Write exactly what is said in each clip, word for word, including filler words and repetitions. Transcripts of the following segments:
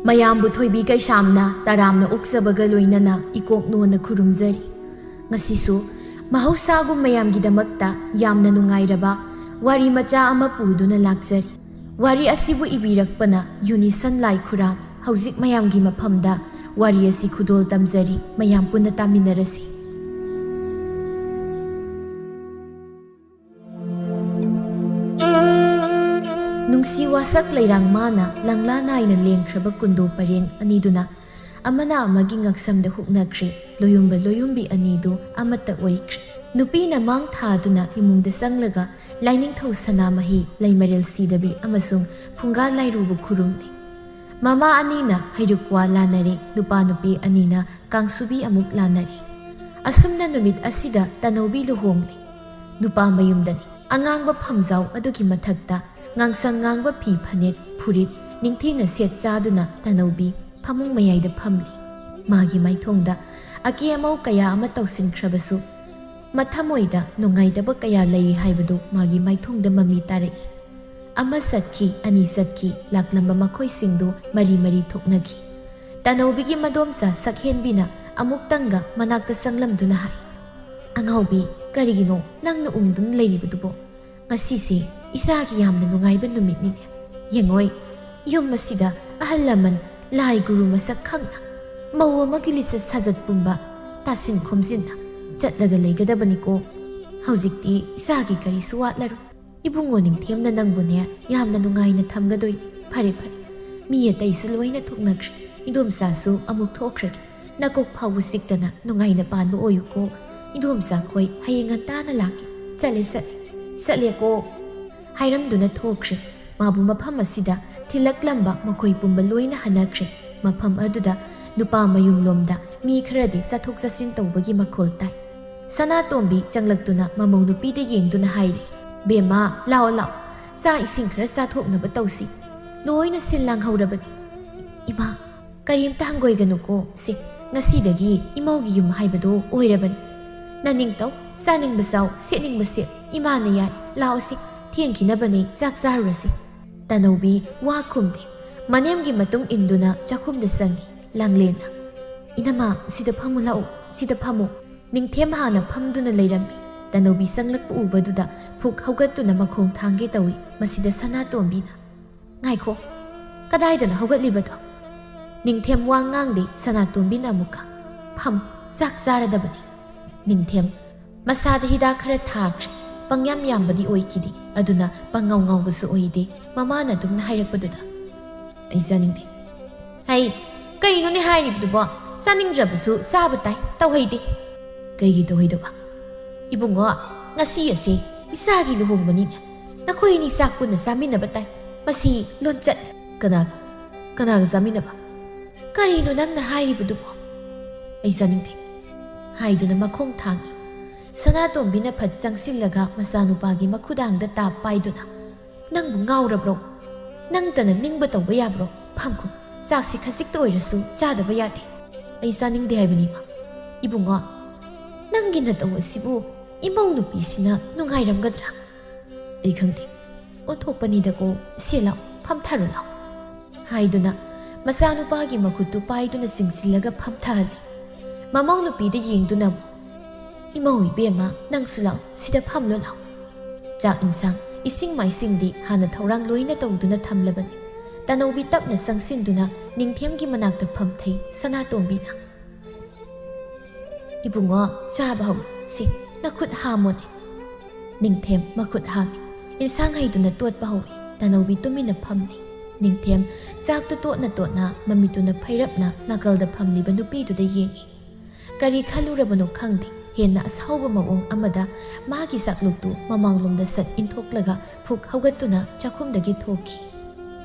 ꯃꯌꯥꯝꯕꯨ ꯊꯣꯏꯕꯤ ꯀꯩꯁꯥꯝꯅ ꯇꯔꯥꯝꯅ ꯑꯣꯛꯆꯕꯒ ꯂꯣꯏꯅꯅ ꯏꯀꯣꯛ ꯅꯣꯟꯅ ꯈꯨꯔꯨꯝꯖꯔꯤ꯫ ꯉꯁꯤꯁꯨ ꯃꯍꯧꯁꯥꯒꯨꯝ ꯃꯌꯥꯝꯒꯤꯗꯃꯛꯇ ꯌꯥꯝꯅ ꯅꯨꯡꯉꯥꯏꯔꯕ ꯋꯥꯔꯤ ꯃꯆꯥ ꯑꯃ ꯄꯨꯗꯨꯅ ꯂꯥꯛꯆꯔꯤ꯫ ꯋꯥꯔꯤ ꯑꯁꯤꯕꯨ ꯏꯕꯤꯔꯛꯄꯅ ꯌꯨꯅꯤꯁꯟ ꯂꯥꯏ ꯈꯨꯔꯥꯝ꯫ ꯍꯧꯖꯤꯛ ꯃꯌꯥꯝꯒꯤ ꯃꯐꯝꯗ ꯋꯥꯔꯤ ꯑꯁꯤ ꯈꯨꯗꯣꯜ ꯇꯝꯖꯔꯤ, ꯃꯌꯥꯝ ꯄꯨꯟꯅ ꯇꯥꯃꯤꯟꯅꯔꯁꯤ꯫ ꯅꯨꯡꯁꯤ ꯋꯥꯁꯛ ꯂꯩꯔꯥꯡ ꯃꯥꯅ ꯂꯪꯂꯥ ꯅꯥꯏꯅ ꯂꯦꯡꯈ꯭ꯔꯕ ꯀꯨꯟꯗꯣ ꯄꯔꯦꯡ ꯑꯅꯤꯗꯨꯅ ꯑꯃꯅ ꯑꯃꯒꯤ ꯉꯛꯁꯝꯗ ꯍꯨꯛꯅꯈ꯭ꯔꯦ꯫ ꯂꯣꯌꯨꯝꯕ ꯂꯣꯌꯨꯝꯕꯤ ꯑꯅꯤꯗꯨ ꯑꯃꯠꯇ ꯑꯣꯏꯈ꯭ꯔꯦ꯫ ꯅꯨꯄꯤꯅ ꯃꯥꯡ ꯊꯥꯗꯨꯅ ꯏꯃꯨꯡꯗ ꯆꯪꯂꯒ ꯂꯥꯏꯅꯤꯡꯊꯧ ꯁꯅꯥꯃꯍꯤ, ꯂꯩꯃꯔꯦꯜ ꯁꯤꯗꯕꯤ ꯑꯃꯁꯨꯡ ꯐꯨꯡꯒꯥ ꯂꯥꯏꯔꯨꯕꯨ ꯈꯨꯔꯨꯝꯂꯦ꯫ ꯃꯃꯥ ꯑꯅꯤꯅ ꯍꯩꯔꯨꯛ ꯋꯥ ꯂꯥꯟꯅꯔꯦ, ꯅꯨꯄꯥ ꯅꯨꯄꯤ ꯑꯅꯤꯅ ꯀꯥꯡꯁꯨꯕꯤ ꯑꯃꯨꯛ ꯂꯥꯟꯅꯔꯦ꯫ ꯑꯁꯨꯝꯅ ꯅꯨꯃꯤꯠ ꯑꯁꯤꯗ ꯇꯅꯧꯕꯤ ꯂꯨꯍꯣꯡꯂꯦ꯫ ꯅꯨꯄꯥ ꯃꯌꯨꯝꯗꯅꯤ꯫ ꯑꯉꯥꯡꯕ ꯐꯝꯖꯥꯎ ꯑꯗꯨꯒꯤ ꯃꯊꯛꯇ ꯉꯥꯡꯁꯪ ꯉꯥꯡꯕ ꯐꯤ ꯐꯅꯦꯛ ꯐꯨꯔꯤꯠ ꯅꯤꯡꯊꯤꯅ ꯁꯦꯠ ꯆꯥꯗꯨꯅ ꯇꯅꯧꯕꯤ ꯐꯃꯨꯡ ꯃꯌꯥꯏꯗ ꯐꯝꯂꯤ꯫ ꯃꯥꯒꯤ ꯃꯥꯏꯊꯣꯡꯗ ꯑꯀꯦ ꯑꯃꯧ ꯀꯌꯥ ꯑꯃ ꯇꯧꯁꯤꯟꯈ꯭ꯔꯕꯁꯨ, ꯃꯊꯃꯣꯏꯗ ꯅꯨꯡꯉꯥꯏꯇꯕ ꯀꯌꯥ ꯂꯩꯔꯤ ꯍꯥꯏꯕꯗꯨ ꯃꯥꯒꯤ ꯃꯥꯏꯊꯣꯡꯗ ꯃꯃꯤ ꯇꯥꯔꯛꯏ꯫ ꯑꯃ ꯆꯠꯈꯤ, ꯑꯅꯤ ꯆꯠꯈꯤ, ꯂꯥꯛꯂꯝꯕ ꯃꯈꯣꯏꯁꯤꯡꯗꯨ ꯃꯔꯤ ꯃꯔꯤ ꯊꯣꯛꯅꯈꯤ꯫ ꯇꯅꯧꯕꯤꯒꯤ ꯃꯗꯣꯝꯆꯥ ꯁꯛꯍꯦꯟꯕꯤꯅ ꯑꯃꯨꯛꯇꯪꯒ ꯃꯅꯥꯛꯇ ꯆꯪꯂꯝꯗꯨꯅ ꯍꯥꯏ, "ꯑꯉꯥꯎꯕꯤ, ꯀꯔꯤꯒꯤꯅꯣ ꯅꯪꯅ ꯎꯪꯗꯨꯅ ꯂꯩꯔꯤꯕꯗꯨꯕꯣ? ꯉꯁꯤꯁꯦ ꯏꯆꯥꯒꯤ ꯌꯥꯝꯅ ꯅꯨꯡꯉꯥꯏꯕ ꯅꯨꯃꯤꯠꯅꯤꯅꯦ꯫ ꯌꯦꯡꯉꯣꯏ, ꯌꯨꯝ ꯑꯁꯤꯗ ꯑꯍꯜ ꯂꯃꯟ, ꯂꯥꯏ ꯒꯨꯔꯨ ꯃꯁꯛ ꯈꯪꯅ, ꯃꯧ ꯑꯃꯒꯤ ꯂꯤꯆꯠ ꯁꯥꯖꯠ ꯄꯨꯝꯕ ꯇꯥꯁꯤꯟ ꯈꯣꯝꯖꯤꯟꯅ ꯆꯠꯂꯒ ꯂꯩꯒꯗꯕꯅꯤꯀꯣ꯫ ꯍꯧꯖꯤꯛꯇꯤ ꯏꯆꯥꯒꯤ ꯀꯔꯤꯁꯨ ꯋꯥꯠꯂꯔꯣꯏ꯫ ꯏꯕꯨꯡꯉꯣ ꯅꯤꯡꯊꯦꯝꯅ ꯅꯪꯕꯨꯅꯦ ꯌꯥꯝꯅ ꯅꯨꯡꯉꯥꯏꯅ ꯊꯝꯒꯗꯣꯏꯅꯤ꯫ ꯐꯔꯦ, ꯐꯔꯦ, ꯃꯤ ꯑꯇꯩꯁꯨ ꯂꯣꯏꯅ ꯊꯣꯛꯅꯈ꯭ꯔꯦ꯫ ꯏꯗꯣꯝꯆꯥꯁꯨ ꯑꯃꯨꯛ ꯊꯣꯛꯈ꯭ꯔꯒꯦ꯫ ꯅꯀꯣꯛ ꯐꯥꯎꯕ ꯆꯤꯛꯇꯅ ꯅꯨꯡꯉꯥꯏꯅ ꯄꯥꯟꯕ ꯑꯣꯏꯌꯨꯀꯣ꯫ ꯏꯗꯣꯝꯆꯥꯈꯣꯏ ꯍꯌꯦꯡ ꯉꯟꯇꯥꯅ ꯂꯥꯛꯀꯦ꯫ ꯆꯠꯂꯦ, ꯆꯠꯂꯦ, ꯆꯠꯂꯦꯀꯣ," ꯍꯥꯏꯔꯝꯗꯨꯅ ꯊꯣꯛꯈ꯭ꯔꯦ꯫ ꯃꯥꯕꯨ ꯃꯐꯝ ꯑꯁꯤꯗ ꯊꯤꯜꯂꯛꯂꯝꯕ ꯃꯈꯣꯏ ꯄꯨꯝꯕ ꯂꯣꯏꯅ ꯍꯟꯅꯈ꯭ꯔꯦ꯫ ꯃꯐꯝ ꯑꯗꯨꯗ ꯅꯨꯄꯥ ꯃꯌꯨꯝꯂꯣꯝꯗ ꯃꯤ ꯈꯔꯗꯤ ꯆꯠꯊꯣꯛ ꯆꯠꯁꯤꯟ ꯇꯧꯕꯒꯤ ꯃꯈꯣꯜ ꯇꯥꯏ꯫ ꯁꯅꯥꯇꯣꯝꯕꯤ ꯆꯪꯂꯛꯇꯨꯅ ꯃꯃꯧ ꯅꯨꯄꯤꯗ ꯌꯦꯡꯗꯨꯅ ꯍꯥꯏꯔꯦ, "ꯕꯦꯝꯃ, ꯂꯥꯛꯑꯣ, ꯂꯥꯛꯑꯣ꯫ ꯆꯥꯛ ꯏꯁꯤꯡ ꯈꯔ ꯆꯥꯊꯣꯛꯅꯕ ꯇꯧꯁꯤ꯫ ꯂꯣꯏꯅ ꯁꯤꯜ ꯂꯥꯡꯍꯧꯔꯕꯅꯤ꯫" "ꯏꯃꯥ, ꯀꯔꯤꯝꯇ ꯍꯪꯒꯣꯏꯒꯅꯨꯀꯣ꯫ ꯁꯦ, ꯉꯁꯤꯗꯒꯤ ꯏꯃꯧꯒꯤ ꯌꯨꯝ ꯍꯥꯏꯕꯗꯣ ꯑꯣꯏꯔꯕꯅꯤ꯫ "ꯅꯅꯤꯡꯇꯧ, ꯆꯥꯅꯤꯡꯕ ꯆꯥꯎ, ꯁꯦꯠꯅꯤꯡꯕ ꯁꯦꯠ, ꯏꯃꯥꯅ ꯌꯥꯏ, ꯂꯥꯛꯑꯣꯁꯤ, ꯊꯦꯡꯈꯤꯅꯕꯅꯤ, ꯆꯥꯛ ꯆꯥꯔꯨꯔꯁꯤ"꯫ ꯇꯅꯧꯕꯤ ꯋꯥ ꯈꯨꯝꯗꯦ꯫ ꯃꯅꯦꯝꯒꯤ ꯃꯇꯨꯡ ꯏꯟꯗꯨꯅ ꯆꯥꯛꯈꯨꯝꯗ ꯆꯪꯉꯤ ꯂꯥꯡꯂꯦꯟꯅ꯫ "ꯏꯅꯝꯃ, ꯁꯤꯗ ꯐꯝꯃꯨ ꯂꯥꯛꯎ, ꯁꯤꯗ ꯐꯝꯃꯨ"꯫ ꯅꯤꯡꯊꯦꯝ ꯍꯥꯟꯅ ꯐꯝꯗꯨꯅ ꯂꯩꯔꯝꯃꯤ꯫ ꯇꯅꯧꯕꯤ ꯆꯪꯂꯛꯄ ꯎꯕꯗꯨꯗ ꯐꯨꯛ ꯍꯧꯒꯠꯇꯨꯅ ꯃꯈꯣꯡ ꯊꯥꯡꯒꯦ ꯇꯧꯏ꯫ ꯃꯁꯤꯗ ꯁꯅꯥꯇꯣꯝꯕꯤꯅ, "ꯉꯥꯏꯈꯣ, ꯀꯗꯥꯏꯗꯅꯣ ꯍꯧꯒꯠꯂꯤꯕꯗꯣ?" ꯅꯤꯡꯊꯦꯝ ꯋꯥ ꯉꯥꯡꯗꯦ꯫ ꯁꯅꯥꯇꯣꯝꯕꯤꯅ ꯑꯃꯨꯛꯀ, "ꯐꯝ, ꯆꯥꯛ ꯆꯥꯔꯗꯕꯅꯤ"꯫ ꯅꯤꯡꯊꯦꯝ ꯃꯁꯥꯗ ꯍꯤꯗꯥꯛ ꯈꯔ ꯊꯥꯈ꯭ꯔꯦ꯫ ꯄꯪꯌꯥꯝ ꯌꯥꯝꯕꯗꯤ ꯑꯣꯏꯈꯤꯗꯦ, ꯑꯗꯨꯅ ꯄꯪꯉꯥꯎ ꯉꯥꯎꯕꯁꯨ ꯑꯣꯏꯗꯦ꯫ ꯃꯃꯥꯅ ꯑꯗꯨꯝꯅ ꯍꯥꯏꯔꯛꯄꯗꯨꯗ, "ꯑꯩ ꯆꯥꯅꯤꯡꯗꯦ"꯫ "ꯍꯩ, ꯀꯩꯅꯣꯅꯦ ꯍꯥꯏꯔꯤꯕꯗꯨꯕꯣ? ꯆꯥꯅꯤꯡꯗ꯭ꯔꯕꯁꯨ ꯆꯥꯕ ꯇꯥꯏ, ꯇꯧꯍꯩꯗꯦ"꯫ "ꯀꯩꯒꯤ ꯇꯧꯍꯩꯗꯕ?" "ꯏꯕꯨꯡꯉꯣ, ꯉꯁꯤ ꯑꯁꯦ ꯏꯆꯥꯒꯤ ꯂꯨꯍꯣꯡꯕꯅꯤꯅꯦ꯫ ꯅꯈꯣꯏ ꯑꯅꯤ ꯆꯥꯛ ꯄꯨꯟꯅ ꯆꯥꯃꯤꯟꯅꯕ ꯇꯥꯏ꯫ ꯃꯁꯤ ꯂꯣꯟꯆꯠ"꯫ "ꯀꯅꯥ, ꯀꯅꯥꯒ ꯆꯥꯃꯤꯟꯅꯕ?" "ꯀꯔꯤꯅꯣ ꯅꯪꯅ ꯍꯥꯏꯔꯤꯕꯗꯨꯕꯣ?" "ꯑꯩ ꯆꯥꯅꯤꯡꯗꯦ" ꯍꯥꯏꯗꯨꯅ ꯃꯈꯣꯡ ꯊꯥꯡꯏ꯫ ꯁꯅꯥꯇꯣꯝꯕꯤꯅ ꯐꯠ ꯆꯪꯁꯤꯜꯂꯒ ꯃꯆꯥꯅꯨꯄꯥꯒꯤ ꯃꯈꯨꯗꯥꯡꯗ ꯇꯥꯞ ꯄꯥꯏꯗꯨꯅ, "ꯅꯪꯕꯨ ꯉꯥꯎꯔꯕ꯭ꯔꯣ? ꯅꯪꯇꯅ ꯅꯤꯡꯕ ꯇꯧꯕ ꯌꯥꯕ꯭ꯔꯣ? ꯐꯝꯈꯣ, ꯆꯥꯛꯁꯤ ꯈꯖꯤꯛꯇ ꯑꯣꯏꯔꯁꯨ ꯆꯥꯗꯕ ꯌꯥꯗꯦ"꯫ "ꯑꯩ ꯆꯥꯅꯤꯡꯗꯦ ꯍꯥꯏꯕꯅꯤꯕ"꯫ "ꯏꯕꯨꯡꯉꯣ, ꯅꯪꯒꯤ ꯅꯇꯧ ꯑꯁꯤꯕꯨ ꯏꯃꯧ ꯅꯨꯄꯤꯁꯤꯅ ꯅꯨꯡꯉꯥꯏꯔꯝꯒꯗ꯭ꯔꯥ?" "ꯑꯩ ꯈꯪꯗꯦ"꯫ "ꯑꯣꯟꯊꯣꯛꯄꯅꯤꯗꯀꯣ, ꯁꯦ ꯂꯥꯎ, ꯐꯝꯊꯔꯣ ꯂꯥꯎ" ꯍꯥꯏꯗꯨꯅ ꯃꯆꯥꯅꯨꯄꯥꯒꯤ ꯃꯈꯨꯠꯇꯨ ꯄꯥꯏꯗꯨꯅ ꯆꯤꯡꯁꯤꯜꯂꯒ ꯐꯝꯊꯍꯜꯂꯤ꯫ ꯃꯃꯧ ꯅꯨꯄꯤꯗ ꯌꯦꯡꯗꯨꯅ ꯑꯃꯨꯛ, "ꯏꯃꯧ ꯏꯕꯦꯝꯃ, ꯅꯪꯁꯨ ꯂꯥꯎ, ꯁꯤꯗ ꯐꯝꯂꯣ ꯂꯥꯎ"꯫ ꯆꯥꯛ ꯏꯟꯁꯥꯡ, ꯏꯁꯤꯡ ꯃꯥꯏꯁꯤꯡꯗꯤ ꯍꯥꯟꯅ ꯊꯧꯔꯥꯡ ꯂꯣꯏꯅ ꯇꯧꯗꯨꯅ ꯊꯝꯂꯕꯅꯤ꯫ ꯇꯅꯧꯕꯤ ꯇꯞꯅ ꯆꯪꯁꯤꯟꯗꯨꯅ ꯅꯤꯡꯊꯦꯝꯒꯤ ꯃꯅꯥꯛꯇ ꯐꯝꯊꯩ ꯁꯅꯥꯇꯣꯝꯕꯤꯅ꯫ "ꯏꯕꯨꯡꯉꯣ, ꯆꯥꯕ ꯍꯧꯔꯣ꯫ ꯁꯤ, ꯅꯈꯨꯠ ꯍꯥꯝꯃꯣꯅꯦ"꯫ ꯅꯤꯡꯊꯦꯝ ꯃꯈꯨꯠ ꯍꯥꯝꯃꯤ꯫ ꯏꯟꯁꯥꯡ ꯍꯩꯗꯨꯅ ꯇꯣꯠꯄ ꯍꯧꯏ꯫ ꯇꯅꯧꯕꯤ ꯇꯨꯃꯤꯟꯅ ꯐꯝꯂꯤ꯫ ꯅꯤꯡꯊꯦꯝ ꯆꯥꯛꯇꯨ ꯇꯣꯠꯅ ꯇꯣꯠꯅ ꯃꯃꯤꯠꯇꯨꯅ ꯐꯩꯔꯞꯅ ꯅꯥꯀꯜꯗ ꯐꯝꯂꯤꯕ ꯅꯨꯄꯤꯗꯨꯗ ꯌꯦꯡꯏ꯫ ꯀꯔꯤ ꯈꯜꯂꯨꯔꯕꯅꯣ ꯈꯪꯗꯦ, ꯍꯦꯟꯅ ꯑꯁꯥꯎꯕ ꯃꯑꯣꯡ ꯑꯃꯗ ꯃꯥꯒꯤ ꯆꯥꯛꯂꯨꯛꯇꯨ ꯃꯃꯥꯡꯂꯣꯝꯗ ꯁꯠ ꯏꯟꯊꯣꯛꯂꯒ ꯐꯨꯛ ꯍꯧꯒꯠꯇꯨꯅ ꯆꯥꯛꯈꯨꯝꯗꯒꯤ ꯊꯣꯛꯈꯤ꯫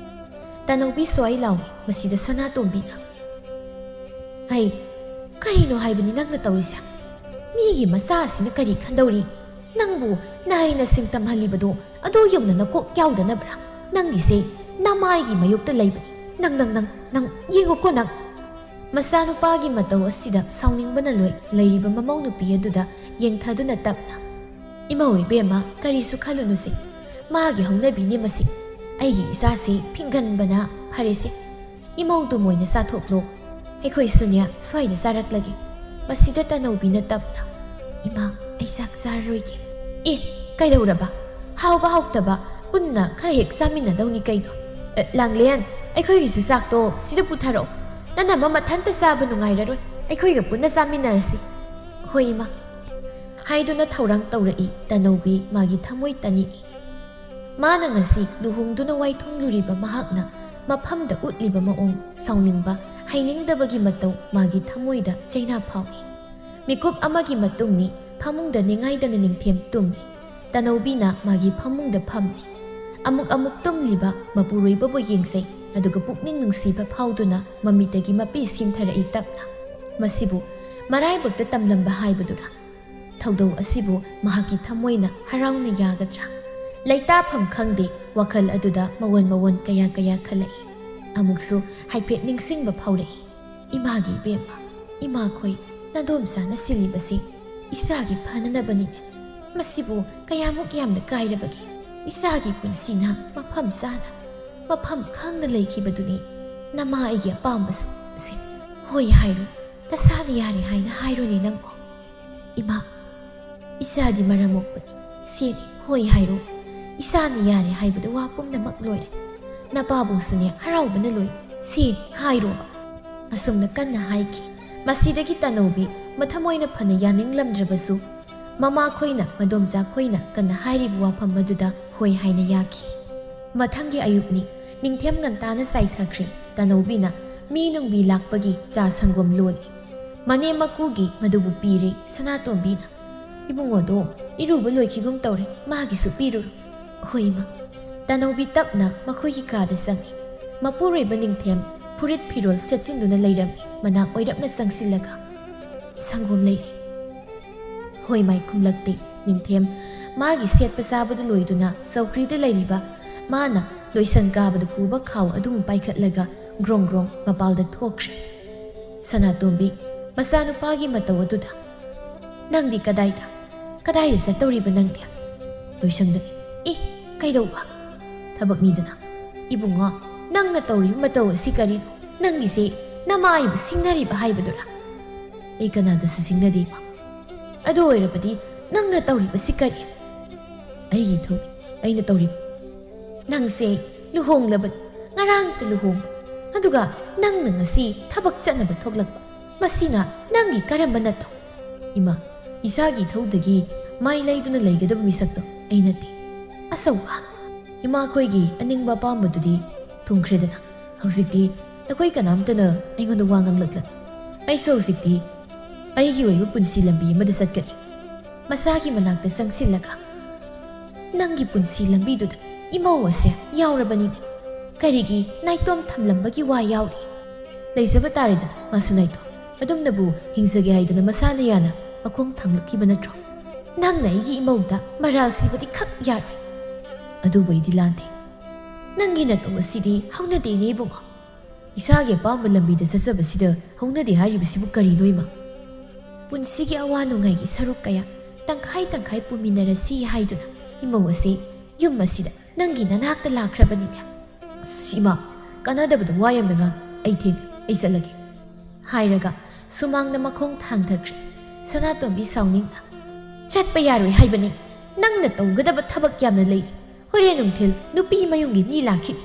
ꯇꯅꯧꯕꯤ ꯁ꯭ꯋꯥꯏ ꯂꯥꯎꯏ꯫ ꯃꯁꯤꯗ ꯁꯅꯥꯇꯣꯝꯕꯤꯅ, "ꯍꯩ, ꯀꯔꯤꯅꯣ ꯍꯥꯏꯕꯅꯤ ꯅꯪꯅ ꯇꯧꯔꯤꯁꯦ? ꯃꯤꯒꯤ ꯃꯆꯥ ꯑꯁꯤꯅ ꯀꯔꯤ ꯈꯟꯗꯧꯔꯤ? ꯅꯪꯕꯨ ꯅꯍꯩ ꯅꯁꯤꯡ ꯇꯝꯍꯜꯂꯤꯕꯗꯣ ꯑꯗꯨ ꯌꯧꯅ ꯅꯀꯣꯛ ꯌꯥꯎꯗꯅꯕ꯭ꯔꯥ? ꯅꯪꯒꯤꯁꯦ ꯅꯃꯥꯏꯒꯤ ꯃꯌꯣꯛꯇ ꯂꯩꯕꯅꯤ꯫ ꯅꯪ, ꯅꯪ, ꯅꯪ, ꯅꯪ, ꯌꯦꯡꯉꯨꯀꯣ ꯅꯪ"꯫ ꯃꯆꯥꯅꯨꯄꯥꯒꯤ ꯃꯇꯧ ꯑꯁꯤꯗ ꯁꯥꯎꯅꯤꯡꯕꯅ ꯂꯣꯏ ꯂꯩꯔꯤꯕ ꯃꯃꯧ ꯅꯨꯄꯤ ꯑꯗꯨꯗ ꯌꯦꯡꯊꯗꯨꯅ ꯇꯞꯅ, "ꯏꯃꯧ ꯏꯕꯦꯝꯃ, ꯀꯔꯤꯁꯨ ꯈꯜꯂꯨꯅꯨꯁꯦ, ꯃꯥꯒꯤ ꯍꯧꯅꯕꯤꯅꯦ ꯃꯁꯤ꯫ ꯑꯩꯒꯤ ꯏꯆꯥꯁꯦ ꯐꯤꯡꯒꯟꯕꯅ ꯐꯔꯦꯁꯦ꯫ ꯏꯃꯧꯗꯨ ꯃꯣꯏꯅ ꯆꯥꯊꯣꯛꯂꯣ, ꯑꯩꯈꯣꯏꯁꯨꯅꯦ ꯁ꯭ꯋꯥꯏꯗ ꯆꯥꯔꯛꯂꯒꯦ꯫" ꯃꯁꯤꯗ ꯇꯅꯧꯕꯤꯅ ꯇꯞꯅ, "ꯏꯃꯥ, ꯑꯩ ꯆꯥꯛ ꯆꯥꯔꯔꯣꯏꯒꯦ꯫" "ꯑꯦ, ꯀꯩꯗꯧꯔꯕ? ꯍꯥꯎꯕ ꯍꯥꯎꯇꯕ ꯄꯨꯟꯅ ꯈꯔ ꯍꯦꯛ ꯆꯥꯃꯤꯟꯅꯗꯧꯅꯤ ꯀꯩꯅꯣ꯫ ꯑꯦ, ꯂꯥꯡꯂꯦꯟ, ꯑꯩꯈꯣꯏꯒꯤꯁꯨ ꯆꯥꯛꯇꯣ ꯁꯤꯗ ꯄꯨꯊꯔꯛꯑꯣ꯫ ꯅꯅꯝꯃ ꯃꯊꯟꯇ ꯆꯥꯕ ꯅꯨꯡꯉꯥꯏꯔꯔꯣꯏ, ꯑꯩꯈꯣꯏꯒ ꯄꯨꯟꯅ ꯆꯥꯃꯤꯟꯅꯔꯁꯤ꯫" "ꯍꯣꯏ ꯏꯃꯥ" ꯍꯥꯏꯗꯨꯅ ꯊꯧꯔꯥꯡ ꯇꯧꯔꯛꯏ ꯇꯅꯧꯕꯤ, ꯃꯥꯒꯤ ꯊꯃꯣꯏ ꯇꯅꯤꯛꯏ꯫ ꯃꯥꯅ ꯉꯁꯤ ꯂꯨꯍꯣꯡꯗꯨꯅ ꯋꯥꯏꯊꯨꯡꯂꯨꯔꯤꯕ ꯃꯍꯥꯛꯅ ꯃꯐꯝꯗ ꯎꯠꯂꯤꯕ ꯃꯑꯣꯡ, ꯁꯥꯎꯅꯤꯡꯕ, ꯍꯩꯅꯤꯡꯗꯕꯒꯤ ꯃꯇꯧ ꯃꯥꯒꯤ ꯊꯃꯣꯏꯗ ꯆꯩꯅꯥ ꯐꯥꯎꯏ꯫ ꯃꯤꯀꯨꯞ ꯑꯃꯒꯤ ꯃꯇꯨꯡꯅꯤ, ꯐꯃꯨꯡꯗ ꯅꯤꯡꯉꯥꯏꯗꯅ ꯅꯤꯡꯊꯦꯝ ꯇꯨꯝꯃꯤ꯫ ꯇꯅꯧꯕꯤꯅ ꯃꯥꯒꯤ ꯐꯃꯨꯡꯗ ꯐꯝꯃꯤ꯫ ꯑꯃꯨꯛ ꯑꯃꯨꯛ ꯇꯨꯝꯂꯤꯕ ꯃꯄꯨꯔꯣꯏꯕꯕꯨ ꯌꯦꯡꯖꯩ, ꯑꯗꯨꯒ ꯄꯨꯛꯅꯤꯡ ꯅꯨꯡꯁꯤꯕ ꯐꯥꯎꯗꯨꯅ ꯃꯃꯤꯠꯇꯒꯤ ꯃꯄꯤ ꯁꯦꯝꯊꯔꯛꯏ ꯇꯞꯅ꯫ ꯃꯁꯤꯕꯨ ꯃꯔꯥꯏꯕꯛꯇ ꯇꯝꯂꯝꯕ ꯍꯥꯏꯕꯗꯨꯔꯥ? ꯊꯧꯗꯧ ꯑꯁꯤꯕꯨ ꯃꯍꯥꯛꯀꯤ ꯊꯃꯣꯏꯅ ꯍꯔꯥꯎꯅ ꯌꯥꯒꯗ꯭ꯔꯥ? ꯂꯩꯇꯥꯐꯝ ꯈꯪꯗꯦ, ꯋꯥꯈꯜ ꯑꯗꯨꯗ ꯃꯑꯣꯟ ꯃꯑꯣꯟ ꯀꯌꯥ ꯀꯌꯥ ꯈꯜꯂꯛꯏ꯫ ꯑꯃꯨꯛꯁꯨ ꯍꯥꯏꯐꯦꯠ ꯅꯤꯡꯁꯤꯡꯕ ꯐꯥꯎꯔꯛꯏ꯫ "ꯏꯃꯥꯒꯤ ꯏꯕꯦꯝꯃ, ꯏꯃꯥꯈꯣꯏ ꯅꯥꯗꯣꯝꯆꯥꯅ ꯁꯤꯜꯂꯤꯕꯁꯤ ꯏꯆꯥꯒꯤ ꯐꯅꯅꯕꯅꯤꯅꯦ꯫ ꯃꯁꯤꯕꯨ ꯀꯌꯥꯃꯨꯛ ꯌꯥꯝꯅ ꯀꯥꯏꯔꯕꯒꯦ? ꯏꯆꯥꯒꯤ ꯄꯨꯟꯁꯤꯅ ꯃꯐꯝ ꯆꯥꯅ, ꯃꯐꯝ ꯈꯪꯅ ꯂꯩꯈꯤꯕꯗꯨꯅꯤ ꯅꯃꯥ ꯑꯩꯒꯤ ꯑꯄꯥꯝꯕꯁꯨ꯫" "ꯁꯦ, ꯍꯣꯏ ꯍꯥꯏꯔꯣ, ꯅꯁꯥꯅ ꯌꯥꯔꯦ ꯍꯥꯏꯅ ꯍꯥꯏꯔꯣꯅꯦ ꯅꯪꯕꯣ꯫" "ꯏꯃꯥ, ꯏꯆꯥꯗꯤ ꯃꯔꯝ ꯃꯣꯛꯄꯅꯤ, ꯁꯦꯅꯤ ꯍꯣꯏ ꯍꯥꯏꯔꯣ꯫ ꯏꯆꯥꯅ ꯌꯥꯔꯦ ꯍꯥꯏꯕꯗ ꯋꯥ ꯄꯨꯝꯅꯃꯛ ꯂꯣꯏꯔꯦ꯫ ꯅꯄꯥꯕꯨꯡꯁꯨꯅꯦ ꯍꯔꯥꯎꯕꯅ ꯂꯣꯏ, ꯁꯦꯅꯤ ꯍꯥꯏꯔꯣꯕ꯫" ꯑꯁꯨꯝꯅ ꯀꯟꯅ ꯍꯥꯏꯈꯤ꯫ ꯃꯁꯤꯗꯒꯤ ꯇꯅꯧꯕꯤ ꯃꯊꯃꯣꯏꯅ ꯐꯅ ꯌꯥꯅꯤꯡꯂꯝꯗ꯭ꯔꯕꯁꯨ, ꯃꯃꯥꯈꯣꯏꯅ, ꯃꯗꯣꯝꯆꯥꯈꯣꯏꯅ ꯀꯟꯅ ꯍꯥꯏꯔꯤꯕ ꯋꯥꯐꯝ ꯑꯗꯨꯗ ꯍꯣꯏ ꯍꯥꯏꯅ ꯌꯥꯈꯤ꯫ ꯃꯊꯪꯒꯤ ꯑꯌꯨꯛꯅꯤ, ꯅꯤꯡꯊꯦꯝ ꯉꯟꯇꯥꯅ ꯆꯥꯏꯊꯈ꯭ꯔꯦ꯫ ꯇꯅꯧꯕꯤꯅ ꯃꯤ ꯅꯨꯡꯕꯤ ꯂꯥꯛꯄꯒꯤ ꯆꯥ ꯁꯪꯒꯣꯝ ꯂꯣꯜꯂꯤ꯫ ꯃꯅꯦꯝ ꯃꯀꯨꯒꯤ ꯃꯗꯨꯕꯨ ꯄꯤꯔꯦ ꯁꯅꯥꯇꯣꯝꯕꯤꯅ꯫ "ꯏꯕꯨꯡꯉꯣꯗꯣ ꯏꯔꯨꯕ ꯂꯣꯏꯈꯤꯒꯨꯝ ꯇꯧꯔꯦ, ꯃꯥꯒꯤꯁꯨ ꯄꯤꯔꯨꯔꯣ꯫" "ꯍꯣꯏ ꯏꯃꯥ꯫" ꯇꯅꯧꯕꯤ ꯇꯞꯅ ꯃꯈꯣꯏꯒꯤ ꯀꯥꯗ ꯆꯪꯉꯤ꯫ ꯃꯄꯨꯔꯣꯏꯕ ꯅꯤꯡꯊꯦꯝ ꯐꯨꯔꯤꯠ ꯐꯤꯔꯣꯜ ꯁꯦꯠꯆꯤꯟꯗꯨꯅ ꯂꯩꯔꯝꯃꯤ꯫ ꯃꯅꯥꯛ ꯑꯣꯏꯔꯞꯅ ꯆꯪꯁꯤꯜꯂꯒ, "ꯁꯪꯒꯣꯝ ꯂꯩꯔꯦ꯫" "ꯍꯣꯏ ꯃꯥꯏ" ꯈꯨꯝꯂꯛꯇꯦ ꯅꯤꯡꯊꯦꯝ꯫ ꯃꯥꯒꯤ ꯁꯦꯠꯄ ꯆꯥꯕꯗꯨ ꯂꯣꯏꯗꯨꯅ ꯆꯧꯀ꯭ꯔꯤꯗ ꯂꯩꯔꯤꯕ ꯃꯥꯅ ꯂꯣꯏꯁꯪ ꯀꯥꯕꯗ ꯄꯨꯕ ꯈꯥꯎ ꯑꯗꯨꯃꯨꯛ ꯄꯥꯏꯈꯠꯂꯒ ꯒ꯭ꯔꯣꯡ ꯒ꯭ꯔꯣꯡ ꯃꯄꯥꯜꯗ ꯊꯣꯛꯈ꯭ꯔꯦ꯫ ꯁꯅꯥꯇꯣꯝꯕꯤ ꯃꯆꯥꯅꯨꯄꯥꯒꯤ ꯃꯇꯧ ꯑꯗꯨꯗ, "ꯅꯪꯗꯤ ꯀꯗꯥꯏꯗ? ꯀꯗꯥꯏꯗ ꯆꯠꯇꯧꯔꯤꯕ ꯅꯪꯗꯤ?" ꯂꯣꯏꯁꯪꯗ, "ꯑꯦ, ꯀꯩꯗꯧꯕ? ꯊꯕꯛꯅꯤꯗꯅ꯫ ꯏꯕꯨꯡꯉꯣ, ꯅꯪꯅ ꯇꯧꯔꯤꯕ ꯃꯇꯧ ꯑꯁꯤ ꯀꯔꯤꯅꯣ? ꯅꯪꯒꯤꯁꯦ ꯅꯃꯥ ꯑꯩꯕꯨ ꯁꯤꯡꯅꯔꯤꯕ ꯍꯥꯏꯕꯗꯨꯔꯥ?" "ꯑꯩ ꯀꯅꯥꯗꯁꯨ ꯁꯤꯡꯅꯗꯦ, ꯏꯃꯥ꯫ ꯑꯗꯨ ꯑꯣꯏꯔꯕꯗꯤ ꯅꯪꯅ ꯇꯧꯔꯤꯕꯁꯤ ꯀꯔꯤ?" "ꯑꯩꯒꯤ ꯏꯊꯧꯅꯤ ꯑꯩꯅ ꯇꯧꯔꯤꯕ꯫ ꯅꯪꯁꯦ ꯂꯨꯍꯣꯡꯂꯕꯅꯤ, ꯉꯔꯥꯡꯇ ꯂꯨꯍꯣꯡꯕ, ꯑꯗꯨꯒ ꯅꯪꯅ ꯉꯁꯤ ꯊꯕꯛ ꯆꯠꯅꯕ ꯊꯣꯛꯂꯛꯄ꯫ ꯃꯁꯤꯅ ꯅꯪꯒꯤ ꯀꯔꯝꯕ ꯅꯠꯇꯣ?" "ꯏꯃꯥ, ꯏꯁꯥꯒꯤ ꯏꯊꯧꯗꯒꯤ ꯃꯥꯏ ꯂꯩꯗꯨꯅ ꯂꯩꯒꯗꯕ ꯃꯤꯁꯛꯇꯣ ꯑꯩ ꯅꯠꯇꯦ꯫ ꯑꯆꯧꯕ, ꯏꯃꯥꯈꯣꯏꯒꯤ ꯑꯅꯤꯡꯕ ꯑꯄꯥꯝꯕꯗꯨꯗꯤ ꯊꯨꯡꯈ꯭ꯔꯦꯗꯅ꯫ ꯍꯧꯖꯤꯛꯇꯤ ꯅꯈꯣꯏ ꯀꯅꯥꯝꯇꯅ ꯑꯩꯉꯣꯟꯗ ꯋꯥ ꯉꯥꯡꯂꯛꯂꯅꯨ꯫ ꯑꯩꯁꯨ ꯍꯧꯖꯤꯛꯇꯤ ꯑꯩꯒꯤ ꯑꯣꯏꯕ ꯄꯨꯟꯁꯤ ꯂꯝꯕꯤ ꯑꯃꯗ ꯆꯠꯀꯅꯤ꯫" ꯃꯆꯥꯒꯤ ꯃꯅꯥꯛꯇ ꯆꯪꯁꯤꯜꯂꯒ, "ꯅꯪꯒꯤ ꯄꯨꯟꯁꯤ ꯂꯝꯕꯤꯗꯨꯗ ꯏꯃꯧ ꯑꯁꯦ ꯌꯥꯎꯔꯕꯅꯤꯅꯦ꯫ ꯀꯔꯤꯒꯤ ꯅꯥꯏꯇꯣꯝ ꯊꯝꯂꯝꯕꯒꯤ ꯋꯥ ꯌꯥꯎꯔꯤ? ꯂꯩꯖꯕ ꯇꯥꯔꯦꯗꯅ ꯃꯥꯁꯨ ꯅꯥꯏꯇꯣꯝ꯫ ꯑꯗꯨꯝꯅꯕꯨ ꯍꯤꯡꯖꯒꯦ ꯍꯥꯏꯗꯅ ꯃꯁꯥꯅ ꯌꯥꯅ ꯃꯈꯣꯡ ꯊꯥꯡꯂꯛꯈꯤꯕ ꯅꯠꯇ꯭ꯔꯣ? ꯅꯪꯅ ꯑꯩꯒꯤ ꯏꯃꯧꯗ ꯃꯔꯥꯜ ꯁꯤꯕꯗꯤ ꯈꯛ ꯌꯥꯔꯣꯏ꯫" "ꯑꯗꯨꯕꯨ ꯑꯩꯗꯤ ꯂꯥꯟꯗꯦ꯫ ꯅꯪꯒꯤ ꯅꯇꯧ ꯑꯁꯤꯗꯤ ꯍꯧꯅꯗꯦꯅꯦ ꯏꯕꯨꯡꯉꯣ꯫ ꯏꯁꯥꯒꯤ ꯑꯄꯥꯝꯕ ꯂꯝꯕꯤꯗ ꯆꯠꯆꯕꯁꯤꯗ ꯍꯧꯅꯗꯦ ꯍꯥꯏꯔꯤꯕꯁꯤꯕꯨ ꯀꯔꯤꯅꯣ, ꯏꯃꯥ?" "ꯄꯨꯟꯁꯤꯒꯤ ꯑꯋꯥ ꯅꯨꯡꯉꯥꯏꯒꯤ ꯁꯔꯨꯛ ꯀꯌꯥ ꯇꯪꯈꯥꯏ ꯇꯪꯈꯥꯏ ꯄꯨꯃꯤꯟꯅꯔꯁꯤ ꯍꯥꯏꯗꯨꯅ ꯏꯃꯧ ꯑꯁꯤ ꯌꯨꯝ ꯑꯁꯤꯗ ꯅꯪꯒꯤ ꯅꯅꯥꯛꯇ ꯂꯥꯛꯈ꯭ꯔꯕꯅꯤꯅꯦ꯫" "ꯑꯁ, ꯏꯃꯥ, ꯀꯥꯟꯅꯗꯕꯗ ꯋꯥ ꯌꯥꯝꯅ ꯉꯥꯡ꯫ ꯑꯩ ꯊꯦꯡ, ꯑꯩ ꯆꯠꯂꯒꯦ꯫" ꯍꯥꯏꯔꯒ ꯁꯨꯃꯥꯡꯗ ꯃꯈꯣꯡ ꯊꯥꯡꯊꯈ꯭ꯔꯦ꯫ ꯁꯅꯥꯇꯣꯝꯕꯤ ꯁꯥꯎꯅꯤꯡꯅ, "ꯆꯠꯄ ꯌꯥꯔꯣꯏ ꯍꯥꯏꯕꯅꯤ꯫ ꯅꯪꯅ ꯇꯧꯒꯗꯕ ꯊꯕꯛ ꯌꯥꯝꯅ ꯂꯩ꯫ ꯍꯣꯔꯦꯟ ꯅꯨꯡꯊꯤꯜ ꯅꯨꯄꯤ ꯃꯌꯨꯝꯒꯤ ꯃꯤ ꯂꯥꯛꯈꯤꯅꯤ꯫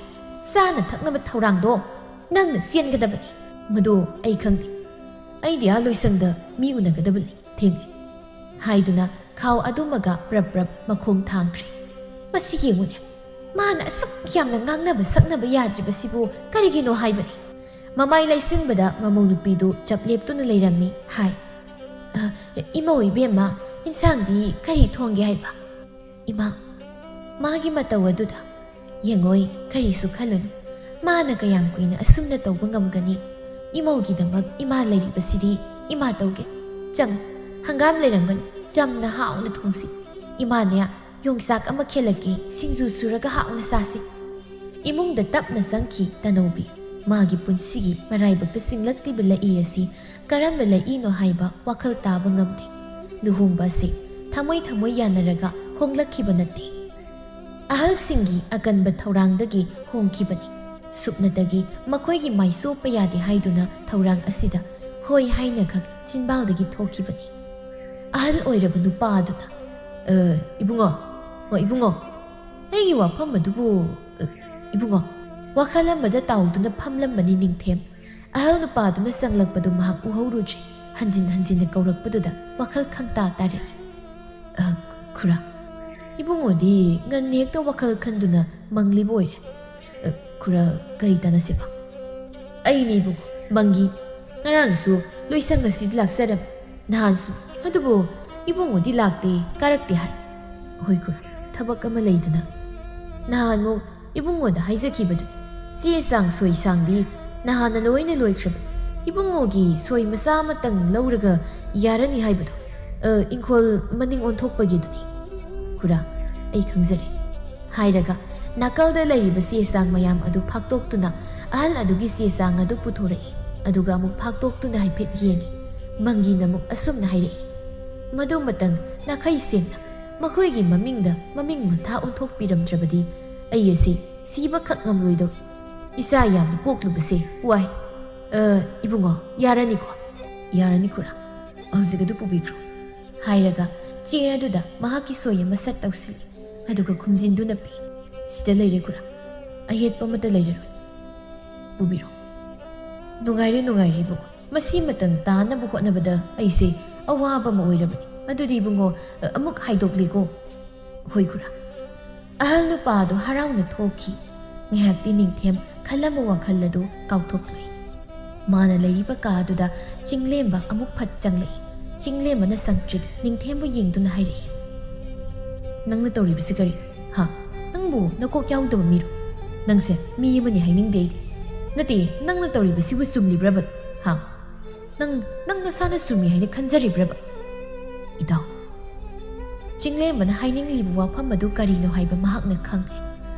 ꯆꯥꯅ ꯊꯛꯅꯕ ꯊꯧꯔꯥꯡꯗꯣ ꯅꯪꯅ ꯆꯦꯟꯒꯗꯕꯅꯤ꯫" "ꯃꯗꯨ ꯑꯩ ꯈꯪꯗꯦ꯫ ꯑꯩꯗꯤ ꯑꯥ ꯂꯣꯏꯁꯪꯗ ꯃꯤ ꯎꯅꯒꯗꯕ ꯂꯩ, ꯊꯦꯡꯂꯦ꯫" ꯍꯥꯏꯗꯨꯅ ꯈꯥꯎ ꯑꯗꯨꯃꯒ ꯄ꯭ꯔꯞ ꯄ꯭ꯔꯞ ꯃꯈꯣꯡ ꯊꯥꯡꯈ꯭ꯔꯦ꯫ "ꯃꯁꯤ ꯌꯦꯡꯉꯨꯅꯦ, ꯃꯥꯅ ꯑꯁꯨꯛ ꯌꯥꯝꯅ ꯉꯥꯡꯅꯕ ꯁꯛꯅꯕ ꯌꯥꯗ꯭ꯔꯤꯕꯁꯤꯕꯨ ꯀꯔꯤꯒꯤꯅꯣ ꯍꯥꯏꯕꯅꯤ?" ꯃꯃꯥꯏ ꯂꯩꯁꯤꯟꯕꯗ ꯃꯃꯧ ꯅꯨꯄꯤꯗꯨ ꯆꯞ ꯂꯦꯞꯇꯨꯅ ꯂꯩꯔꯝꯃꯤ꯫ ꯍꯥꯏ, "ꯑ, ꯏꯃꯧ ꯏꯕꯦꯝꯃ, ꯏꯟꯁꯥꯡꯗꯤ ꯀꯔꯤ ꯊꯣꯡꯒꯦ ꯍꯥꯏꯕ?" "ꯏꯃꯥ, ꯃꯥꯒꯤ ꯃꯇꯧ ꯑꯗꯨꯗ ꯌꯦꯡꯉꯣꯏ, ꯀꯔꯤꯁꯨ ꯈꯜꯂꯨꯅꯨ꯫ ꯃꯥꯅ ꯀꯌꯥꯝ ꯀꯨꯏꯅ ꯑꯁꯨꯝꯅ ꯇꯧꯕ ꯉꯝꯒꯅꯤ? ꯏꯃꯧꯒꯤꯗꯃꯛ ꯏꯃꯥ ꯂꯩꯔꯤꯕꯁꯤꯗꯤ ꯏꯃꯥ ꯇꯧꯒꯦ꯫ ꯆꯪ, ꯍꯪꯒꯥꯝ ꯂꯩꯔꯝꯒꯅꯤ, ꯆꯝꯅ ꯍꯥꯎꯅ ꯊꯣꯡꯁꯤ꯫ ꯏꯃꯥꯅꯦ, ꯌꯣꯡꯆꯥꯛ ꯑꯃ ꯈꯦꯠꯂꯛꯀꯦ, ꯁꯤꯡꯖꯨ ꯁꯨꯔꯒ ꯍꯥꯎꯅ ꯆꯥꯁꯤ꯫" ꯏꯃꯨꯡꯗ ꯇꯞꯅ ꯆꯪꯈꯤ ꯇꯅꯧꯕꯤ꯫ ꯃꯥꯒꯤ ꯄꯨꯟꯁꯤꯒꯤ ꯃꯔꯥꯏꯕꯛꯇ ꯆꯤꯡꯂꯛꯂꯤꯕ ꯂꯩꯏ ꯑꯁꯤ ꯀꯔꯝꯕ ꯂꯩꯏꯅꯣ ꯍꯥꯏꯕ ꯋꯥꯈꯜ ꯇꯥꯕ ꯉꯝꯗꯦ꯫ ꯂꯨꯍꯣꯡꯕ ꯑꯁꯤ ꯊꯃꯣꯏ ꯊꯃꯣꯏ ꯌꯥꯅꯔꯒ ꯍꯣꯡꯂꯛꯈꯤꯕ ꯅꯠꯇꯦ꯫ ꯑꯍꯜꯁꯤꯡꯒꯤ ꯑꯀꯟꯕ ꯊꯧꯔꯥꯡꯗꯒꯤ ꯍꯣꯡꯈꯤꯕꯅꯤ꯫ ꯁꯨꯞꯅꯇꯒꯤ ꯃꯈꯣꯏꯒꯤ ꯃꯥꯏ ꯆꯣꯞꯄ ꯌꯥꯗꯦ ꯍꯥꯏꯗꯨꯅ ꯊꯧꯔꯥꯡ ꯑꯁꯤꯗ ꯍꯣꯏ ꯍꯥꯏꯅ ꯈꯛ ꯆꯤꯟꯕꯥꯜꯗꯒꯤ ꯊꯣꯛꯈꯤꯕꯅꯤ꯫ ꯑꯍꯜ ꯑꯣꯏꯔꯕ ꯅꯨꯄꯥ ꯑꯗꯨꯅ, "ꯑ, ꯏꯕꯨꯡꯉꯣ, ꯑꯣ, ꯏꯕꯨꯡꯉꯣ, ꯑꯩꯒꯤ ꯋꯥꯐꯝ ꯑꯗꯨꯕꯨ, ꯑ, ꯏꯕꯨꯡꯉꯣ," ꯋꯥꯈꯜ ꯑꯃꯗ ꯇꯥꯎꯗꯨꯅ ꯐꯝꯂꯝꯕꯅꯤ ꯅꯤꯡꯊꯦꯝ꯫ ꯑꯍꯜ ꯅꯨꯄꯥꯗꯨꯅ ꯆꯪꯂꯛꯄꯗꯨ ꯃꯍꯥꯛ ꯎꯍꯧꯔꯨꯗ꯭ꯔꯦ꯫ ꯍꯟꯖꯤꯟ ꯍꯟꯖꯤꯟꯅ ꯀꯧꯔꯛꯄꯗꯨꯗ ꯋꯥꯈꯜ ꯈꯪꯇꯥ ꯇꯥꯔꯛꯏ꯫ "ꯑ, ꯈꯨꯔꯥ, ꯏꯕꯨꯡꯉꯣꯗꯤ ꯉꯟꯅ ꯍꯦꯛꯇ ꯋꯥꯈꯜ ꯈꯟꯗꯨꯅ ꯃꯪꯂꯤꯕ ꯑꯣꯏꯔꯦ꯫ ꯑ, ꯈꯨꯔꯥ, ꯀꯔꯤ ꯇꯥꯟꯅꯁꯤꯕ?" "ꯑꯩꯅꯦ ꯏꯕꯨꯡꯉꯣ, ꯃꯪꯒꯤ꯫ ꯉꯔꯥꯡꯁꯨ ꯂꯣꯏꯁꯪ ꯑꯁꯤꯗ ꯂꯥꯛꯆꯔꯝꯃꯤ꯫ ꯅꯍꯥꯟꯁꯨ꯫ ꯑꯗꯨꯕꯨ ꯏꯕꯨꯡꯉꯣꯗꯤ ꯂꯥꯛꯇꯦ, ꯀꯥꯔꯛꯇꯦ ꯍꯥꯏ꯫ ꯍꯣꯏ ꯈꯨꯔꯥ, ꯊꯕꯛ ꯑꯃ ꯂꯩꯗꯅ꯫ ꯅꯍꯥꯟꯃꯨꯛ ꯏꯕꯨꯡꯉꯣꯗ ꯍꯥꯏꯖꯈꯤꯕꯗꯨꯅꯤ꯫ ꯆꯦ ꯆꯥꯡ ꯁꯣꯏ ꯁꯥꯡꯗꯤ ꯅꯍꯥꯟꯅ ꯂꯣꯏꯅ ꯂꯣꯏꯈ꯭ꯔꯕꯅꯤ꯫ ꯏꯕꯨꯡꯉꯣꯒꯤ ꯁꯣꯏ ꯃꯆꯥ ꯑꯃꯇꯪ ꯂꯧꯔꯒ ꯌꯥꯔꯅꯤ ꯍꯥꯏꯕꯗꯣ, ꯑ, ꯏꯪꯈꯣꯜ ꯃꯅꯤꯡ ꯑꯣꯟꯊꯣꯛꯄꯒꯤꯗꯨꯅꯤ꯫" "ꯈꯨꯔꯥ, ꯑꯩ ꯈꯪꯖꯔꯦ," ꯍꯥꯏꯔꯒ ꯅꯥꯀꯜꯗ ꯂꯩꯔꯤꯕ ꯆꯦ ꯆꯥꯡ ꯃꯌꯥꯝ ꯑꯗꯨ ꯐꯥꯛꯇꯣꯛꯇꯨꯅ ꯑꯍꯜ ꯑꯗꯨꯒꯤ ꯆꯦ ꯆꯥꯡ ꯑꯗꯨ ꯄꯨꯊꯣꯔꯛꯏ꯫ ꯑꯗꯨꯒ ꯑꯃꯨꯛ ꯐꯥꯛꯇꯣꯛꯇꯨꯅ ꯍꯥꯏꯐꯦꯠ ꯌꯦꯡꯏ꯫ ꯃꯪꯒꯤꯅ ꯑꯃꯨꯛ ꯑꯁꯨꯝꯅ ꯍꯥꯏꯔꯛꯏ, "ꯃꯗꯨꯃꯇꯪ ꯅꯥꯈꯩ ꯁꯦꯡꯅ ꯃꯈꯣꯏꯒꯤ ꯃꯃꯤꯡꯗ ꯃꯃꯤꯡ ꯃꯊꯥ ꯑꯣꯟꯊꯣꯛꯄꯤꯔꯝꯗ꯭ꯔꯕꯗꯤ ꯑꯩ ꯑꯁꯤ ꯁꯤꯕꯈꯛ ꯉꯝꯂꯣꯏꯗꯧꯔꯤ꯫ ꯏꯆꯥ ꯌꯥꯝꯅ ꯄꯣꯛꯂꯨꯕꯁꯦ ꯋꯥꯏ꯫ ꯑ, ꯏꯕꯨꯡꯉꯣ, ꯌꯥꯔꯅꯤꯀꯣ?" "ꯌꯥꯔꯅꯤ ꯈꯨꯔꯥ, ꯍꯧꯖꯤꯛ ꯑꯗꯨ ꯄꯨꯕꯤꯈ꯭ꯔꯣ," ꯍꯥꯏꯔꯒ ꯆꯦ ꯑꯗꯨꯗ ꯃꯍꯥꯛꯀꯤ ꯁꯣꯏ ꯑꯃ ꯁꯠ ꯇꯧꯁꯤꯜꯂꯤ꯫ ꯑꯗꯨꯒ ꯈꯨꯝꯖꯤꯟꯗꯨꯅ ꯄꯤ꯫ "ꯁꯤꯗ ꯂꯩꯔꯦ ꯈꯨꯔꯥ, ꯑꯌꯦꯠꯄ ꯑꯃꯠꯇ ꯂꯩꯔꯔꯣꯏ꯫ ꯄꯨꯕꯤꯔꯣ꯫" "ꯅꯨꯡꯉꯥꯏꯔꯦ, ꯅꯨꯡꯉꯥꯏꯔꯦ ꯏꯕꯨꯡꯉꯣ꯫ ꯃꯁꯤꯃꯇꯪ ꯇꯥꯅꯕ ꯍꯣꯠꯅꯕꯗ ꯑꯩꯁꯦ ꯑꯋꯥꯕ ꯑꯃ ꯑꯣꯏꯔꯕꯅꯤ꯫ ꯑꯗꯨꯗꯤ ꯏꯕꯨꯡꯉꯣ, ꯑ, ꯑꯃꯨꯛ ꯍꯥꯏꯗꯣꯛꯂꯦꯀꯣ꯫" "ꯍꯣꯏ ꯈꯨꯔꯥ꯫" ꯑꯍꯜ ꯅꯨꯄꯥꯗꯨ ꯍꯔꯥꯎꯅ ꯊꯣꯛꯈꯤ꯫ ꯉꯥꯏꯍꯥꯛꯇꯤ ꯅꯤꯡꯊꯦꯝ ꯈꯜꯂꯝꯕ ꯋꯥꯈꯜ ꯑꯗꯨ ꯀꯥꯎꯊꯣꯛꯂꯨꯏ꯫ ꯃꯥꯅ ꯂꯩꯔꯤꯕ ꯀꯥ ꯑꯗꯨꯗ ꯆꯤꯡꯂꯦꯝꯕ ꯑꯃꯨꯛ ꯐꯠ ꯆꯪꯂꯛꯏ꯫ ꯆꯤꯡꯂꯦꯝꯕꯅ ꯁꯪꯇ꯭ꯔꯤꯛ ꯅꯤꯡꯊꯦꯝꯕꯨ ꯌꯦꯡꯗꯨꯅ ꯍꯥꯏꯔꯛꯏ, "ꯅꯪꯅ ꯇꯧꯔꯤꯕꯁꯤ ꯀꯔꯤ? ꯍꯥ? ꯅꯪꯕꯨ ꯅꯀꯣꯛ ꯌꯥꯎꯗꯕ ꯃꯤꯔꯣ? ꯅꯪꯁꯦ ꯃꯤ ꯑꯃꯅꯤ ꯍꯥꯏꯅꯤꯡꯗꯦ ꯑꯩꯗꯤ꯫ ꯅꯠꯇꯦ, ꯅꯪꯅ ꯇꯧꯔꯤꯕꯁꯤꯕꯨ ꯆꯨꯝꯂꯤꯕ꯭ꯔꯕ? ꯍꯥ? ꯅꯪ, ꯅꯪ ꯅꯁꯥꯅ ꯆꯨꯝꯃꯤ ꯍꯥꯏꯅ ꯈꯟꯖꯔꯤꯕ꯭ꯔꯕ?" "ꯏꯇꯥꯎ꯫" ꯆꯤꯡꯂꯦꯝꯕꯅ ꯍꯥꯏꯅꯤꯡꯂꯤꯕ ꯋꯥꯐꯝ ꯑꯗꯨ ꯀꯔꯤꯅꯣ ꯍꯥꯏꯕ ꯃꯍꯥꯛꯅ ꯈꯪꯂꯦ꯫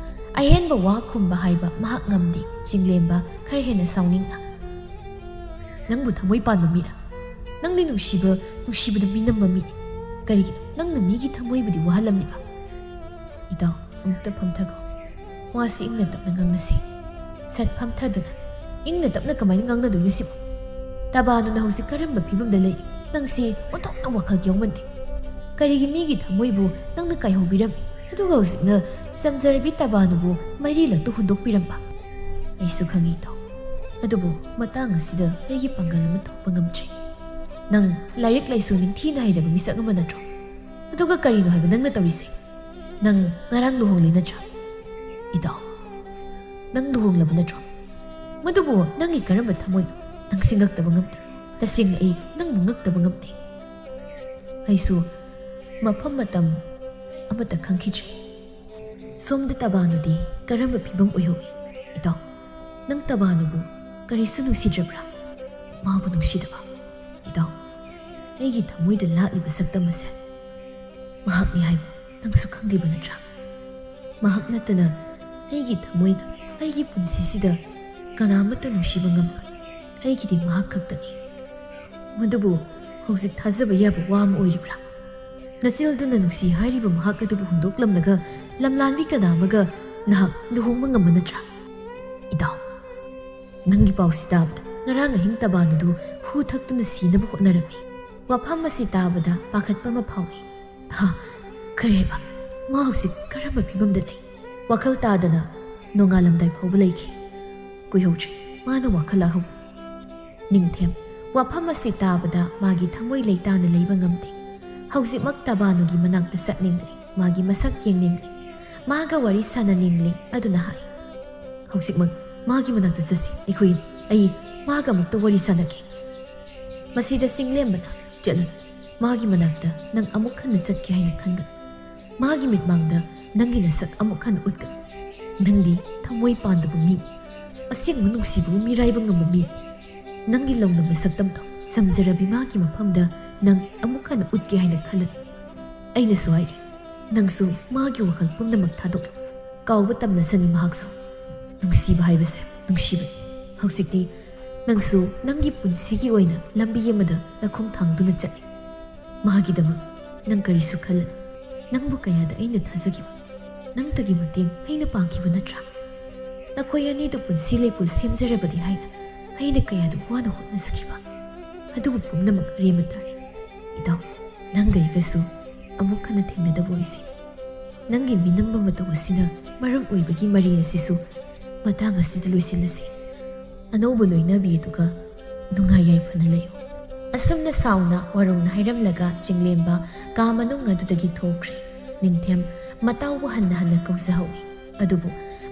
ꯑꯍꯦꯟꯕ ꯋꯥ ꯈꯨꯝꯕ ꯍꯥꯏꯕ ꯃꯍꯥꯛ ꯉꯝꯗꯦ꯫ ꯆꯤꯡꯂꯦꯝꯕ ꯈꯔ ꯍꯦꯟꯅ ꯁꯥꯎꯅꯤꯡꯅ, "ꯅꯪꯕꯨ ꯊꯃꯣꯏ ꯄꯥꯟꯕ ꯃꯤꯔꯥ? ꯅꯪꯗꯤ ꯅꯨꯡꯁꯤꯕ, ꯅꯨꯡꯁꯤꯕꯗꯨ ꯃꯤꯅꯝꯕ ꯃꯤꯅꯤ꯫ ꯀꯔꯤꯒꯤꯅꯣ ꯅꯪꯅ ꯃꯤꯒꯤ ꯊꯃꯣꯏꯕꯨꯗꯤ ꯋꯥꯍꯜꯂꯝꯂꯤꯕ?" "ꯏꯇꯥꯎ, ꯑꯃꯨꯛꯇ ꯐꯝꯊꯈꯣ꯫ ꯋꯥꯁꯤ ꯏꯪꯅ ꯇꯞꯅ ꯉꯥꯡꯅꯁꯤ꯫" ꯁꯠ ꯐꯝꯊꯗꯨꯅ, "ꯏꯪꯅ ꯇꯞꯅ ꯀꯃꯥꯏꯅ ꯉꯥꯡꯅꯗꯣꯏꯅꯣ ꯁꯤꯕꯨ? ꯇꯕꯥꯅꯨꯅ ꯍꯧꯖꯤꯛ ꯀꯔꯝꯕ ꯐꯤꯕꯝꯗ ꯂꯩ? ꯅꯪꯁꯤ ꯑꯣꯟꯊꯣꯛꯅ ꯋꯥꯈꯜ ꯌꯥꯎꯃꯟꯗꯦ꯫ ꯀꯔꯤꯒꯤ ꯃꯤꯒꯤ ꯊꯃꯣꯏꯕꯨ ꯅꯪꯅ ꯀꯥꯏꯍꯧꯕꯤꯔꯝꯃꯤ? ꯑꯗꯨꯒ ꯍꯧꯖꯤꯛꯅ ꯆꯝꯖꯔꯕꯤ ꯇꯕꯥꯅꯨꯕꯨ ꯃꯔꯤ ꯂꯛꯇ ꯍꯨꯟꯗꯣꯛꯄꯤꯔꯝꯕ?" "ꯑꯩꯁꯨ ꯈꯪꯏ, ꯏꯇꯥꯎ꯫ ꯑꯗꯨꯕꯨ ꯃꯇꯥꯡ ꯑꯁꯤꯗ ꯑꯩꯒꯤ ꯄꯥꯡꯒꯜ ꯑꯃ ꯊꯣꯛꯄ ꯉꯝꯗ꯭ꯔꯦ꯫ ꯅꯪ ꯂꯥꯏꯔꯤꯛ ꯂꯥꯏꯁꯨ ꯅꯤꯡꯊꯤꯅ ꯍꯩꯔꯕ ꯃꯤꯁꯛ ꯑꯃ ꯅꯠꯇ꯭ꯔꯣ? ꯑꯗꯨꯒ ꯀꯔꯤꯅꯣ ꯍꯥꯏꯕ ꯅꯪꯅ ꯇꯧꯔꯤꯁꯦ? ꯅꯪ ꯉꯔꯥꯡ ꯂꯨꯍꯣꯡꯂꯦ ꯅꯠꯇ꯭ꯔꯥ?" "ꯏꯇꯥꯎ, ꯅꯪ ꯂꯨꯍꯣꯡꯂꯕ ꯅꯠꯇ꯭ꯔꯣ? ꯃꯗꯨꯕꯨ ꯅꯪꯒꯤ ꯀꯔꯝꯕ ꯊꯃꯣꯏꯅꯣ? ꯅꯪꯁꯤ ꯉꯛꯇꯕ ꯉꯝꯗꯦ꯫ ꯇꯁꯦꯡꯅ ꯑꯩ ꯅꯪꯕꯨ ꯉꯛꯇꯕ ꯉꯝꯗꯦ꯫" ꯑꯩꯁꯨ ꯃꯐꯝ ꯃꯇꯝ ꯑꯃꯠꯇ ꯈꯪꯈꯤꯗ꯭ꯔꯦ꯫ ꯁꯣꯝꯗ ꯇꯕꯥꯅꯨꯗꯤ ꯀꯔꯝꯕ ꯐꯤꯕꯝ ꯑꯣꯏꯍꯧꯏ? "ꯏꯇꯥꯎ, ꯅꯪ ꯇꯕꯥꯅꯨꯕꯨ ꯀꯔꯤꯁꯨ ꯅꯨꯡꯁꯤꯗ꯭ꯔꯕ꯭ꯔꯥ?" "ꯃꯥꯕꯨ ꯅꯨꯡꯁꯤꯗꯕ? ꯏꯇꯥꯎ, ꯑꯩꯒꯤ ꯊꯃꯣꯏꯗ ꯂꯥꯠꯂꯤꯕ ꯁꯛꯇꯝ ꯑꯁꯦ ꯃꯍꯥꯛꯅꯤ ꯍꯥꯏꯕ ꯅꯪꯁꯨ ꯈꯪꯂꯤꯕ ꯅꯠꯇ꯭ꯔꯥ? ꯃꯍꯥꯛ ꯅꯠꯇꯅ ꯑꯩꯒꯤ ꯊꯃꯣꯏꯗ, ꯑꯩꯒꯤ ꯄꯨꯟꯁꯤꯁꯤꯗ ꯀꯅꯥꯃꯠꯇ ꯅꯨꯡꯁꯤꯕ ꯉꯝꯂꯣꯏ꯫ ꯑꯩꯒꯤꯗꯤ ꯃꯍꯥꯛ ꯈꯛꯇꯅꯤ꯫ ꯃꯗꯨꯕꯨ ꯍꯧꯖꯤꯛ ꯊꯥꯖꯕ ꯌꯥꯕ ꯋꯥ ꯑꯃ ꯑꯣꯏꯔꯤꯕ꯭ꯔꯥ? ꯅꯆꯦꯜꯗꯨꯅ ꯅꯨꯡꯁꯤ ꯍꯥꯏꯔꯤꯕ ꯃꯍꯥꯛ ꯑꯗꯨꯕꯨ ꯍꯨꯟꯗꯣꯛꯂꯝꯂꯒ ꯂꯝꯂꯥꯟꯕꯤ ꯀꯅꯥ ꯑꯃꯒ ꯅꯍꯥꯛ ꯂꯨꯍꯣꯡꯕ ꯉꯝꯕ ꯅꯠꯇ꯭ꯔꯥ?" "ꯏꯇꯥꯎ, ꯅꯪꯒꯤ ꯄꯥꯎꯁꯤ ꯇꯥꯕꯗ ꯉꯔꯥꯡ ꯑꯍꯤꯡ ꯇꯕꯥꯅꯨꯗꯨ ꯍꯨ ꯊꯛꯇꯨꯅ ꯁꯤꯅꯕ ꯍꯣꯠꯅꯔꯝꯃꯤ꯫ ꯋꯥꯐꯝ ꯑꯁꯤ ꯇꯥꯕꯗ ꯄꯥꯈꯠꯄ ꯑꯃ ꯐꯥꯎꯏ꯫" "ꯍꯥ? ꯀꯔꯤ ꯍꯥꯏꯕ? ꯃꯥ ꯍꯧꯖꯤꯛ ꯀꯔꯝꯕ ꯐꯤꯕꯝꯗ ꯂꯩ?" "ꯋꯥꯈꯜ ꯇꯥꯗꯅ ꯅꯣꯡꯉꯥꯜꯂꯝꯗꯥꯏ ꯐꯥꯎꯕ ꯂꯩꯈꯤ꯫ ꯀꯨꯏꯍꯧꯗ꯭ꯔꯤ ꯃꯥꯅ ꯋꯥꯈꯜ ꯂꯥꯛꯍꯧꯕ꯫" ꯅꯤꯡꯊꯦꯝ ꯋꯥꯐꯝ ꯑꯁꯤ ꯇꯥꯕꯗ ꯃꯥꯒꯤ ꯊꯃꯣꯏ ꯂꯩꯇꯥꯅ ꯂꯩꯕ ꯉꯝꯗꯦ꯫ ꯍꯧꯖꯤꯛꯃꯛ ꯇꯕꯥꯅꯨꯒꯤ ꯃꯅꯥꯛꯇ ꯆꯠꯅꯤꯡꯂꯦ, ꯃꯥꯒꯤ ꯃꯁꯛ ꯌꯦꯡꯅꯤꯡꯂꯦ, ꯃꯥꯒ ꯋꯥꯔꯤ ꯁꯥꯟꯅꯅꯤꯡꯂꯦ꯫ ꯑꯗꯨꯅ ꯍꯥꯏ, "ꯍꯧꯖꯤꯛꯃꯛ ꯃꯥꯒꯤ ꯃꯅꯥꯛꯇ ꯆꯠꯁꯤ꯫ ꯑꯩꯈꯣꯏ, ꯑꯩ ꯃꯥꯒ ꯑꯃꯨꯛꯇ ꯋꯥꯔꯤ ꯁꯥꯟꯅꯒꯦ꯫" ꯃꯁꯤꯗ ꯆꯤꯡꯂꯦꯝꯕꯅ, "ꯆꯠꯂꯨ, ꯃꯥꯒꯤ ꯃꯅꯥꯛꯇ ꯅꯪ ꯑꯃꯨꯛ ꯍꯟꯅ ꯆꯠꯀꯦ ꯍꯥꯏꯅ ꯈꯟꯒꯅꯨ꯫ ꯃꯥꯒꯤ ꯃꯤꯠꯃꯥꯡꯗ ꯅꯪꯒꯤ ꯅꯁꯛ ꯑꯃꯨꯛ ꯍꯟꯅ ꯎꯠꯀꯅꯨ꯫ ꯅꯪꯗꯤ ꯊꯃꯣꯏ ꯄꯥꯟꯗꯕ ꯃꯤ, ꯑꯁꯦꯡꯕ ꯅꯨꯡꯁꯤꯕꯕꯨ ꯃꯤꯔꯥꯏꯕ ꯉꯝꯕ ꯃꯤ꯫ ꯅꯪꯒꯤ ꯂꯧꯅꯕ ꯁꯛꯇꯝꯗꯣ ꯆꯝꯖꯔꯕꯤ ꯃꯥꯒꯤ ꯃꯐꯝꯗ ꯅꯪ ꯑꯃꯨꯛ ꯍꯟꯅ ꯎꯠꯀꯦ ꯍꯥꯏꯅ ꯈꯜꯂꯅꯨ꯫ ꯑꯩꯅꯁꯨ ꯍꯥꯏꯔꯤ, ꯅꯪꯁꯨ ꯃꯥꯒꯤ ꯋꯥꯈꯜ ꯄꯨꯝꯅꯃꯛ ꯊꯥꯗꯣꯛꯂꯨ꯫ ꯀꯥꯎꯕ ꯇꯝꯅꯁꯅꯤ ꯃꯍꯥꯛꯁꯨ꯫ ꯅꯨꯡꯁꯤꯕ ꯍꯥꯏꯕꯁꯦ ꯅꯨꯡꯁꯤꯕꯅꯤ꯫ ꯍꯧꯖꯤꯛꯇꯤ ꯅꯪꯁꯨ ꯅꯪꯒꯤ ꯄꯨꯟꯁꯤꯒꯤ ꯑꯣꯏꯅ ꯂꯝꯕꯤ ꯑꯃꯗ ꯅꯈꯣꯡ ꯊꯥꯡꯗꯨꯅ ꯆꯠꯂꯤ꯫ ꯃꯍꯥꯛꯀꯤꯗꯃꯛ ꯅꯪ ꯀꯔꯤꯁꯨ ꯈꯜꯂꯅꯨ꯫ ꯅꯪꯕꯨ ꯀꯌꯥꯗ ꯑꯩꯅ ꯊꯥꯖꯈꯤꯕ, ꯅꯪꯇꯒꯤ ꯃꯇꯦꯡ ꯑꯩꯅ ꯄꯥꯡꯈꯤꯕ ꯅꯠꯇ꯭ꯔꯥ? ꯅꯈꯣꯏ ꯑꯅꯤꯗꯨ ꯄꯨꯟꯁꯤ ꯂꯩꯄꯨꯜ ꯁꯦꯝꯖꯔꯕꯗꯤ ꯍꯥꯏꯅ ꯑꯩꯅ ꯀꯌꯥꯗ ꯋꯥꯅ ꯍꯣꯠꯅꯖꯈꯤꯕ, ꯑꯗꯨꯕꯨ ꯄꯨꯝꯅꯃꯛ ꯑꯔꯦꯝꯕ ꯇꯥꯔꯦ꯫ ꯏꯇꯥꯎ, ꯅꯪꯒ ꯑꯩꯒꯁꯨ ꯑꯃꯨꯛ ꯍꯟꯅ ꯊꯦꯡꯅꯗꯕ ꯑꯣꯏꯁꯦ꯫ ꯅꯪꯒꯤ ꯃꯤꯅꯝꯕ ꯃꯇꯧ ꯑꯁꯤꯅ ꯃꯔꯝ ꯑꯣꯏꯕꯒꯤ ꯃꯔꯤ ꯑꯁꯤꯁꯨ ꯃꯇꯥꯡ ꯑꯁꯤꯗ ꯂꯣꯏꯁꯤꯜꯂꯁꯤ꯫ ꯑꯅꯧꯕ ꯂꯣꯏꯅꯕꯤ ꯑꯗꯨꯒ ꯅꯨꯡꯉꯥꯏ ꯌꯥꯏꯐꯅ ꯂꯩꯌꯨ꯫ ꯑꯁꯨꯝꯅ ꯁꯥꯎꯅ ꯋꯥꯔꯧꯅ ꯍꯥꯏꯔꯝꯂꯒ ꯆꯤꯡꯂꯦꯝꯕ ꯀꯥ ꯃꯅꯨꯡ ꯑꯗꯨꯗꯒꯤ ꯊꯣꯛꯈ꯭ꯔꯦ꯫ ꯅꯤꯡꯊꯦꯝ ꯃꯇꯥꯎꯕꯨ ꯍꯟꯅ ꯍꯟꯅ ꯀꯧꯖꯍꯧꯏ꯫ ꯑꯗꯨꯕꯨ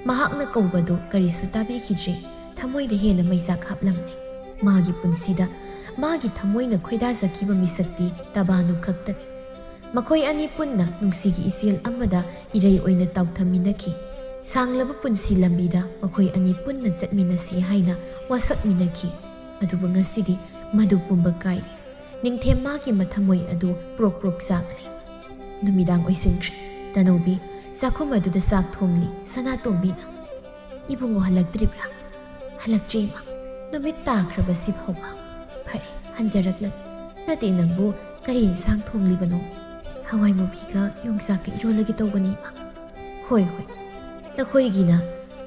ꯃꯍꯥꯛꯅ ꯀꯧꯕꯗꯨ ꯀꯔꯤꯁꯨ ꯇꯥꯕꯤꯈꯤꯗ꯭ꯔꯦ꯫ ꯊꯃꯣꯏꯗ ꯍꯦꯟꯅ ꯃꯩꯆꯥꯛ ꯍꯥꯞꯂꯝꯂꯦ꯫ ꯃꯥꯒꯤ ꯄꯨꯟꯁꯤꯗ ꯃꯥꯒꯤ ꯊꯃꯣꯏꯅ ꯈꯣꯏꯗꯥꯖꯈꯤꯕ ꯃꯤꯁꯛꯇꯤ ꯇꯕꯥꯅꯨ ꯈꯛꯇꯅꯤ꯫ ꯃꯈꯣꯏ ꯑꯅꯤ ꯄꯨꯟꯅ ꯅꯨꯡꯁꯤꯒꯤ ꯏꯆꯦꯜ ꯑꯃꯗ ꯏꯔꯩ ꯑꯣꯏꯅ ꯇꯥꯎꯊꯃꯤꯟꯅꯈꯤ꯫ ꯁꯥꯡꯂꯕ ꯄꯨꯟꯁꯤ ꯂꯝꯕꯤꯗ ꯃꯈꯣꯏ ꯑꯅꯤ ꯄꯨꯟꯅ ꯆꯠꯃꯤꯟꯅꯁꯤ ꯍꯥꯏꯅ ꯋꯥꯁꯛꯃꯤꯟꯅꯈꯤ꯫ ꯑꯗꯨꯕꯨ ꯉꯁꯤꯗꯤ ꯃꯗꯨ ꯄꯨꯝꯕ ꯀꯥꯏꯔꯦ꯫ ꯅꯤꯡꯊꯦꯝ ꯃꯥꯒꯤ ꯃꯊꯃꯣꯏ ꯑꯗꯨ ꯄ꯭ꯔꯣꯛ ꯄ꯭ꯔꯣꯛ ꯆꯥꯛꯂꯤ꯫ ꯅꯨꯃꯤꯗꯥꯡ ꯑꯣꯏꯁꯤꯟꯈ꯭ꯔꯦ꯫ ꯇꯅꯧꯕꯤ ꯆꯥꯛꯈꯨꯝ ꯑꯗꯨꯗ ꯆꯥꯛ ꯊꯣꯡꯂꯤ꯫ ꯁꯅꯥꯇꯣꯝꯕꯤꯅ, "ꯏꯕꯨꯡꯉꯣ ꯍꯜꯂꯛꯇ꯭ꯔꯤꯕ꯭ꯔꯥ?" "ꯍꯜꯂꯛꯇ꯭ꯔꯤ, ꯏꯃꯥ꯫ ꯅꯨꯃꯤꯠ ꯇꯥꯈ꯭ꯔꯕꯁꯤ ꯐꯥꯎꯕ?" "ꯐꯔꯦ, ꯍꯟꯖꯔꯛꯂꯒꯦ꯫ ꯅꯠꯇꯦ, ꯅꯪꯕꯨ ꯀꯔꯤ ꯏꯟꯁꯥꯡ ꯊꯣꯡꯂꯤꯕꯅꯣ?" "ꯍꯋꯥꯏ ꯃꯨꯕꯤꯒ ꯌꯣꯡꯆꯥꯛꯀ ꯏꯔꯣꯜꯂꯒꯦ ꯇꯧꯕꯅꯤ, ꯏꯃꯥ꯫" "ꯍꯣꯏ, ꯍꯣꯏ꯫ ꯅꯈꯣꯏꯒꯤꯅ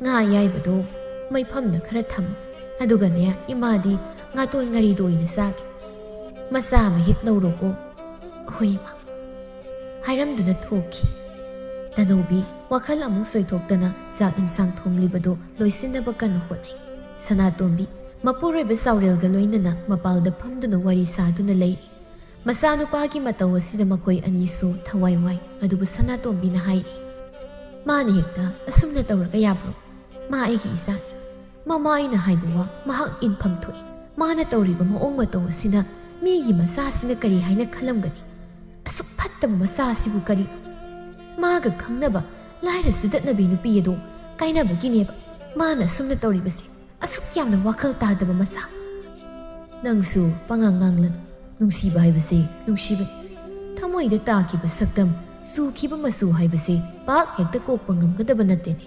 ꯉꯥ ꯑꯌꯥꯏꯕꯗꯣ ꯃꯩꯐꯝꯗ ꯈꯔ ꯊꯝꯃꯨ꯫ ꯑꯗꯨꯒꯅꯦ, ꯏꯃꯥꯗꯤ ꯉꯥꯇꯣꯟ ꯉꯥꯔꯤꯗꯣ ꯑꯣꯏꯅ ꯆꯥꯒꯦ꯫ ꯃꯆꯥ ꯑꯃ ꯍꯦꯛ ꯂꯧꯔꯣꯀꯣ꯫" "ꯍꯣꯏ, ꯏꯃꯥ꯫" ꯍꯥꯏꯔꯝꯗꯨꯅ ꯊꯣꯛꯈꯤ꯫ ꯇꯅꯧꯕꯤ ꯋꯥꯈꯜ ꯑꯃꯨꯛ ꯆꯣꯏꯊꯣꯛꯇꯅ ꯆꯥꯛ ꯏꯟꯁꯥꯡ ꯊꯣꯡꯂꯤꯕꯗꯨ ꯂꯣꯏꯁꯤꯟꯅꯕ ꯀꯟꯅ ꯍꯣꯠꯅꯩ꯫ ꯁꯅꯥꯇꯣꯝꯕꯤ ꯃꯄꯨꯔꯣꯏꯕ ꯆꯥꯎꯔꯦꯜꯒ ꯂꯣꯏꯅꯅ ꯃꯄꯥꯜꯗ ꯐꯝꯗꯨꯅ ꯋꯥꯔꯤ ꯁꯥꯗꯨꯅ ꯂꯩꯔꯤ꯫ ꯃꯆꯥꯅꯨꯄꯥꯒꯤ ꯃꯇꯧ ꯑꯁꯤꯗ ꯃꯈꯣꯏ ꯑꯅꯤꯁꯨ ꯊꯋꯥꯏ ꯋꯥꯏ꯫ ꯑꯗꯨꯕꯨ ꯁꯅꯥꯇꯣꯝꯕꯤꯅ ꯍꯥꯏꯔꯤ, "ꯃꯥꯅ ꯍꯦꯛꯇ ꯑꯁꯨꯝꯅ ꯇꯧꯔꯒ ꯌꯥꯕ꯭ꯔꯣ? ꯃꯥ ꯑꯩꯒꯤ ꯏꯆꯥꯅꯤ꯫ ꯃꯃꯥ ꯑꯩꯅ ꯍꯥꯏꯕ ꯋꯥ ꯃꯍꯥꯛ ꯏꯟꯐꯝ ꯊꯣꯛꯏ꯫ ꯃꯥꯅ ꯇꯧꯔꯤꯕ ꯃꯑꯣꯡ ꯃꯇꯧ ꯑꯁꯤꯅ ꯃꯤꯒꯤ ꯃꯆꯥꯁꯤꯅ ꯀꯔꯤ ꯍꯥꯏꯅ ꯈꯜꯂꯝꯒꯅꯤ? ꯑꯁꯨꯛ ꯐꯠꯇꯕ ꯃꯆꯥ ꯑꯁꯤꯕꯨ ꯀꯔꯤ? ꯃꯥꯒ ꯈꯪꯅꯕ ꯂꯥꯏꯔ ꯆꯨꯗꯠꯅꯕꯤ ꯅꯨꯄꯤ ꯑꯗꯣ ꯀꯥꯏꯅꯕꯒꯤꯅꯦꯕ ꯃꯥꯅ ꯑꯁꯨꯝꯅ ꯇꯧꯔꯤꯕꯁꯦ꯫ ꯑꯁꯨꯛ ꯌꯥꯝꯅ ꯋꯥꯈꯜ ꯇꯥꯗꯕ ꯃꯆꯥ꯫" "ꯅꯪꯁꯨ ꯄꯉꯥꯡ ꯉꯥꯡꯂꯅꯨ꯫ ꯅꯨꯡꯁꯤꯕ ꯍꯥꯏꯕꯁꯦ ꯅꯨꯡꯁꯤꯕꯅꯤ꯫ ꯊꯃꯣꯏꯗ ꯇꯥꯈꯤꯕ ꯁꯛꯇꯝ ꯆꯨꯈꯤꯕ ꯃꯆꯨ ꯍꯥꯏꯕꯁꯤ ꯄꯥꯛ ꯍꯦꯛꯇ ꯀꯣꯛꯄ ꯉꯝꯒꯗꯕ ꯅꯠꯇꯦꯅꯦ꯫